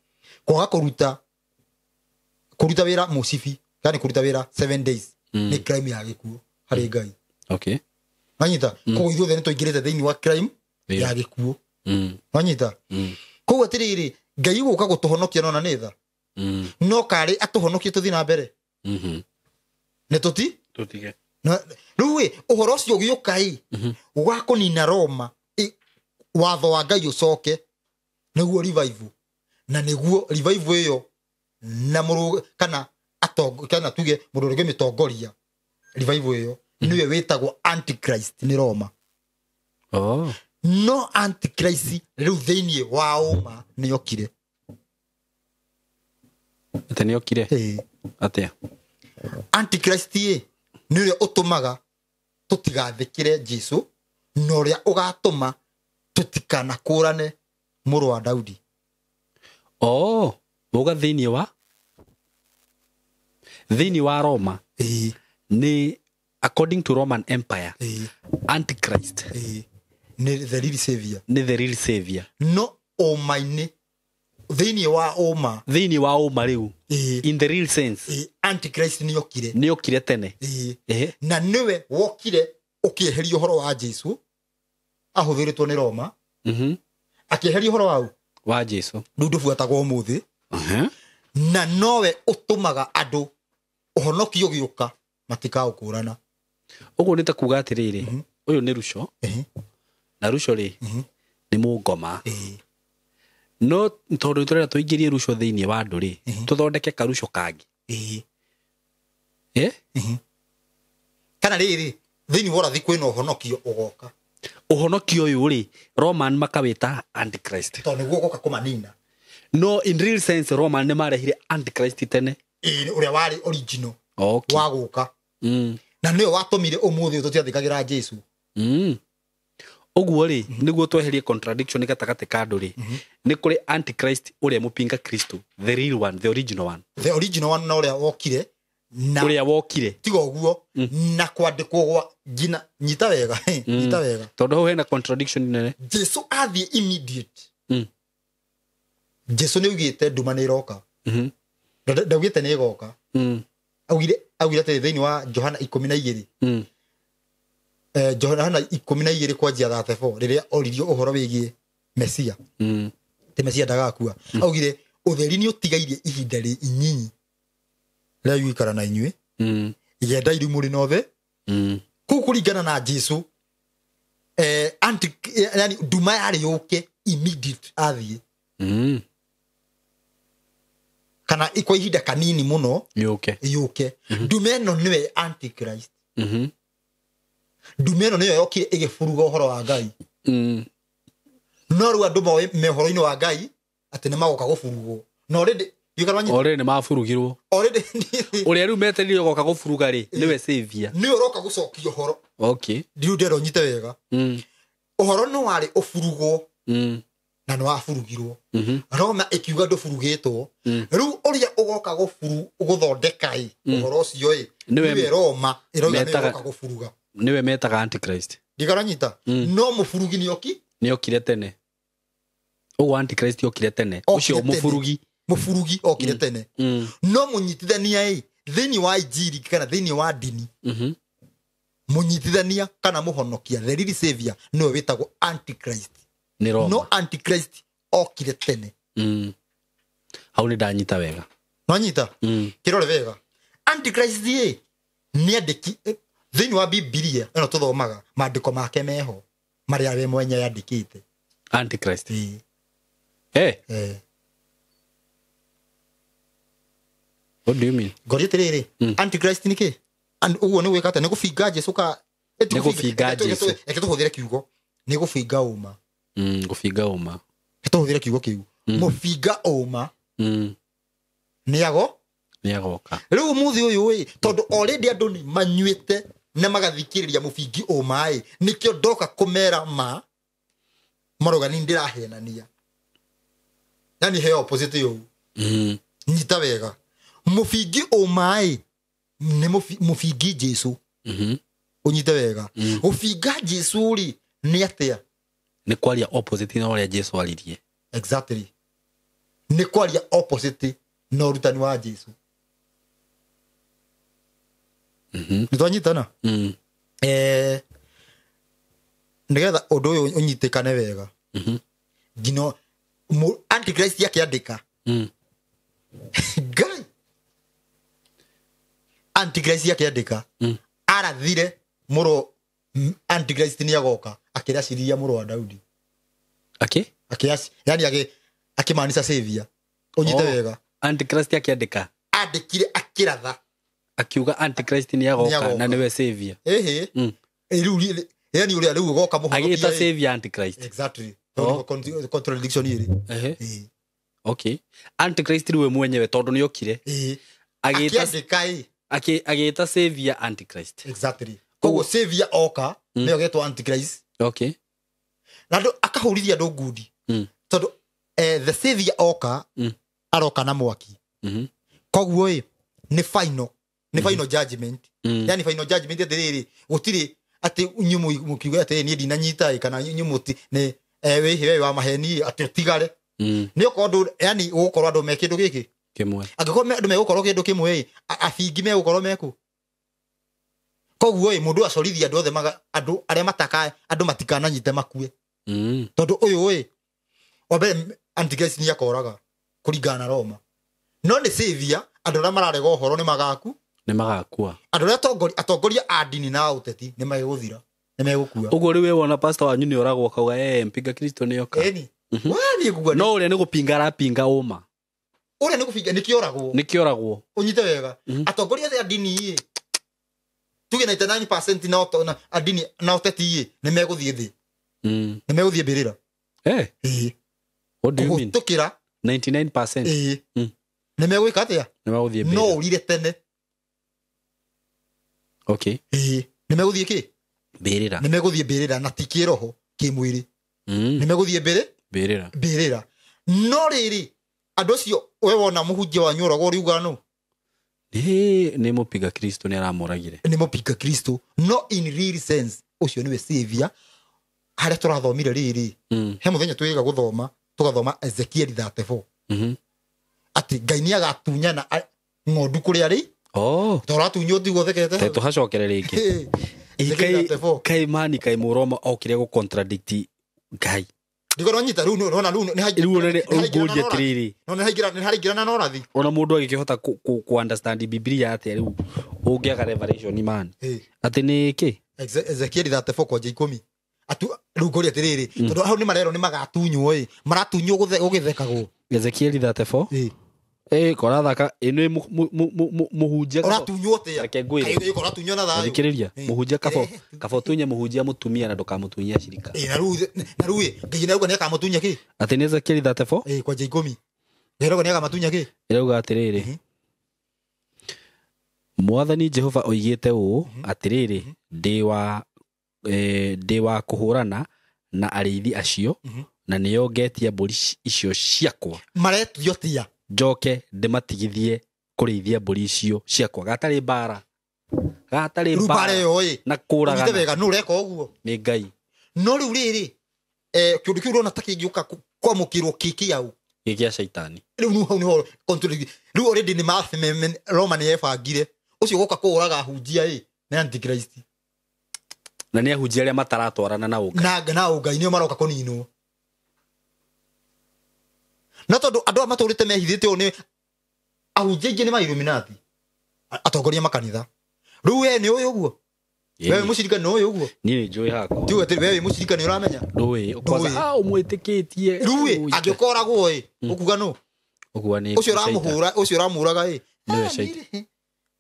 kwaga kũruta wĩra mũcibi, kana kũruta wĩra 7 days, nĩ crime ya gĩkuũ harĩ Ngai. Wanyita? Koguo ithuothe nĩ tũingĩrĩte thĩinĩ wa crime ya gĩkuũ. Wanyita? Koguo atĩrĩrĩ, Ngai gũka gũtũhonokia nona nĩ tha. No karĩ atũhonokie tũthiĩ na mbere. Nĩ tũti? Tũtige. Rĩu ĩ ũhoro ũcio ũgĩũka ĩ wa kũnina Roma, watho wa Ngai ũcoke, nĩguo revival. Na nĩguo revival ĩyo na mũrũ kana atongo kana tuge mũndũ ũrĩa ũngĩmĩtongoria revival ĩyo nĩwe wĩtagwo Antichrist nĩ Roma. Oh. No Antichrist rĩu thĩinĩ wa ũma nĩokire. Atĩ nĩokire? Atĩa? Antichrist ĩ nĩ ũrĩa ũtũmaga tũtigathĩkĩre Jesu na ũrĩa ũgatũma tũtikanakũrane mũrũ wa Daudi. Oh, uga thĩinĩ wa Roma. Nĩ according to Roman Empire. Antichrist. Nĩ the real savior. Nĩ the real savior. No ũma-inĩ thĩinĩ wa ũma. Thĩinĩ wa ũma rĩu. In the real sense. Antichrist nĩokire. Nĩokire tene. Na nĩwe wokire ũkĩeheria ũhoro wa Jesu ahũthĩrĩtwo nĩ Roma. Akĩeheria ũhoro wau wa Jesu. Rĩu ndũbuatagwo ũmũthĩ. Na nowe ũtũmaga andũ ũhonokio ũgĩũka matikaũkũrana. Ũguo nĩ ta kuga atĩrĩrĩ, ũyũ nĩ Ruco. Na Ruco rĩ nĩ mũngoma. No tondũ tũrenda tũingĩrie Ruco thĩinĩ wa andũ rĩ, tũthondeke karuco kangĩ. Kana rĩrĩ thĩinĩ wa ũrathi kwĩna ũhonokio ũgoka. Ũhonokio ũyũ rĩ Roman makawĩta Antichrist. Tondũ nĩguo ũgoka kũmanina. No in real sense Roman nĩ marehire Antichrist tene. Ũrĩa warĩ original. Wa gũka. Na nĩwe watũmire ũmũthĩ ũyũ tũtiathĩkagĩra Jesu. Ũguo rĩ nĩguo tweherie contradiction gatagatĩ ka andũ rĩ, nĩ kũrĩ Antichrist ũrĩa mũpinga Kristo, the real one, the original one. The original one na ũrĩa wokire. Na ũrĩa wokire. Tiga ũguo na kwandĩkwo gwa nginya nyita wega, nyita wega. Tondũ hau hena contradiction nene. Jesu athiĩ immediate. Jesu nĩaugĩte nduma nĩ ĩroka. Ndaugĩte nĩ ĩgoka. Augire atĩ thĩinĩ wa Johana 12. Johana 12 kwanjia 34 rĩrĩa oririo ũhoro wĩgiĩ Mesia. Ti Mesia ndagakua. Augire ũtheri nĩ ũtigairie ihinda rĩ inyinyi rĩa gũikara na inyuĩ. Igendai rĩu mũrĩ na othe. Kũu kũringana na Jesu, yani nduma yarĩ yũke immediate athiĩ. Kana kwa ihinda kanini mũno yũke. Nduma ĩno nĩwe Antichrist. Nduma ĩno nĩyo yokire ĩgĩburuga ũhoro wa Ngai. No rĩu andũ moĩ me ũhoro-inĩ wa Ngai atĩ nĩ magoka gũburugwo. Na already already nĩ maburugirwo. Already ũrĩa rĩu metereire goka gũburuga rĩ nĩwe savior. Nĩwe ũroka gũcokia ũhoro. Okay. Ndiũ ndĩrenda ũnyite wega. Ũhoro nĩ warĩ ũburugwo. Na nĩ waburugirwo. Roma ĩkiuga ndũburugĩtwo. Rĩu ũrĩa ũgoka gũthondeka ĩ ũhoro ũcio ĩ nĩwe Roma ĩrauga nĩwe ũgoka gũburuga. Nĩwe metaga Antichrist. Ndikaranyita. No mũburugi nĩoki? Nĩokire tene. Ũguo Antichrist okire tene. Ũcio mũburugi. Mũburugi okire tene. No mũnyitithania ĩ thĩinĩ wa injiri kana thĩinĩ wa ndini. Mũnyitithania kana mũhonokia the real savior nĩwe wĩtagwo Antichrist. Nĩ Roma. No Antichrist okire tene. Hau nĩ ndanyita wega. Nwanyita? Kĩrore wega. Antichrist ĩ nĩ andĩki thĩinĩ wa Bibilia ĩno tũthomaga maandĩko make meho marĩa we mwenye yandĩkĩte. Antichrist. What do you mean? Ngoria atĩrĩrĩ, Antichrist nĩ kĩ? Ũguo nĩ gwĩka atĩa? Nĩ gũbinga Jesu ka Nĩ gũbinga Jesu. Reke tũhũthĩre kiugo. Nĩ gũbinga ũma. Gũbinga ũma. Reke tũhũthĩre kiugo kĩu. Mũbinga ũma. Nĩ ago? Nĩ agoka. Rĩu ũmũthĩ ũyũ ĩ, tondũ already andũ nĩ manyuĩte na magathikĩrĩria mũbingi ũma ĩ, nĩkĩo ndoka kũmera ma marauga nĩ ndĩrahenania. Yani he opposite yau. Nyita wega. Mũbingi ũma ĩ nĩ mũbingi Jesu. Ũnyite wega. Gũbinga Jesu rĩ nĩ atĩa? Nĩ kwaria opposite na ũrĩa Jesu aririe. Exactly. Nĩ kwaria opposite na ũrutani wa Jesu. Nĩ twanyitana? Nĩgetha ũndũ ũyũ ũnyitĩkane wega. Ngino Antichrist akĩandĩka. Ngai Antichrist akĩandĩka arathire mũrũ Antichrist nĩ agoka akĩraciria mũrũ wa Daudi Akĩ? akĩaci yani akĩmaanisha savior ũnyite wega. Antichrist akĩandĩka andĩkire akĩratha akiuga Antichrist nĩ agoka na nĩwe savior. Ehe. Rĩu yani ũrĩa rĩu ũgoka mũhonokia agĩta savior Antichrist. Exactly. Oh. Contradiction ĩrĩ. Ehe. Okay. Antichrist rĩu we mwenyewe tondũ nĩ okire. Agĩta agĩta savior Antichrist. Exactly. Koguo savior oka nĩyo getwo Antichrist. Okay. Na andũ akahũrithia andũ ngundi. Tondũ the savior oka aroka na mwaki. Koguo ĩ nĩ final. Nĩ final judgment. Yani final judgment atĩrĩrĩ gũtirĩ atĩ inyuĩ mũkiuga atĩrĩ niĩ ndinanyita ĩ kana inyuĩ mũti nĩ wĩhĩ wa maheni atĩ ũtigare. Nĩ okorwo andũ yani gũgũkorwo andũ me kĩndũ gĩkĩ kĩmwe. Angĩkorwo andũ megũkorwo kĩndũ kĩmwe ĩ abingi megũkorwo meku. Koguo ĩ mũndũ acorithia andũ othe andũ arĩa mataka andũ matikananyite makue. Tondũ ũyũ ĩ wa mbere Antichrist nĩ akoraga kũringana na Roma. No nĩ savior andũ arĩa mararega ũhoro nĩ magaku. Nĩ magakua. Andũ arĩa atongoria a ndini na ũteti nĩ megũthira. Nĩ megũkua. Ũguo rĩu we wona pastor wanyu nĩ oragwo akauga mpinga Kristo nĩ oka. Ĩni. Wani kuga. No ũrĩa nĩ gũpinga arapinga ũma. Ũrĩa nĩ gũpinga nĩ kĩoragwo. Nĩ kĩoragwo. Ũnyite wega. Atongoria othe a ndini ĩ tuge 99% na a ndini na ũteti ĩ nĩ megũthiĩ thĩ. Nĩ megũthiĩ mbĩrĩra. Eh. What do you mean? Kũhĩtũkĩra 99%. Ĩ. Nĩ megwĩka atĩa? Nĩ megũthiĩ mbĩrĩra. No ũrire tene. Okay. Ĩ. Nĩ megũthiĩ kĩ? Mbĩrĩra. Nĩ megũthiĩ mbĩrĩra na ti kĩroho kĩmwĩrĩ. Nĩ megũthiĩ mbĩrĩra. Mbĩrĩra. No rĩrĩ andũ acio we wona mũhunjia wanyu oragwo ũriuga nũ? Nĩ mũpinga Kristo nĩ aramũragire. Nĩ mũpinga Kristo. No in real sense ũcio nĩwe savior harĩa tũrathomire rĩrĩ. He mũthenya twĩga gũthoma tũgathoma Ezekiel 34. Atĩ Ngai nĩ agatunyana ng'ondu kũrĩa rĩ. Oh. Tũratunywo tiguo thekete. Te tũhacokere rĩngĩ. Kai mani kai mũroma okire gũ contradict Ngai. Ndiko nyita rĩu nona rĩu nĩ rĩu atĩrĩrĩ. No nĩ haingĩra na norathi. Ona mũndũ agĩkĩhota ku understand Biblia atĩa rĩu ũngĩaga revelation man. Atĩ nĩ kĩ? Ezekiel 34 kwanja 10. Atu rĩu ngũria atĩrĩrĩ tondũ hau nĩ marerwo nĩ magatunywo ĩ maratunywo gũgĩthekagwo. Ezekiel 34. Korathaka ĩno mũhunjia ũratunywo atĩa? Reke ngwĩre. Ũratunywo na thayũ. Thikĩrĩria mũhunjia kabo tunye mũhunjia mũtumia na ndũkamũtunyie acirika. Na rĩu Ngai nĩauga nĩ akamũtunya kĩ? Atĩ nĩ Ezekiel 34? Kwanja 10. Ngai nĩauga nĩ akamũtunya kĩ? Ĩrauga atĩrĩrĩ. Mwathani Jehova oigĩte ũũ atĩrĩrĩ ndĩ wa kũhũrana na arĩithi acio na nĩo ngetia mbũri icio ciakwa. Maretio tia? Njoke ndĩmatigithie kũrĩithia mbũri icio ciakwa. Gatarĩ mbara. Gatarĩ mbara. Na kũragana. Ũnyite wega nũ ũreka ũguo? Nĩ Ngai. No rĩu rĩrĩ kĩũndũ kĩu ũrona ta kĩngĩũka kwamũkĩrwo kĩ kĩaũ? Gĩ kĩa caitani. Rĩu hau nĩho rĩu already nĩ Roma nĩ yebangire. Ũcio ũgoka kũũraga ahunjia ĩ nĩ Antichrist. Na nĩ ahunjia arĩa mataratwarana na ũngai. Na ũngai nĩo maroka kũninwo. No tondũ andũ aya matũrĩte mehithĩte ũũ nĩ ahunjia aingĩ nĩ ma Illuminati. Atongoria makanitha. Rĩu we nĩ ũĩ ũguo? We wĩ mũcirika nĩ ũĩ ũguo? Niĩ nĩ njũĩ hakwa. Tiuga atĩrĩ we wĩ mũcirika nĩ ũramenya? Ndũĩ. Kwanza ũmwĩtĩkĩtie. Rĩu ĩ angĩũka oragwo ĩ ũkuga nũ? Ũkuga nĩ ũcio ũramũhũra ũcio ũramũraga ĩ. Nĩwe caitani.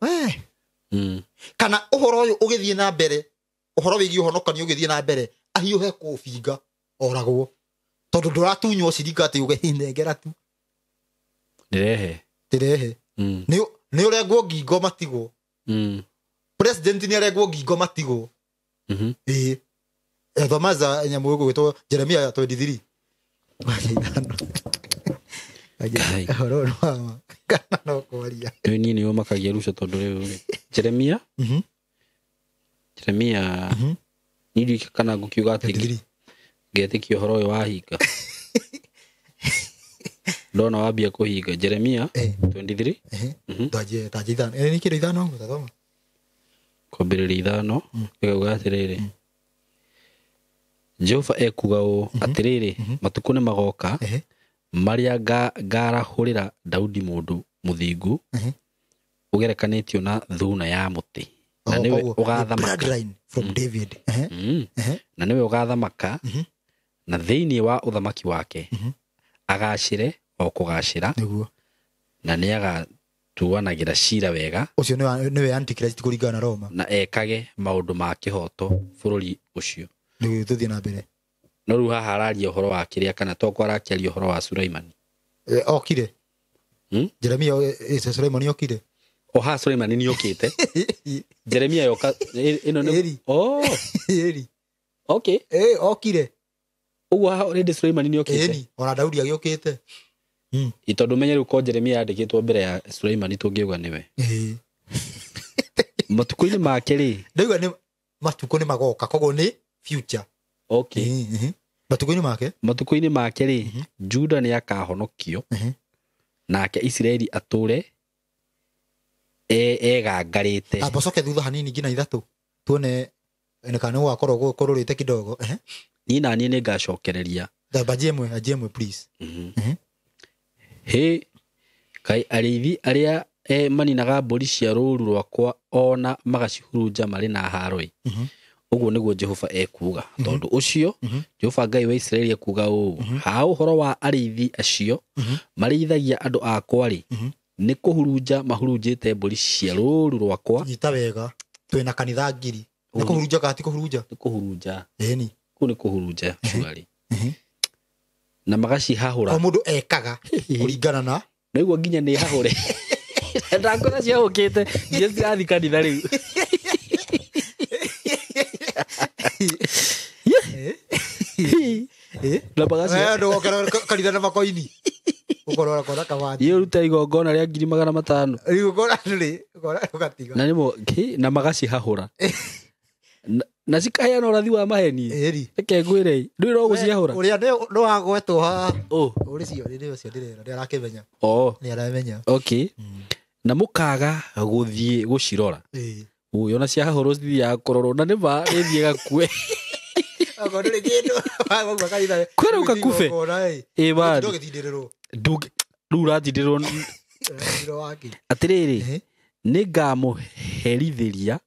We. Kana ũhoro ũyũ ũgĩthiĩ na mbere ũhoro wĩgiĩ ũhonokanio ũgĩthiĩ na mbere ahiũhe kũbinga oragwo. Tondũ ndũratunywo cirika atĩ uge nengera tu. Ndĩrehe. Nĩ ũrengwo ngingo matigwo. President nĩ arengwo ngingo matigwo. Ĩĩ. Thomaza nyamũ ĩgwĩtwo Jeremia 23. Ũhoro ũyũ wa kana no kwaria. Niĩ nĩ ũmakagia ruco tondũ rĩu Jeremia. Jeremia. Niĩ ndiũĩ kana ngũkiuga atĩ ngetĩkia ũhoro ũyũ wahinga. Ndona wambia kũhinga. Jeremia 23. Ndanjie ithano. Nĩ kĩndũ ithano ngũthoma. Kwambĩrĩria ithano ĩkauga atĩrĩrĩ. Jehova ekuga ũũ atĩrĩrĩ matukũ nĩ magoka Marĩa ngarahũrĩra Daudi mũndũ mũthingu ũgerekanĩtio na thuna ya mũtĩ, na nĩwe ũgathamaka. Bloodline from David. Na nĩwe ũgathamaka, na thĩinĩ wa ũthamaki wake agacĩre o kũgacĩra, nĩguo, na nĩagatuanagĩra cira wega, ũcio nĩwe Antichrist kũringana na Roma, na ekage maũndũ ma kĩhooto bũrũri ũcio. Nĩguo, tũthiĩ na mbere. No rĩu haha araria ũhoro wa kĩrĩa, kana toko arakĩaria ũhoro wa Sulaimani? Okire. Jeremia, Sulaimani okire. O haha Sulaimani nĩokĩte. Jeremia yoka ĩno nĩ oh Ĩri. Okay. Okire. Ũguo haha already Sulaimani nĩokĩte. Ĩni, ona Daudi agĩũkĩte. Tondũ menye rĩu ko Jeremia yandĩkĩtwo mbere ya Sulaimani, tũngiuga nĩwe. Matukũ-inĩ make rĩ, Ndauga nĩ matukũ nĩ magoka, koguo nĩ future. Okay. Matukũ-inĩ make? Matukũ-inĩ make rĩ, Juda nĩ akahonokio, nake Isiraeli atũre egangarĩte. Amba coke thutha hanini nginya 3 tuone nĩ kana nĩ gũgakorwo kũrũrĩte kidogo. Niĩ na niĩ nĩngacokereria. Thamba anjie ĩmwe please. Hĩ, kaĩ arĩithi arĩa maninaga mbũri cia rũũru rwakwa ona magacihurunja marĩ na haro-ĩ. Ũguo nĩguo Jehova ekuuga. Tondũ ũcio Jehova Ngai wa Isiraeli ekuuga ũũ, ha ũhoro wa arĩithi acio marĩithagia andũ akwa-rĩ, nĩ kũhurunja mahurunjĩte mbũri cia rũũru rwakwa. Nyita wega, twĩna kanitha 1000. Nĩ kũhurunja kana ti kũhurunja? Nĩ kũhurunja. Ĩni. Kũu nĩ kũhurunja surely. Na magacihahũra. O mũndũ ekaga kũringana na Naigua nginya nĩ hahũre. Ndakora ciahũkĩte nginya cirathi kanitha rĩu. Na magaci Ndũgokera kanitha na makoini. Ũkorwo ũrakora kabati. Iyo ũruta igongona rĩa 500,000. Rĩu ũkora rĩ, ũkora ũgatiga. Na nĩmo na magacihahũra. Na cikaheana ũrathi wa maheni. Ĩri. Reke ngwĩre, ndũĩ no gũcihahũra. Ũrĩa nĩ wagwetwo haha. Oh. Ũrĩ cio, nĩ ũcio ndĩrera, nĩ arakĩmenya. Oh. Nĩ aramenya. Okay. Na mũkaga gũthiĩ gũcirora. Ũyũ ona ciahahũrwo cithiaga kũrorwo, na nĩ ma ĩthiĩ gakue. Okorwo ndũrĩ kĩndũ, wauma kanitha. Kwĩra ũgakube. Ĩ man. Ndũgĩtindĩrĩrwo. Ndũngĩ, rĩu ũratindĩrĩrwo. Ũratindĩrĩrwo wake. Atĩrĩrĩ, nĩngamũherithĩria,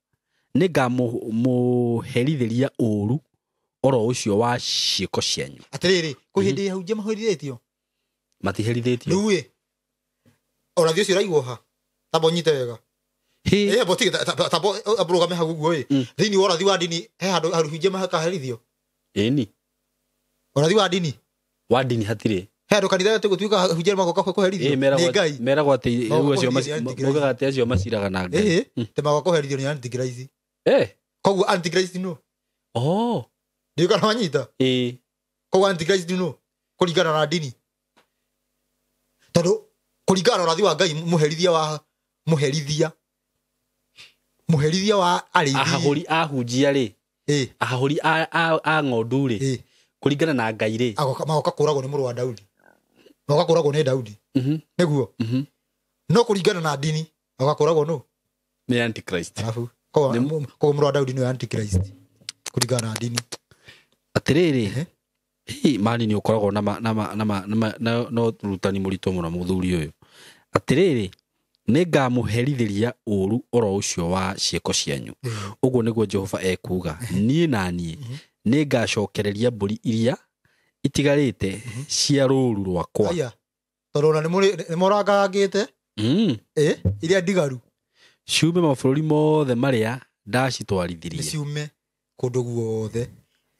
nĩngamũherithĩria ũũru oro ũcio wa ciĩko cianyu. Atĩrĩrĩ, kwĩ hĩndĩ ahunjia maherithĩtio? Matiherithĩtio. Rĩu ĩ, ũrathi ũcio ũraigwo ha? Tamba ũnyite wega. Tamba ũrũgame hau ũguo ĩ. Thĩinĩ wa ũrathi wa ndini he handũ ahunjia makaherithio? Ĩni. Ũrathi wa ndini? Wa ndini hatirĩ. He handũ kanitha tũgũtuĩka ahunjia magoka kũherithio? Nĩ Ngai. Meragwo atĩ rĩu acio maugaga atĩ acio maciraga na Ngai. Ĩĩ, magoka kũherithio nĩ Antichrist. Koguo Antichrist no. Oh. Ndiũĩ kana wanyita? Ĩĩ. Koguo Antichrist no kũringana na ndini. Tondũ kũringana na ũrathi wa Ngai, mũherithia wa mũherithia. Mũherithia wa arĩithi. Ahahũri ahunjia rĩ. Ahahũri a ng'ondu rĩ. Kũringana na Ngai rĩ. Magoka kũragwo nĩ mũrũ wa Daudi. Magoka kũragwo nĩ Daudi. Nĩguo. No kũringana na ndini, magoka kũragwo nũ? Nĩ Antichrist. Alafu koguo mũrũ wa Daudi nĩwe Antichrist kũringana na ndini. Atĩrĩrĩ, mani nĩ ũkoragwo na ũrutani mũritũ mũno mũthuri ũyũ. Atĩrĩrĩ, nĩngamũherithĩria ũũru oro ũcio wa ciĩko cianyu. Ũguo nĩguo Jehova ekuuga. Niĩ na niĩ nĩngacokereria mbũri iria itigarĩte cia rũũru rwakwa. Aya, tondũ ona nĩ mũrangangĩte iria ndigaru ciume mabũrũri mothe marĩa ndacitwarithirie. Ciume kũndũ guothe.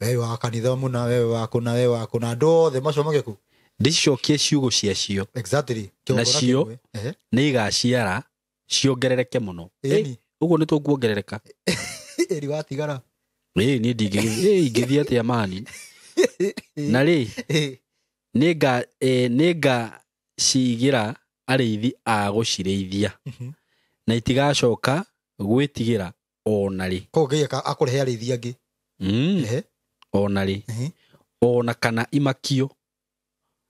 Wewe wa kanitha mũna, wewe wa kũna, wewe wa kũna, andũ othe macomoke kũ? Ndĩcicokie ciugo ciacio. Exactly. Nacio nĩ igaciara ciongerereke mũno. Ũguo nĩ tũkuongerereka. Ĩri watigara. Niĩ ndingĩthiĩ atĩa mani. Na rĩ, nĩngacigĩra arĩithi a gũcirĩithia. Na itigacoka gwĩtigĩra ona rĩ. Koguo Ngai akũrehe arĩithi angĩ. Ona rĩ. Ona kana imakio.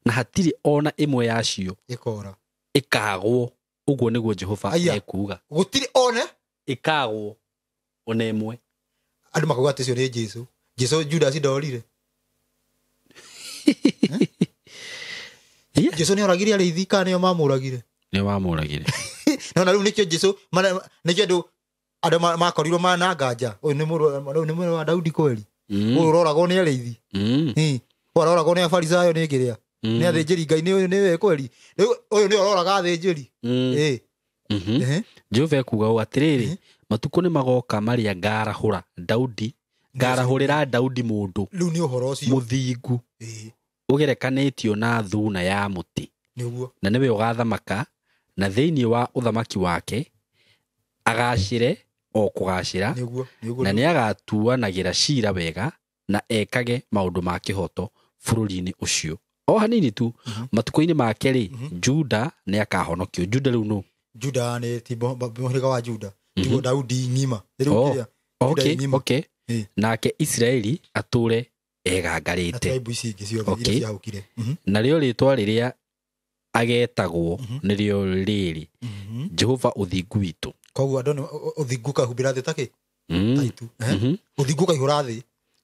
Na hatirĩ ona ĩmwe yacio ĩkora. Ĩkagwo. Ũguo nĩguo Jehova ekuuga. Gũtirĩ ona ĩkagwo ona ĩmwe. Andũ makauga atĩ ũcio nĩ Jesu. Jesu Judas ndorire. Jesu nĩ oragire arĩithi kana nĩo mamũragire? Nĩ wamũragire. No na rĩu nĩkĩo Jesu nĩkĩo andũ makorirwo mana nganja, ũyũ nĩ mũrũ wa Daudi kweli? Ũyũ ũroragwo nĩ arĩithi, ũyũ ũroragwo nĩ Afarisayo nĩ kĩrĩa, nĩ athĩnjĩri Ngai nĩwe kweli? Rĩu ũyũ nĩ ũroraga athĩnjĩri. Jehova ekuuga ũũ atĩrĩrĩ, matukũ nĩ magoka marĩa ngarahũra Daudi, ngarahũrĩra Daudi mũndũ rĩu nĩ ũhoro ũcio mũthingu ũgerekanĩtio na thuna ya mũtĩ, nĩguo na nĩwe ũgathamaka, na thĩinĩ wa ũthamaki wake agacĩre o kũgacĩra, na nĩ agatuanagĩra cira wega na ekage maũndũ ma kĩhoto bũrũri-inĩ ũcio. O hanini tu matukũ-inĩ make rĩ, Juda nĩ akahonokio. Juda rĩu nũ? Juda nĩ ti mũhĩrĩga wa Juda, tiguo Daudi ng'ima. Okay, okay. Nake Isiraeli atũre egangarĩte. Narĩo rĩtwa rĩrĩa agetagwo nĩrĩo rĩrĩ, Jehova ũthingu witũ. Koguo andũ ũthingu kahumbĩra thĩ takĩ? Taitu. Ũthingu kaihũra thĩ.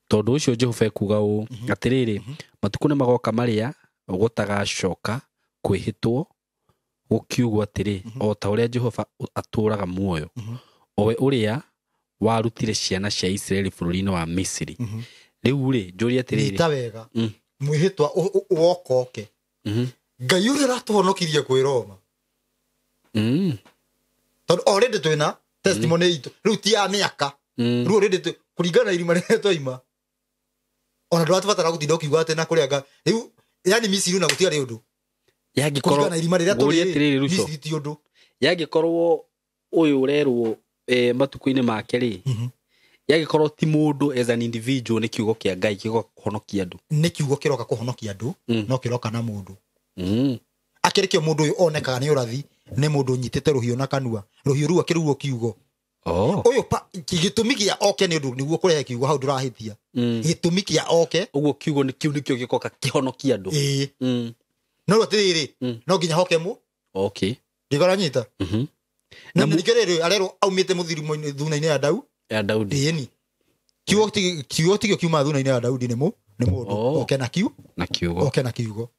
Tondũ ũcio Jehova ekuuga ũũ atĩrĩrĩ, matukũ nĩ magoka marĩa gũtagacoka kwĩhĩtwo gũkiugwo atĩrĩ, o ta ũrĩa Jehova atũũraga muoyo, o we ũrĩa warutire ciana cia Isiraeli bũrũri-inĩ wa Misiri. Rĩu rĩ, njũrie atĩrĩrĩ, nyita wega, mwĩhĩtwa wokoke Ngai ũrĩa ũratũhonokirie kwĩ Roma, tondũ already twĩna testimony itũ rĩu ti ya mĩaka, rĩu already kũringana na irima rĩrĩa twaima, ona ndũratũbatara gũtinda ũkiuga atĩ na kũrĩa nga rĩu, yani Misiri na gũtiarĩ ũndũ. Yangĩkorwo na irima rĩrĩa tũrĩ Misiri ti ũndũ. Yangĩkorwo ũyũ ũrerwo matukũ-inĩ make rĩ, yangĩkorwo ti mũndũ as an individual, nĩ kiugo kĩa Ngai kĩgoka kũhonokia andũ. Nĩ kiugo kĩroka kũhonokia andũ, no kĩroka na mũndũ. Akĩrĩ kĩo mũndũ ũyũ onekaga nĩ ũrathi, nĩ mũndũ ũnyitĩte rũhiũ na kanua, rũhiũ rũu akĩruo kiugo. Ũyũ gĩtũmi kĩa oke nĩ ũndũ nĩguo kũrehe kiugo, hau ndũrahĩtia. Gĩtũmi kĩa oke, ũguo kiugo nĩ kĩu nĩkĩo gĩkoka kĩhonokia andũ. No rĩu atĩrĩrĩ, no nginya hoke mũ. Okay. Ndĩkoranyita. Na ningĩ rĩrĩ arerwo aumĩte mũthirimo-inĩ thuna-inĩ ya Daudi. Ya Daudi. Ĩni. Kiugo tigio kiuma thuna-inĩ ya Daudi nĩ mũndũ. Oke na kiu. Na kiugo. Oke na kiugo.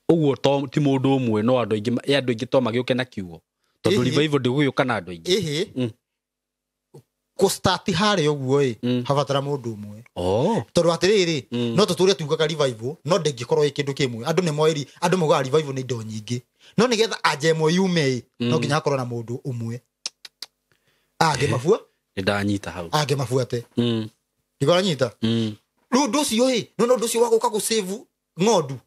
Ũguo to ti mũndũ ũmwe, no andũ aingĩ, andũ aingĩ to magĩũke na kiugo. Tondũ revival ndĩgũgĩũka na andũ aingĩ. Ĩhĩ. Kũstart harĩa ũguo ĩ, habatara mũndũ ũmwe. Tondũ atĩrĩrĩ, no tũtũre tugaga revival, no ndĩngĩkorwo ĩ kĩndũ kĩmwe. Andũ nĩ moĩ, andũ maugaga revival nĩ indo nyingĩ. No nĩgetha anja ĩmwe yume ĩ, no nginya hakorwo na mũndũ ũmwe. Angĩmabua? Nĩndanyita hau. Angĩmabuate. Ndĩkoranyita? Rĩu ũndũ ũcio ĩ, no ũndũ ũcio wa gũka gũsave ng'ondu.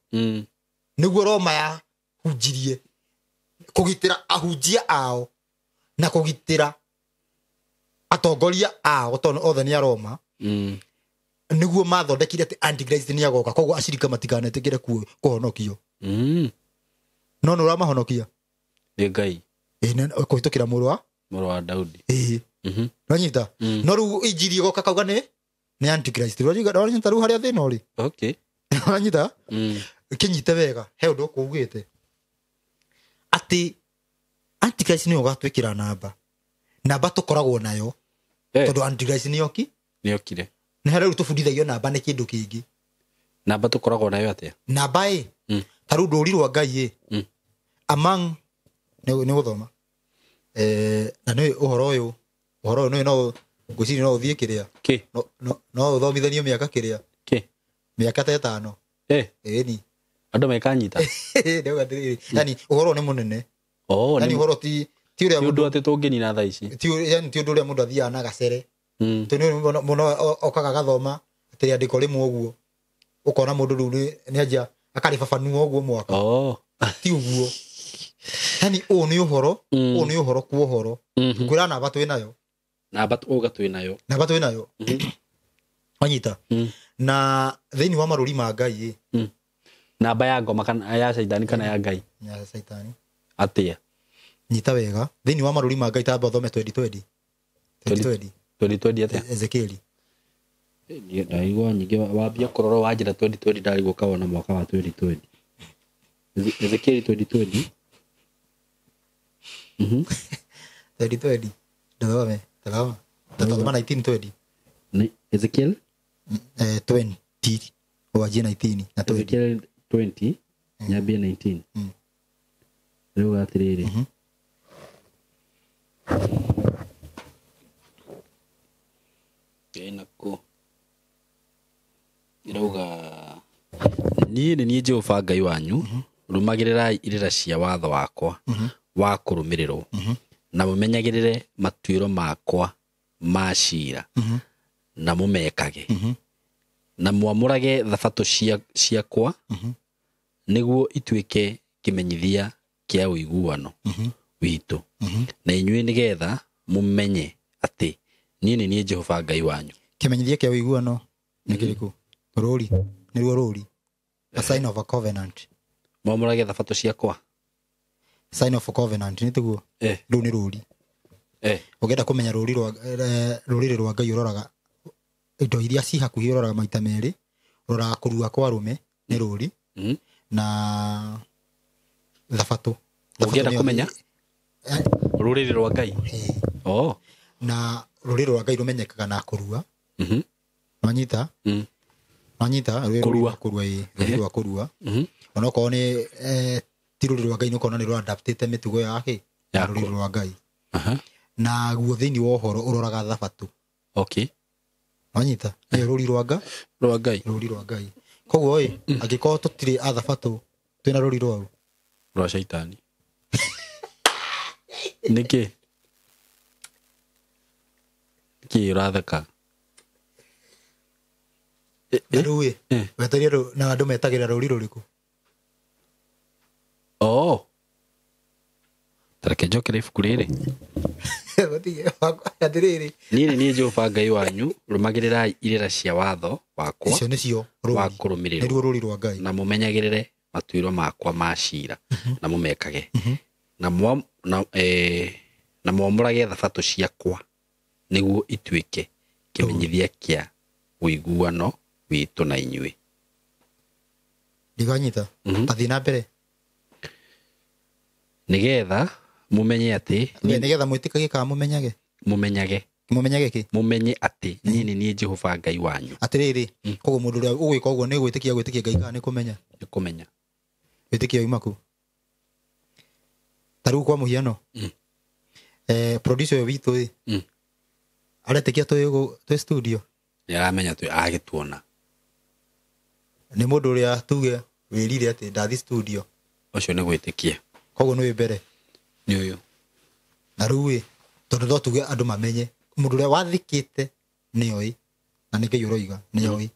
Nĩguo Roma yahunjirie kũgitĩra ahunjia ao na kũgitĩra atongoria ao, tondũ othe nĩ a Roma. Nĩguo mathondekire atĩ Antichrist nĩ agoka, koguo acirika matikanetĩkĩre kũhonokio. No nĩ ũramahonokia? Nĩ Ngai. Kũhĩtũkĩra mũrũ wa Daudi. Nĩwanyita? No rĩu injiri ĩgoka kauga nĩ Antichrist. Ũranyita rĩu harĩa thĩna ũrĩ? Okay. Ũranyita? Kĩnyite wega, he ũndũ ũkũugĩte atĩ Antichrist nĩwe ũgatwĩkĩra namba. Namba tũkoragwo nayo, tondũ Antichrist nĩokire. Nĩ harĩa rĩu tũbundithagio namba nĩ kĩndũ kĩngĩ. Namba tũkoragwo nayo atĩa? Namba ĩ, ta rĩu rũri rwa Ngai ĩ, among nĩ gũthoma. Na nĩ ũhoro ũyũ nĩ no ngwĩciria no ũthiĩ kĩrĩa. No ũthomithanio mĩaka kĩrĩa. Mĩaka ta ĩtano. Ĩni. Andũ mekanyita. Ndauga atĩrĩrĩ, yani ũhoro nĩ mũnene. Yani ũhoro ti ũrĩa mũndũ atĩ tũngĩnina thaa ici. Yani ti ũndũ ũrĩa mũndũ athiaga na gacere. Tondũ nĩ mũno okaga agathoma atĩ rĩandĩko rĩmwe ũguo, ũkona mũndũ rĩu nĩ anjia akarĩbabanua ũguo mwaka. Ti ũguo. Yani ũũ nĩ ũhoro, ũũ nĩ ũhoro kwa ũhoro. Ngwĩra namba twĩ nayo. Namba ũga twĩ nayo. Namba twĩ nayo. Wanyita? Na thĩinĩ wa marũri ma Ngai ĩ. Namba ya ngoma kana ya Shaitani kana ya Ngai? Ya Shaitani. Atĩa? Nyita wega. Thĩinĩ wa marũri ma Ngai tamba ũthome 2020. 2020. 2020 atĩa? Ezekieli. Ndaigua nyingĩ wambia kũrora wanjĩra 2020 ndarigwo kawona mwaka wa 2020. Ezekieli 2020. 2020. Ndathome. Ndathoma. Ndathoma 1920. Ni Ezekiel? 20. Wajie 19 na 20. Ezekiel 20. Nyambie 19. Rĩuga atĩrĩrĩ, ĩnakũ ĩrauga, niĩ nĩ niĩ Jehova Ngai wanyu, rũmagĩrĩrai irĩra cia watho wakwa wa kũrũmĩrĩrwo, na mũmenyagĩrĩre matuĩro makwa ma cira, na mũmekage, na mwamũrage thabatũ ciakwa nĩguo ituĩke kĩmenyithia kĩa ũiguano witũ na inyuĩ, nĩgetha mũmenye atĩ niĩ nĩ niĩ Jehova Ngai wanyu. Kĩmenyithia kĩa ũiguano nĩ kĩrĩkũ? Rũri nĩruo rũri, a sign of a covenant. Mwamũrage thabatũ ciakwa. Sign of a covenant nĩ tiguo? Rũu nĩ rũri. Ũngĩenda kũmenya rũri rwa rũrĩrĩ rwa Ngai, ũroraga indo iria ci hakuhĩ, ũroraga maita merĩ. Ũroraga kũrua kwa arũme, nĩ rũri, na thabatũ. Thabatũ Ũngĩenda nĩyo- kũmenya rũrĩrĩ rwa Ngai. Oh. Na rũrĩrĩ rwa Ngai rũmenyekaga na kũrua. Nwanyita? Nwanyita? Rũrĩrĩ Kũrua. rwa kũrua, ĩĩ, rũrĩrĩ rwa kũrua. Onokorwo nĩ ti rũrĩrĩ rwa Ngai, nĩ ũkona nĩ rũadaptĩte mĩtugo yake Ya ya rũrĩrĩ rwa Ngai. Naguo thĩinĩ wa ũhoro ũroraga thabatũ. Nwanyita? Nĩyo rũri rwa Ngai. Rwa Ngai. Rũri rwa Ngai. Koguo ĩ, angĩkorwo tũtirĩ a thabatũ, twĩna rũri rwau? Rwa caitani. Nĩkĩ nĩkĩ ũratheka? Na rĩu ĩ, wetereire na andũ metagĩra rũri rũrĩkũ? Oh, tareke njokere ibuku rĩrĩ. Matige, atĩrĩrĩ. Niĩ nĩ niĩ Jehova Ngai wanyu, rũmagĩrĩrai irĩra cia watho wakwa Icio nĩcio wa rũri. kũrũmĩrĩrwo, Nĩruo rũri rwa Ngai. na mũmenyagĩrĩre matuĩro makwa ma cira, na mũmekage, na mwamũrage thabatũ ciakwa nĩguo ituĩke kĩmenyithia kĩa ũiguano witũ na inyuĩ. Ndiganyita. Tathiĩ na mbere. Nĩgetha mũmenye atĩ Nĩgetha mwĩtĩkagie kana mũmenyage? Mũmenyage. Mũmenyage kĩ? Mũmenye atĩ niĩ nĩ niĩ Jehova Ngai wanyu. Atĩrĩrĩ, koguo mũndũ ũrĩa ũgwĩka ũguo nĩ gwĩtĩkia gwĩtĩkia Ngai kana nĩ kũmenya? Nĩ kũmenya. Wĩtĩkio uima kũ? Ta rĩu kwa mũhiano, producer ũyũ witũ ĩ, aretĩkia twĩ studio? Nĩ aramenya twĩ agĩtuona. Nĩ mũndũ ũrĩa tuge wĩrire atĩ ndathi studio? Ũcio nĩ gwĩtĩkia. Koguo nĩ wĩ mbere. Nĩ ũyũ. Na rĩu ĩ, tondũ no tuge andũ mamenye mũndũ ũrĩa wathĩkĩte nĩoĩ, na nĩ Ngai ũroiga nĩoĩ,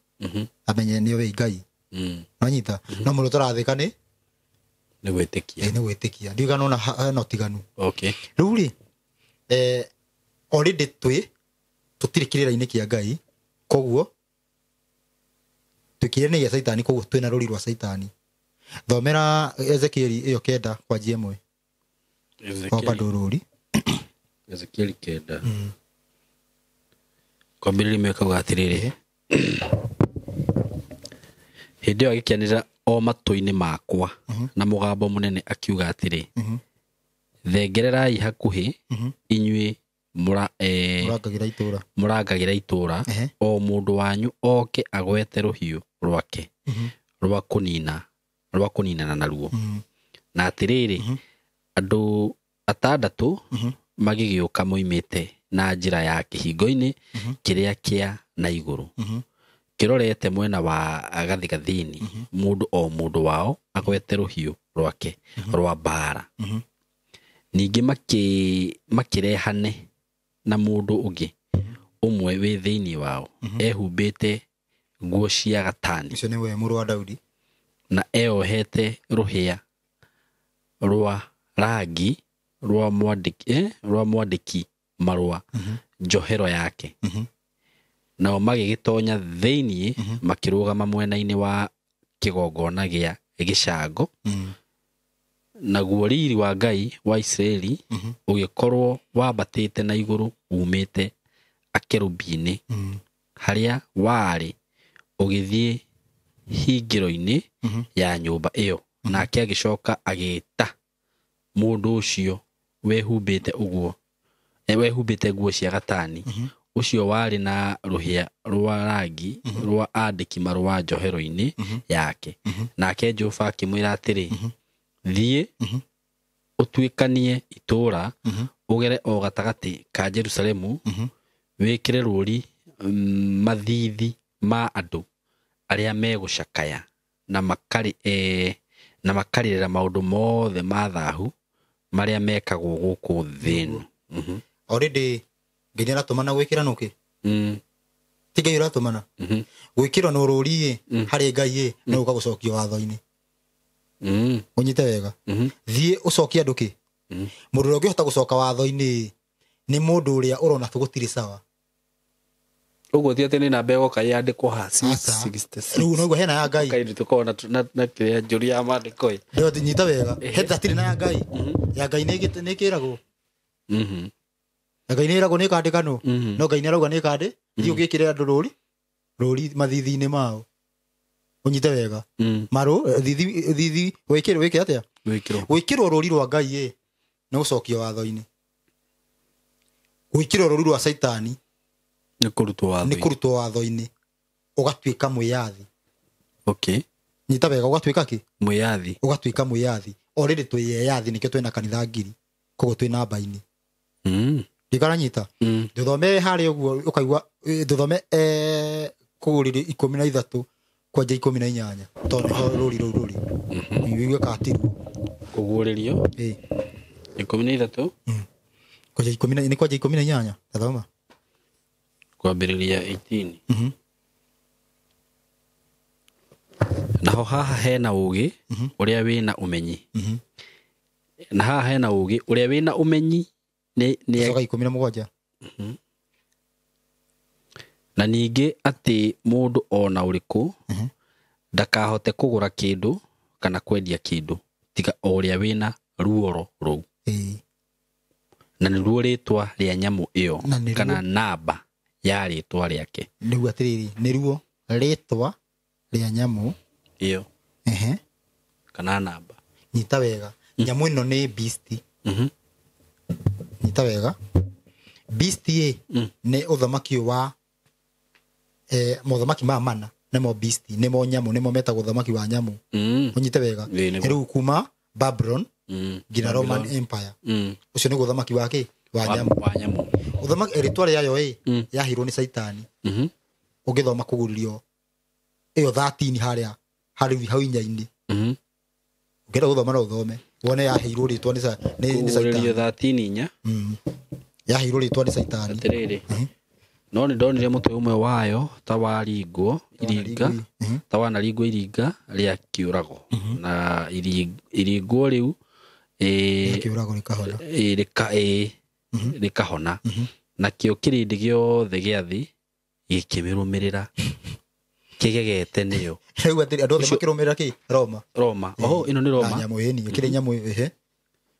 amenye nĩoĩ Ngai. Nanyita? No mũndũ ũtarathĩka nĩ Nĩ gwĩtĩkia. Ĩ, nĩ gwĩtĩkia. Ndiũĩ kana ona hena ũtiganu. Okay. Rĩu rĩ, already twĩ tũtirĩ kĩrĩra-inĩ kĩa Ngai, koguo twĩ kĩrĩra-inĩ gĩa caitani, koguo twĩna rũri rwa caitani. Thomera Ezekieli ĩyo 9 kwanjia 1. Kwa bado rũri. Ezekieli 9 kwambĩrĩria mekauga atĩrĩrĩ, hĩndĩ ĩyo agĩkĩanĩrĩra o matũ-inĩ makwa na mũgambo mũnene akiuga atĩrĩ, thengererai hakuhĩ inyuĩ Mũrangagĩra itũra. Mũrangagĩra itũra, o mũndũ wanyu oke agwete rũhiũ rwake rwa kũninana naruo. Na atĩrĩrĩ, andũ 6 magĩgĩũka moimĩte na njĩra ya kĩhingo-inĩ kĩrĩa kĩa na igũrũ kĩrorete mwena wa gathigathini, mũndũ o mũndũ wao agwete rũhiũ rwake rwa mbaara. Ningĩ makĩrehane na mũndũ ũngĩ ũmwe wĩ thĩinĩ wao ehumbĩte nguo cia gatani, Ũcio nĩwe mũrũ wa Daudi. na eohete rũhĩa rwa rangi rwa mwandĩki marũa njohero yake. Nao magĩgĩtonya thĩinĩ, makĩrũgama mwena-inĩ wa kĩgongona gĩa gĩcango, naguo riri wa Ngai wa Isiraeli ũgĩkorwo wambatĩte na igũrũ umĩte akerubi-inĩ harĩa warĩ ũgĩthiĩ hingĩro-inĩ ya nyũmba ĩyo. Nake agĩcoka agĩĩta mũndũ ũcio wehumbĩte ũguo, wehumbĩte nguo cia gatani. Ũcio warĩ na rũhĩa rwa rangi rwa andĩki marũa njohero-inĩ yake. Nake Jehova akĩmwĩra atĩrĩ, thiĩ ũtuĩkanie itũũra, ũgere o gatagatĩ ka Jerusalemu, wĩkĩre rũũri mathiithi ma andũ arĩa megũcakaya na makarĩrĩra maũndũ mothe ma thahu marĩa mekagwo gũkũ thĩ ĩno. Already Ngai nĩ aratũmana gwĩkĩra nũkĩ? Ti Ngai ũratũmana? Gwĩkĩrwo na rũũri ĩ harĩ Ngai ĩ nĩ gũka gũcokio watho-inĩ. Ũnyite wega. Thiĩ ũcokie andũ kĩ? Mũndũ ũrĩa ũngĩhota gũcoka watho-inĩ nĩ mũndũ ũrĩa ũrona tũgũtirĩ sawa. Ũguo ti atĩ nĩ namba ĩgoka yandĩkwo haha 666. Rĩu noguo hena ya Ngai. Kaĩndũ tũkoragwo na kĩrĩa njũri ya maandĩko ĩ. Ndĩroti nyita wega. He hatirĩ na ya Ngai. Ya Ngai nĩ ĩkĩragwo. Ya Ngai nĩ ĩragwo nĩ ĩkandĩkanwo. No Ngai nĩ arauga nĩ ĩkandĩ. Thiĩ ũgĩkĩre andũ rũũri. Rũũri mathithi-inĩ mao. Ũnyite wega. Marũ thithi thithi wĩkĩre wĩke atĩa? Gwĩkĩrwo. Gwĩkĩrwo rũũri rwa Ngai ĩ nĩ gũcokio watho-inĩ. Gwĩkĩrwo rũũri rwa Caitani nĩ kũrutwo watho-inĩ. Nĩ kũrutwo watho-inĩ. Ũgatuĩka mwĩyathi. Okay. Nyita wega, ũgatuĩka kĩ? Mwĩyathi. Ũgatuĩka mwĩyathi. Already twĩ eyathi nĩkĩo twĩna kanitha ngiri. Koguo twĩ namba-inĩ. Ndikaranyita. Ndũthome harĩa ũguo ũkaigua ndũthome kũgũrĩrĩ 13 kwanja 18 tondũ nĩho rũũri rũu rũrĩ. Ũigue katirwo. Kũguũrĩrio. 13. Kwanja ikũmi na nĩ kwanja 18. Tathoma. Kwambĩrĩria 18. Naho haha hena ũũgĩ ũrĩa wĩna ũmenyi. Na haha hena ũũgĩ ũrĩa wĩna ũmenyi nĩ Coka 17. Na ningĩ atĩ mũndũ ona ũrĩkũ ndakahote kũgũra kĩndũ kana kwendia kĩndũ tiga o ũrĩa wĩna ruoro rũu. Na nĩruo rĩtwa rĩa nyamũ ĩyo kana namba ya rĩtwa rĩake. Nĩguo atĩrĩrĩ, nĩruo rĩtwa rĩa nyamũ ĩyo. Kana namba. Nyita wega. Nyamũ ĩno nĩ beast. Nyita wega. Beast ĩ nĩ ũthamaki wa mothamaki ma mana nĩmo beast, nĩmo nyamũ, nĩmo metagwo ũthamaki wa nyamũ. Ũnyite wega. Rĩu kuma Babylon nginya Roman Empire. Ũcio nĩguo ũthamaki wa kĩ? Wa nyamũ. Wa nyamũ. Ũthamaki rĩtwa rĩayo ĩ yaheirwo nĩ Caitani. Ũngĩthoma kũgũrĩrio ĩyo 13 harĩa harĩ hau inya-inĩ. Ũngĩenda gũthoma no ũthome. Wone yaheirwo rĩtwa nĩ Caitani. Kũgũrĩrio 13 inya. Yaheirwo rĩtwa nĩ Caitani. Atĩrĩrĩ. No nĩ ndonire mũtwe ũmwe wayo ta waringwo iringa, ta wanaringwo iringa rĩa kĩũrago. Na iringwo rĩu kĩũrago rĩkahona. Rĩkahona. Nakĩo kĩrĩndĩ gĩothe gĩa thĩ gĩkĩmĩrũmĩrĩra kĩgegete nĩyo. Rĩu atĩrĩ andũ othe makĩrũmĩrĩra kĩ? Roma. Roma. Oho, ĩno nĩ Roma. Na nyamũ ĩni, ĩkĩrĩ nyamũ ĩhe.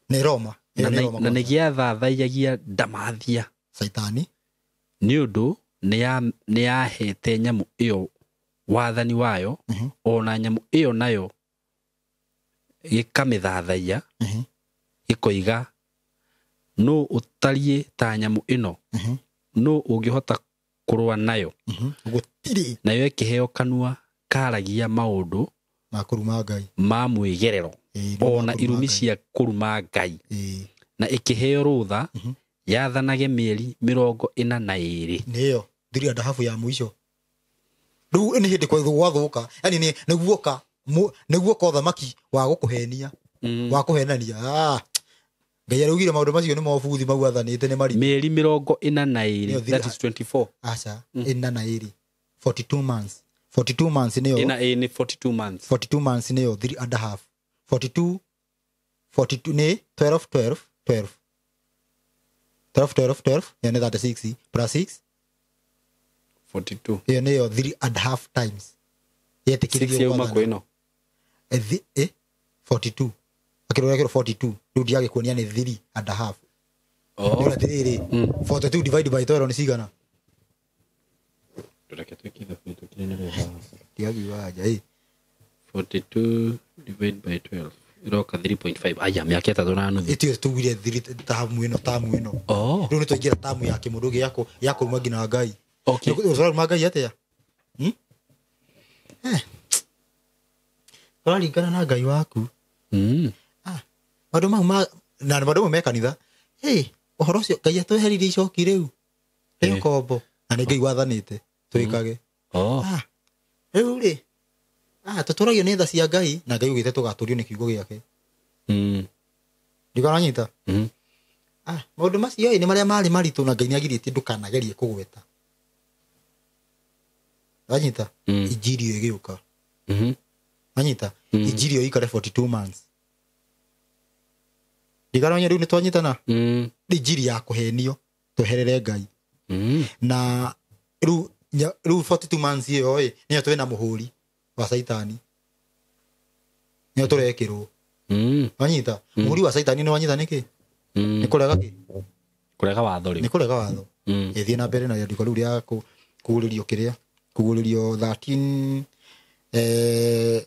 Nĩ Roma. Na nĩ gĩathathaiyagia ndamathia Caitani. Nĩ ũndũ nĩ yahete nyamũ ĩyo wathani wayo, ona nyamũ ĩyo nayo gĩkamĩthathaiya, gĩkoiga nũ ũtariĩ ta nyamũ ĩno, nũ ũngĩhota kũrũa nayo. Gũtirĩ. Nayo ĩkĩheo kanua karagia maũndũ ma kũruma Ngai, ma mwĩgerero, ona irumi cia kũruma Ngai. Na ĩkĩheo rũtha yathanage mĩeri 42. Nĩyo thiri and a half ya mũico. Rĩu nĩ hĩndĩ gwathũka, yani nĩguoka nĩguoka ũthamaki wa gũkũhenia, wa kũhenania. Ngai araugire maũndũ macio nĩ mobuthi mau athanĩte nĩ maritũ. Mĩeri 42, that is 24. Aca, 42, 42 months. 42 months nĩyo. Ĩna nĩ 42 months. 42 months nĩyo 3 and a half. 42 42 nĩ 12 12 12. 12 12 12 ĩyo nĩ 36 plus 6 42. Ĩyo nĩyo 3 and a half times. Yetĩkĩririo 6 yauma kwĩ ĩno. 42. Akĩrora kĩro 42. Rĩu ndiagĩkuonia nĩ 3 and a half. Nĩ atĩrĩrĩ, 42 divided by 12 nĩ cigana? Reke twĩke ithabu tũkĩrĩ nĩ rĩha. Ndiagiuga anja, 42 divided by 12. Ĩroka 3.5 aya mĩaka ĩtatũ na nuthu. Ĩtio tugire thiri tamu ĩno tamu ĩno. Oh. Rĩu nĩ twaingĩra tamu ya kĩmũndũ gĩako ya kũruma nginya Ngai. Okay. Ũraruma Ngai atĩa? Hmm? Eh. Ũraringana na Ngai waku. Mm. Ah, maũndũ mau ma na maũndũ mamwe me kanitha. Hey, ũhoro ũcio Ngai atweheririe icoki rĩu. Rĩ Eh. ũkombo. Na nĩ Ngai wathanĩte twĩkage. Oh. Ah, rĩu rĩ ah, tũtũragio nĩ tha cia Ngai na Ngai ugĩte tũgatũrio nĩ kiugo gĩake. Mm. Ndikaranyita. Mm. Ah, maũndũ macio ĩ nĩ marĩa marĩ maritũ na Ngai nĩagirĩtie ndũkanagerie kũgweta. Wanyita? Mm. Injiri ĩyo ĩgĩũka. Mhm. Wanyita? Mm. Injiri ĩyo ĩikare 42 months. Ndikaranya rĩu nĩtwanyitana? Mm. Nĩ injiri ya kũhenio tweherere Ngai. Mm. Na rĩu rĩu 42 months ĩyo ĩ nĩyo twĩna mũhũri wa Caitani. Nĩyo tũrekĩrwo. Mm. Wanyita? Mũhũri wa Caitani nĩ wanyita nĩkĩ? Mm. Nĩ kũrega kĩ? Kũrega watho rĩu. Nĩ kũrega watho. Mm. Ĩthiĩ na mbere na rĩandĩko rĩu rĩa kũguũrĩrio kĩrĩa kũguũrĩrio 13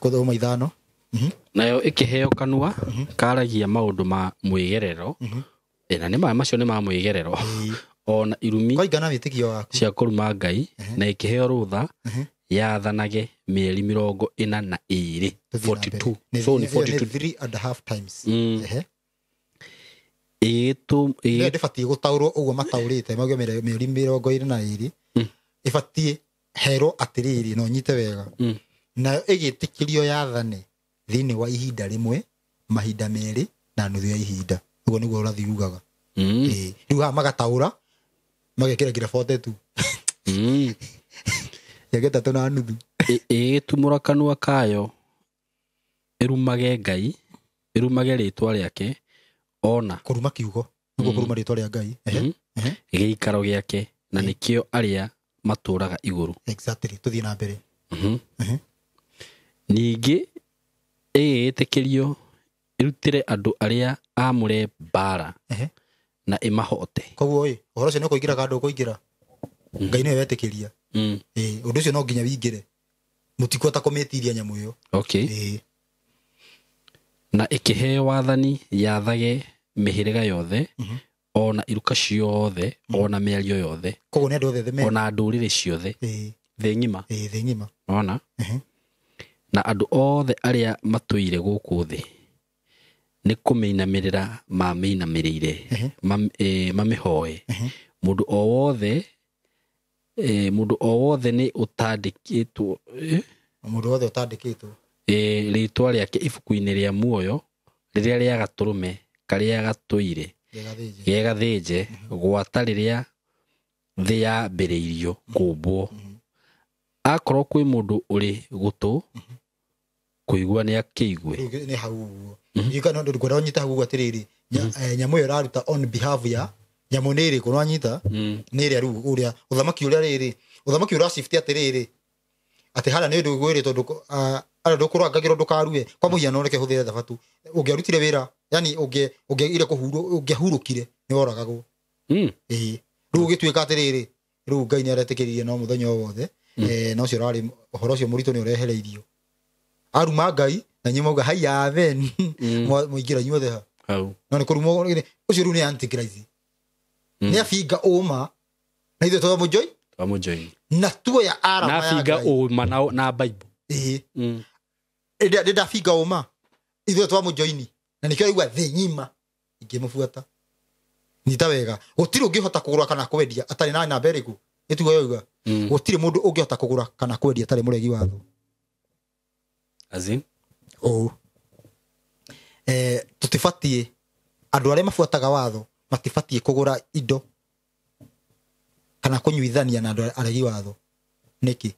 gũthoma ithano. Mhm. Nayo ĩkĩheo kanua karagia maũndũ ma mwĩgerero. Ĩ, na nĩ ma macio nĩ ma mwĩgerero. Ĩĩ. Ona irumi Kwaingana wĩtĩkio waku. cia kũruma Ngai na ĩkĩheo rũtha yathanage mĩeri 42. Tũthiĩ na mbere. 42. Nĩ- So nĩ ĩyo nĩ 42. 3.5 times. Mm. Ehe. Ĩgĩtũ Ĩyo ndĩbatiĩ gũtaũrwo ũguo mataũrĩte mauge mĩeri 42 ĩbatiĩ herwo atĩrĩrĩ na ũnyite wega. Mm. Nayo ĩgĩtĩkĩrio yathane thĩinĩ wa ihinda rĩmwe mahinda merĩ na nuthu ya ihinda. Ũguo nĩguo ũrathi ugaga. Mm. Ĩĩ. Rĩu haha magataũra magekĩra nginya 42. Mm. Mĩaka ĩtatũ na nuthu. Ĩgĩtumũra kanua kayo ĩrumage Ngai ĩrumage rĩtwa rĩake ona Kũruma kiugo nĩguo kũruma rĩtwa rĩa Ngai. Ehe. Mm. Ehe. gĩikaro gĩake na nĩkĩo arĩa matũũraga igũrũ. Exactly. Tũthiĩ na mbere. Mhm. Ehe. Ningĩ ĩgĩgĩtĩkĩrio ĩrutĩre andũ arĩa aamũre mbaara Ehe. na ĩmahote. Koguo ĩ ũhoro ũcio nĩ ũkũingĩra kana ndũkũingĩra? Ngai nĩwe wetĩkĩria. Mm. Ĩĩ, ũndũ ũcio no nginya wingĩre. Mũtikuhota kũmĩtiria nyamũ ĩyo. Okay. Ĩĩ. Na ĩkĩheo wathani yathage mĩhĩrĩga yothe ona iruka ciothe ona mĩario yothe Koguo nĩ andũ othe me. ona ndũrĩrĩ ciothe Ĩĩ. thĩ ng'ima. Ĩĩ, thĩ ng'ima. Ona Ehe. na andũ othe arĩa matũire gũkũ thĩ nĩ kũmĩinamĩrĩra mamĩinamĩrĩire mamĩhoe. Mũndũ o wothe mũndũ o wothe nĩ ũtandĩkĩtwo Mũndũ wothe ũtandĩkĩtwo. rĩtwa rĩake ibuku-inĩ rĩa muoyo rĩrĩa rĩa gatũrũme karĩa gatũire Gĩgathĩnje. ge gathĩnje gwata rĩrĩa thĩ yambĩrĩirio kũmbwo. Akorwo kwĩ mũndũ ũrĩ gũtũ kũigua nĩ akĩigue. Rĩu nĩ hau ũguo. Ngwenda ũnyite hau ũguo atĩrĩrĩ nyamũ ĩyo ĩraruta on behalf ya nyamũ nĩ ĩrĩkũ nĩwanyita? Nĩ ĩrĩa rĩu ũrĩa ũthamaki ũrĩa rĩrĩ ũthamaki ũra shift atĩrĩrĩ atĩ harĩa nĩ ũndũ gwĩrĩtwo harĩa ndũkũrangagĩrwo ndũkarue kwa mũhiano reke hũthĩre thabatũ ũngĩarutire wĩra yani ũngĩagire kũhurũ ũngĩahurũkire nĩ woragagwo. Mm. Ĩĩ. Rĩu ũgĩtuĩka atĩrĩrĩ rĩu Ngai nĩ aretĩkĩririe no mũthenya o wothe na ũcio ũrarĩ ũhoro ũcio mũritũ nĩ ũrehereirio. Aruma Ngai na inyuĩ mauga haiya amen mũingĩra inyuothe ha Hau. no nĩ kũrumwo ũcio rĩu nĩ antichrist. Nĩ abinga ũma na ithuĩ twamũjoin Twamũjoin. na tuoya arama Na ya abinga Ngai. ũma na Bible. Ĩĩ. Mm. Ndĩ ndabinga ũma ithuĩ twamũjoini na nĩkĩo aigua thĩ ng'ima ingĩmũbuata. Nyita wega gũtirĩ ũngĩhota kũgũra kana kwendia atarĩ na namba ĩrĩkũ ĩtugo yoiga. Mm. Gũtirĩ mũndũ ũngĩhota kũgũra kana kwendia atarĩ mũregi watho. As in? Ũũ. Tũtibatiĩ andũ arĩa mabuataga watho matibatiĩ kũgũra indo kana kũnyuithania na andũ aregi watho. Nĩkĩ?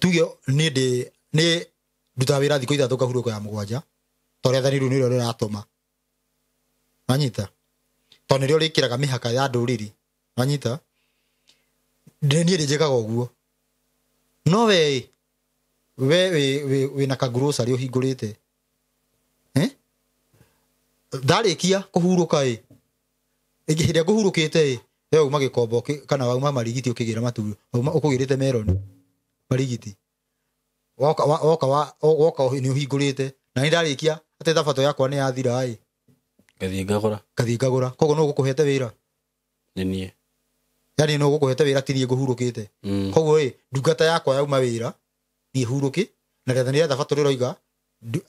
Tuge niĩ ndĩ nĩ ndutaga wĩra thikũ ithatũ ngahurũka ya mũgwanja tondũ rĩathani rĩu nĩrĩo rĩratũma. Wanyita? Tondũ nĩrĩo rĩkĩraga mĩhaka ya ndũrĩrĩ. Wanyita? Niĩ ndĩ njĩkaga ũguo. No we we wĩna kagrocery ũhingũrĩte. Ndarĩkia kũhurũka ĩ ĩngĩ hĩndĩ ĩrĩa ngũhurũkĩte ĩ we uma gĩkombo kana wauma marigiti ũkĩgĩra matumbĩ wauma ũkũgĩrĩte meroni marigiti woka woka nĩ ũhingũrĩte Na nĩ ndarĩkia atĩ thabatũ yakwa nĩ yathira ĩ. Ngathiĩ ngagũra. Ngathiĩ ngagũra. Koguo nũ ũgũkũhete wĩra? Nĩ niĩ. Yani nũ ũgũkũhete wĩra ti niĩ ngũhurũkĩte. Koguo ĩ ndungata yakwa yauma wĩra niĩ hurũke na rĩathani rĩa thabatũ rĩroiga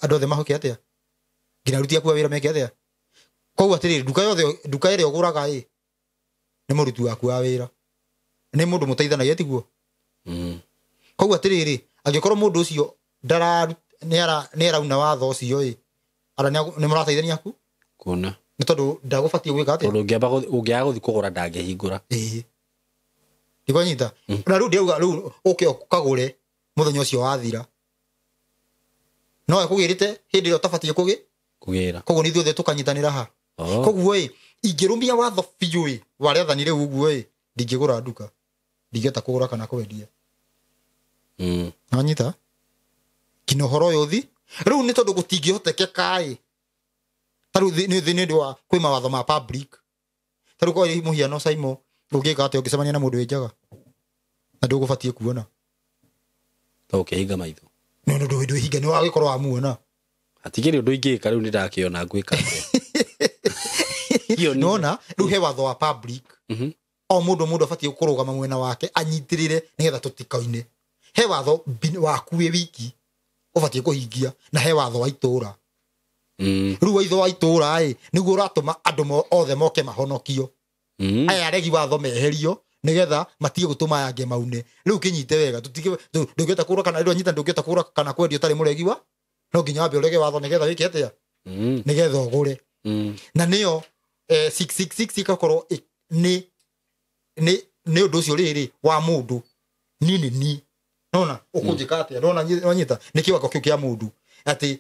andũ othe mahoke atĩa? Nginya aruti aku a wĩra meke atĩa? Koguo atĩrĩrĩ nduka yothe nduka ĩrĩa ũgũraga ĩ nĩ mũruti waku wa wĩra. Nĩ mũndũ mũteithanagia tiguo? Koguo atĩrĩrĩ angĩkorwo mũndũ ũcio nĩ arauna watho ũcio ĩ ara nĩ mũrateithania aku? Kuona. Nĩ tondũ ndagũbatiĩ gwĩka atĩa? Tondũ ũngĩaga gũthiĩ kũgũra ndangĩhingũra. Ĩĩ. Ndikwanyita. Na rĩu ndĩrauga rĩu ũke ũkagũre mũthenya ũcio wathira. No ekũgĩrĩte hĩndĩ ĩrĩa ũtabatiĩ kũgĩra. Koguo nĩ ithuothe tũkanyitanĩra ha. Koguo ĩ ingĩrũmia watho biũ ĩ wa rĩathani rĩu ũguo ĩ ndingĩgũra nduka. Ndingĩhota kũgũra kana kwendia. Nĩwanyita? Nginya ũhoro ũyũ ũthi. Rĩu nĩ tondũ gũtingĩhotekeka ĩ. Ta rĩu nĩ ũndũ wa kwĩ mawatho ma public. Ta rĩu kwa mũhiano Saimo ũngĩka atĩa ũngĩcemania na mũndũ wĩ njaga? Na ndũgũbatiĩ kuona. Ta ũkĩhinga maitho. No no ndũhinga nĩ wagĩkorwo wamuona. Hatikĩrĩ ũndũ ingĩka rĩu nĩ ndakĩona ngwĩka atĩa. Nĩwona rĩu he watho wa public. O mũndũ abatiĩ kũrũgama mwena wake anyitĩrĩre nĩgetha tũtikaine. He watho waku wĩ wiki ũbatiĩ kũhingia na he watho wa itũũra. Rĩu watho wa itũũra ĩ nĩguo ũratũma andũ othe moke mahonokio. Aya aregi watho meherio nĩgetha matige gũtũma aya angĩ maune. Rĩu kĩnyite wega tũtige ndũngĩhota kũgũra kana rĩu anyita ndũngĩhota kũgũra kana kwendia ũtarĩ mũregi wa no nginya wambe ũrege watho nĩgetha wĩke atĩa? Nĩgetha ũgũre. Na nĩyo 666 ĩgakorwo nĩ ũndũ ũcio rĩrĩ wa mũndũ ni nĩ ni. Nona ũkũnjĩka atĩa? Nona wanyita nĩ kĩwango kĩu kĩa mũndũ atĩ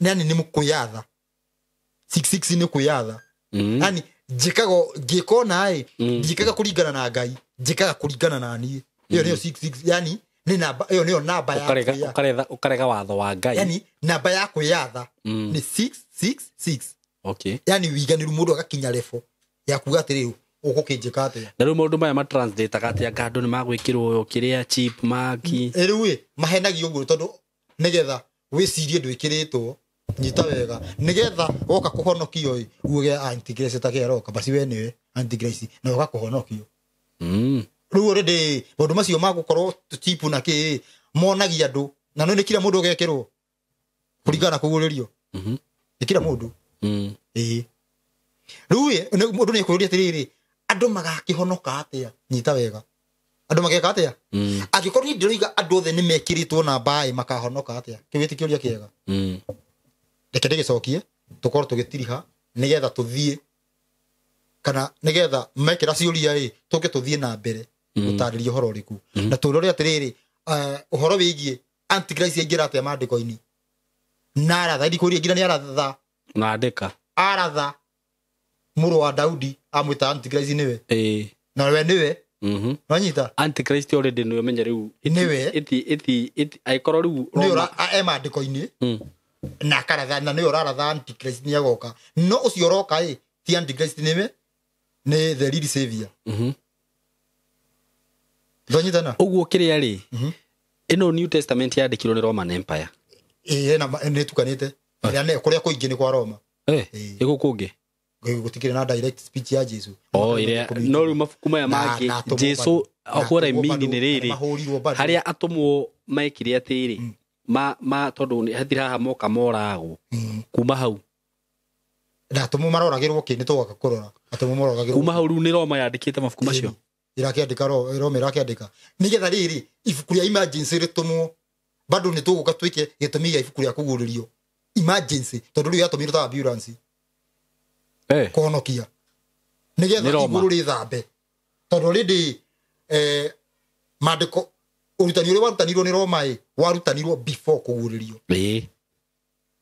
yani nĩ mũkwĩyatha. 66 nĩ kwĩyatha. Yani njĩkaga ngĩkona ĩ njĩkaga kũringana na Ngai njĩkaga kũringana na niĩ. Ĩyo nĩyo 66 yani nĩ namba ĩyo nĩyo namba ya ũkarega watho wa Ngai. Yani namba ya kwĩyatha nĩ 666. Okay. Yani wiganĩru mũndũ agakinya level ya kuga atĩrĩrĩ ũgũkĩnjĩka atĩa. Na rĩu maũndũ maya matranslate-aga atĩa anga andũ nĩ magwĩkĩrwo kĩrĩa chip maki. Rĩu ĩ mahenagio ũguo tondũ nĩgetha wĩcirie ndwĩkĩrĩtwo nyita wega nĩgetha woka kũhonokio ĩ uge antichrist takĩaroka basi we nĩwe antichrist na woka kũhonokio. Rĩu already maũndũ macio magũkorwo chip na kĩ monagia andũ na no nĩ kila mũndũ ũgekĩrwo kũringana na kũgũrĩrio. Nĩ kila mũndũ. Ĩĩ. Rĩu ĩ mũndũ nĩ ekũria atĩrĩrĩ andũ magakĩhonoka atĩa? Nyita wega. Andũ mageka atĩa? Angĩkorwo niĩ ndĩroiga andũ othe nĩ mekĩrĩtwo namba ĩ makahonoka atĩa? Kĩu gĩti kĩũria kĩega. Reke ndĩgĩcokie tũkorwo tũgĩtiriha nĩgetha tũthiĩ kana nĩgetha mekĩra ciũria ĩ tũke tũthiĩ na mbere gũtarĩria ũhoro ũrĩkũ. Na tũrore atĩrĩrĩ ũhoro wĩgiĩ antichrist aingĩra atĩa maandĩko-inĩ. Na aratha ndikũria nginya nĩ aratha. Na andĩka. Aratha mũrũ wa Daudi amwĩta antichrist nĩwe. Na we nĩwe. Wanyita? Antichrist already nĩwe menya rĩu. Nĩwe. Iti aikorwo rĩu nĩwe e maandĩko-inĩ. Na akaratha na nĩwe ũraratha antichrist nĩ agoka. No ũcio ũroka ĩ ti antichrist nĩwe nĩ the real savior. Ndwanyitana? Ũguo kĩrĩa rĩ ĩno New Testament yandĩkirwo nĩ Roman Empire. Ĩĩ na nĩ tukanĩte. Kũrĩa kũingĩ nĩ kwa Roma. Ĩgũ kũngĩ? Gũtikĩrĩ na direct speech ya Jesu. No rĩu mabuku maya mangĩ Jesu what I mean nĩ rĩrĩ harĩa atũmwo mekire atĩrĩ ma tondũ hatirĩ haha moka moragwo kuma hau na atũmwo maroragĩrwo kĩ nĩ tũgoka kũrora atũmwo moragĩrwo kuma hau rĩu nĩ Roma yandĩkĩte mabuku macio irakĩandĩka Roma irakĩandĩka nĩgetha rĩrĩ ibuku rĩa emergency rĩtũmwo bado nĩ tũgũka twĩke gĩtũmi gĩa ibuku rĩa kũguũrĩrio emergency tondũ rĩu yatũmirwo ta ambulance kũhonokia nĩgetha igũrũ rĩthambe tondũ already maandĩko ũrutani ũrĩa warutanirwo nĩ Roma ĩ warutanirwo before kũguũrĩrio.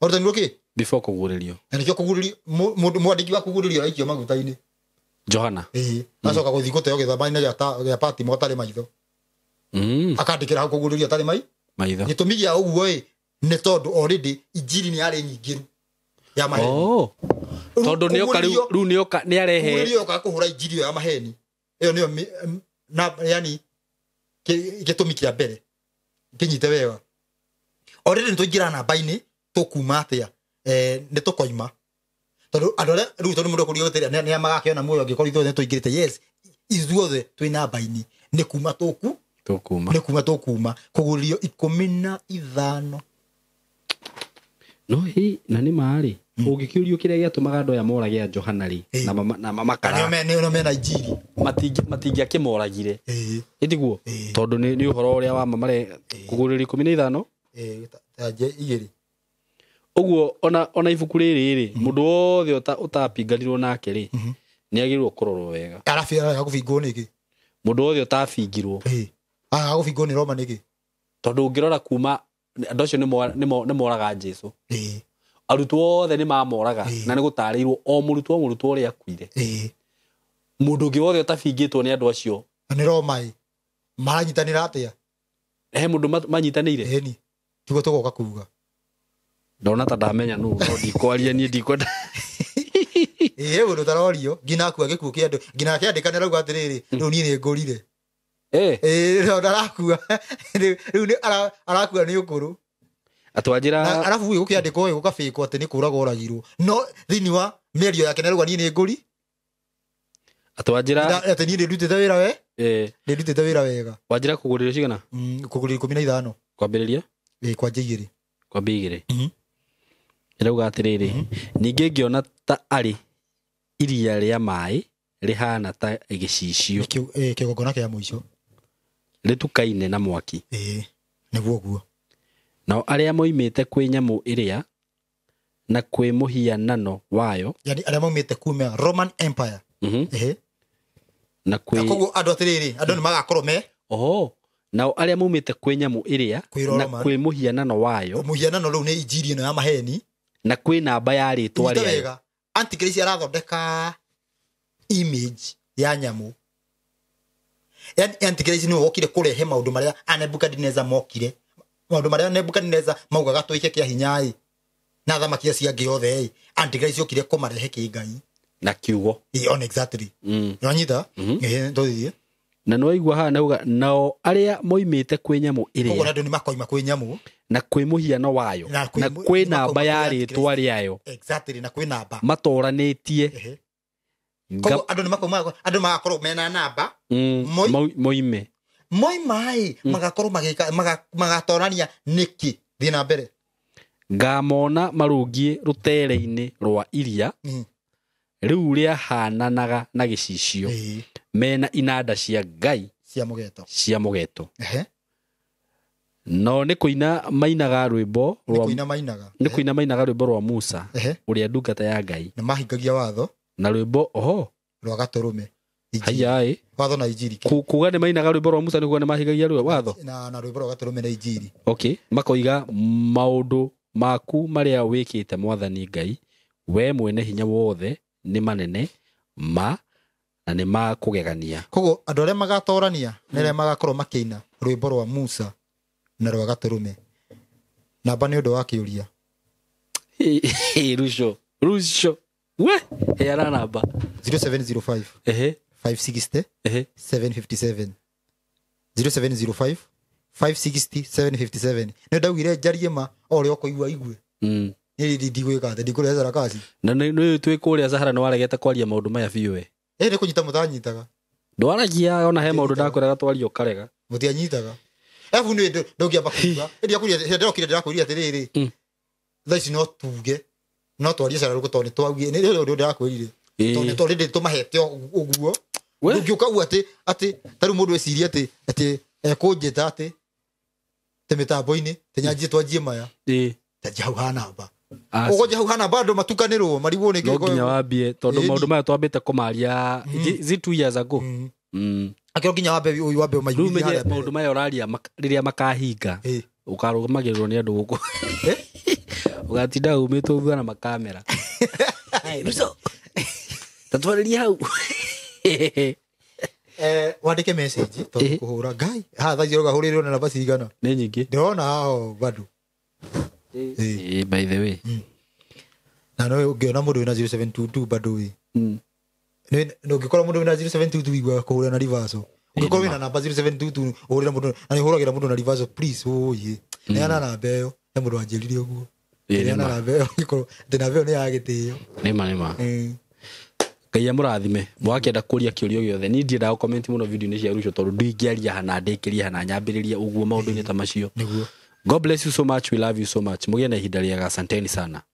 Warutanirwo kĩ? Before kũguũrĩrio. Na nĩkĩo kũguũrĩrio mũndũ mwandĩki wa kũguũrĩrio araikio maguta-inĩ. Johana. Acoka gũthiĩ gũteo gĩthama-inĩ gĩa Patimo atarĩ maitho. Akandĩkĩra hau kũguũrĩrio atarĩ maitho. Gĩtũmi gĩa ũguo ĩ nĩ tondũ already injiri nĩ yarĩ nyingĩru ya maheni. Tondũ nĩoka rĩu nĩoka nĩarehe kũguũrĩrio yoka kũhũra injiri ĩyo ya maheni. Ĩyo nĩyo na yani gĩtũmi kĩa mbere kĩnyite wega. Already nĩtũingĩra namba-inĩ tũkuma atĩa nĩ tũkoima tondũ andũ arĩa rĩu tondũ mũndũ akũria atĩrĩ nĩ arĩa magakĩona muoyo angĩkorwo ithuothe nĩ tũingĩrĩte. Yes, ithuothe twĩ namba-inĩ nĩ kuma tũku Tũkuma. Nĩ kuma tũkuma kũgũrio 15. No hi na nĩ marĩ ũngĩkĩũrio kĩrĩa gĩatũmaga andũ aya morage a Johana rĩ Ĩĩ. na na mamakara nĩo nĩo mena injiri. Matingĩakĩmoragire. Ĩĩ. Ĩtiguo? Ĩĩ. Tondũ nĩ ũhoro ũrĩa wa ma mare kũgũrĩrio 15. Ĩĩ, ta nje igĩrĩ. Ũguo ona ibuku rĩrĩ rĩ, mũndũ wothe ũtapinganirwo nake rĩ, nĩ agĩrĩirwo kũrorwo wega. Arabi araga kũbingwo nĩkĩ? Mũndũ wothe ũtabingirwo. Ĩĩ, araga kũbingwo nĩ Roma nĩkĩ? Tondũ ũngĩrora kuma andũ acio nĩ moraga Jesu. Ĩĩ. Arutwo othe nĩ mamoraga. Ĩĩ. Na nĩ gũtarĩirwo o mũrutwo ũrĩa akuire. Ĩĩ. Mũndũ ũngĩ wothe ũtabingĩtwo nĩ andũ acio. Na nĩ Roma ĩ maranyitanĩra atĩa? He mũndũ manyitanĩire. Ĩni tiguo tũgoka kuga. Ndona ta ndamenya nũ, no ndikwaria niĩ ndikwenda. Ĩĩ, mũndũ ũtarorio nginya akua gĩkuũ kĩa andũ nginya akĩandĩka nĩ arauga atĩrĩrĩ, rĩu niĩ nĩ ngũrire. Eh. Ĩĩ, no ndarakua rĩu nĩ arakua nĩ ũkũrũ. Atwanjĩra. Na arabu ĩ gũkĩandĩkwo ĩ gũkabĩkwo atĩ nĩ kũragwo oragirwo, no thĩinĩ wa mĩario yake nĩ arauga niĩ nĩ ngũri. Atwanjĩra. Atĩ niĩ nĩ ndutĩte wĩra we. Eh. Nĩ ndutĩte wĩra wega. Wanjĩra kũgũrĩrio cigana? Kũgũrĩrio 15. Kwambĩrĩria. Ĩĩ, kwanja igĩrĩ. Kwambia igĩrĩ. Ĩrauga atĩrĩrĩ, ningĩ ngĩona ta arĩ iria rĩa maĩ rĩhana ta gĩcicio. Kĩgongona kĩa mũico. Rĩtukaine na mwaki. Ĩĩ, nĩguo ũguo. Nao arĩa moimĩte kwĩ nyamũ ĩrĩa na kwĩ mũhianano wayo. Yani arĩa maumĩte kuma Roman Empire. Ehe. Na kwĩ Koguo andũ atĩrĩrĩ, andũ nĩ magakorwo me oho, nao arĩa maumĩte kwĩ nyamũ ĩrĩa Kwĩ na Roman. kwĩ mũhianano wayo. Mũhianano rĩu nĩ injiri ĩno ya maheni. Na kwĩ namba ya rĩtwa Nyita rĩayo. wega, Antichrist arathondeka image ya nyamũ. Yani Antichrist nĩwe wokire kũrehe maũndũ marĩa a Nebukadnezar mokire, maũndũ marĩa Nebukadnezar maugaga twĩke kĩa hinya ĩ na athamaki acio angĩ othe ĩ, Antichrist okire kũmarehe kĩngai. Na kiugo. Ĩ, on exactly. Nĩwanyita? Ĩhĩ, tũthiĩ. Na nĩwaigua haha nauga nao arĩa moimĩte kwĩ nyamũ Koguo ĩrĩa andũ nĩ makoima kwĩ nyamũ na kwĩ mũhiano wayo Na kwĩ na kwĩ nĩ namba makoima ya kwĩ rĩtwa rĩayo. Exactly, na kwĩ namba. Matoranĩtie. Ehe. Koguo andũ nĩ makoima, andũ magakorwo mena namba. Moime. Moima ĩ, magakorwo magĩka magatorania nĩkĩ. Thiĩ na mbere. Ngamona marũngiĩ rũtere-inĩ rwa iria rĩu rĩahananaga na gĩcicio. Ĩĩ. Mena inanda cia Ngai cia mũgeto. Cia mũgeto. Ehe. No nĩ kũina mainaga rwĩmbo Nĩ rwa kũina mainaga. Nĩ kũina mainaga rwĩmbo rwa Musa Ehe. ũrĩa ndungata ya Ngai. Nĩ mahingagia watho na rwĩmbo oho rwa gatũrũme. Injiri. Haya ĩ. Watho na injiri. Kuga nĩ mainaga rwĩmbo rwa Musa nĩ kuga nĩ mahingagia rwĩmbo watho. Na rwĩmbo rwa gatũrũme na injiri. Okay, makoiga maũndũ maku marĩa wĩkĩte Mwathani Ngai we mwene hinya wothe nĩ manene ma na nĩ ma kũgegania. Koguo andũ arĩa magatorania nĩ arĩa magakorwo makĩina rwĩmbo rwa Musa na rwa gatũrũme. Namba nĩ ũndũ wa kĩũria. Ruco ruco we heana namba. 0705 Ehe. 560 Ehe. 757. 0705 560 757. Nĩ ndaugire njarie ma o ũrĩa ũkũigua igue. Niĩ ndigwĩka atĩ ndikũrehe sarakasi. Na nĩ twĩ kũrĩa Sahara nĩ waregete kwaria maũndũ maya biũ we. Ĩ, nĩ kũnyita mũtanyitaga. Ndwaragia ona he maũndũ ndakwĩraga twarie ũkarega. Mũtianyitaga. Arabu nĩ ndũngĩamba kuga. Ĩndĩ ndĩrakwĩrire hĩndĩ ndĩrakwĩrire atĩrĩrĩ. Thaa ici no tuge no twarie cararũkũ tondũ nĩ twaugire nĩ ũndũ ndĩrakwĩrire. Tondũ nĩ tondũ tũmahete ũguo. Ndũngĩũka uga atĩ ta rĩu mũndũ ecirie atĩ ekũnjĩta atĩ mĩtambo-inĩ tĩ nyanjie twanjie maya. Ta hau ha namba. Ũgũnjia hau ha namba andũ matukanĩrwo marigwo nĩ No nginya wambie tondũ Ĩni. maũndũ maya twambĩte kũmaria is it 2 years ago? Akĩro nginya wambe ũyũ wambe Rĩu ũmaiguithie menye harĩa mbere. maũndũ maya ũraria rĩrĩa makahinga ũkarũmagĩrĩrwo nĩ andũ gũkũ. Ũgatinda umĩtwo thutha na makamera. Ruco. Tatwarĩrie hau. Wandĩke message tondũ kũhũra Ngai haha thaa ici ũrauga hũrĩrwo na namba cigana? Nĩ nyingĩ. Ndĩrona haha bado. By the way. Na no ũngĩona mũndũ wĩna 0722 bado ĩ. Nĩ ũngĩkorwo mũndũ wĩna 0722 igua kũhũra na reversal. Ũngĩkorwo wĩna namba 0722 ũhũrĩra mũndũ na nĩ ũhũragĩra mũndũ na reversal, please oye. Neana namba ĩyo he mũndũ wanjĩrire ũguo. Ĩĩ, Kĩrĩa nĩ na ma. namba ĩyo angĩkorwo atĩ namba ĩyo nĩ ya gĩtĩo. Nĩma, nĩma. Ngai amũrathime. Mwakĩenda kũria kĩũria gĩothe, niĩ ndiendaga gũcomment mũno video-inĩ cia Ruco tondũ ndingĩaria hana ndĩkĩrie hana nyambĩrĩrie ũguo maũndũ-inĩ ta macio. Nĩguo. God bless you so much. We love you so much. Mũgĩe na ihinda rĩega. Asanteni sana.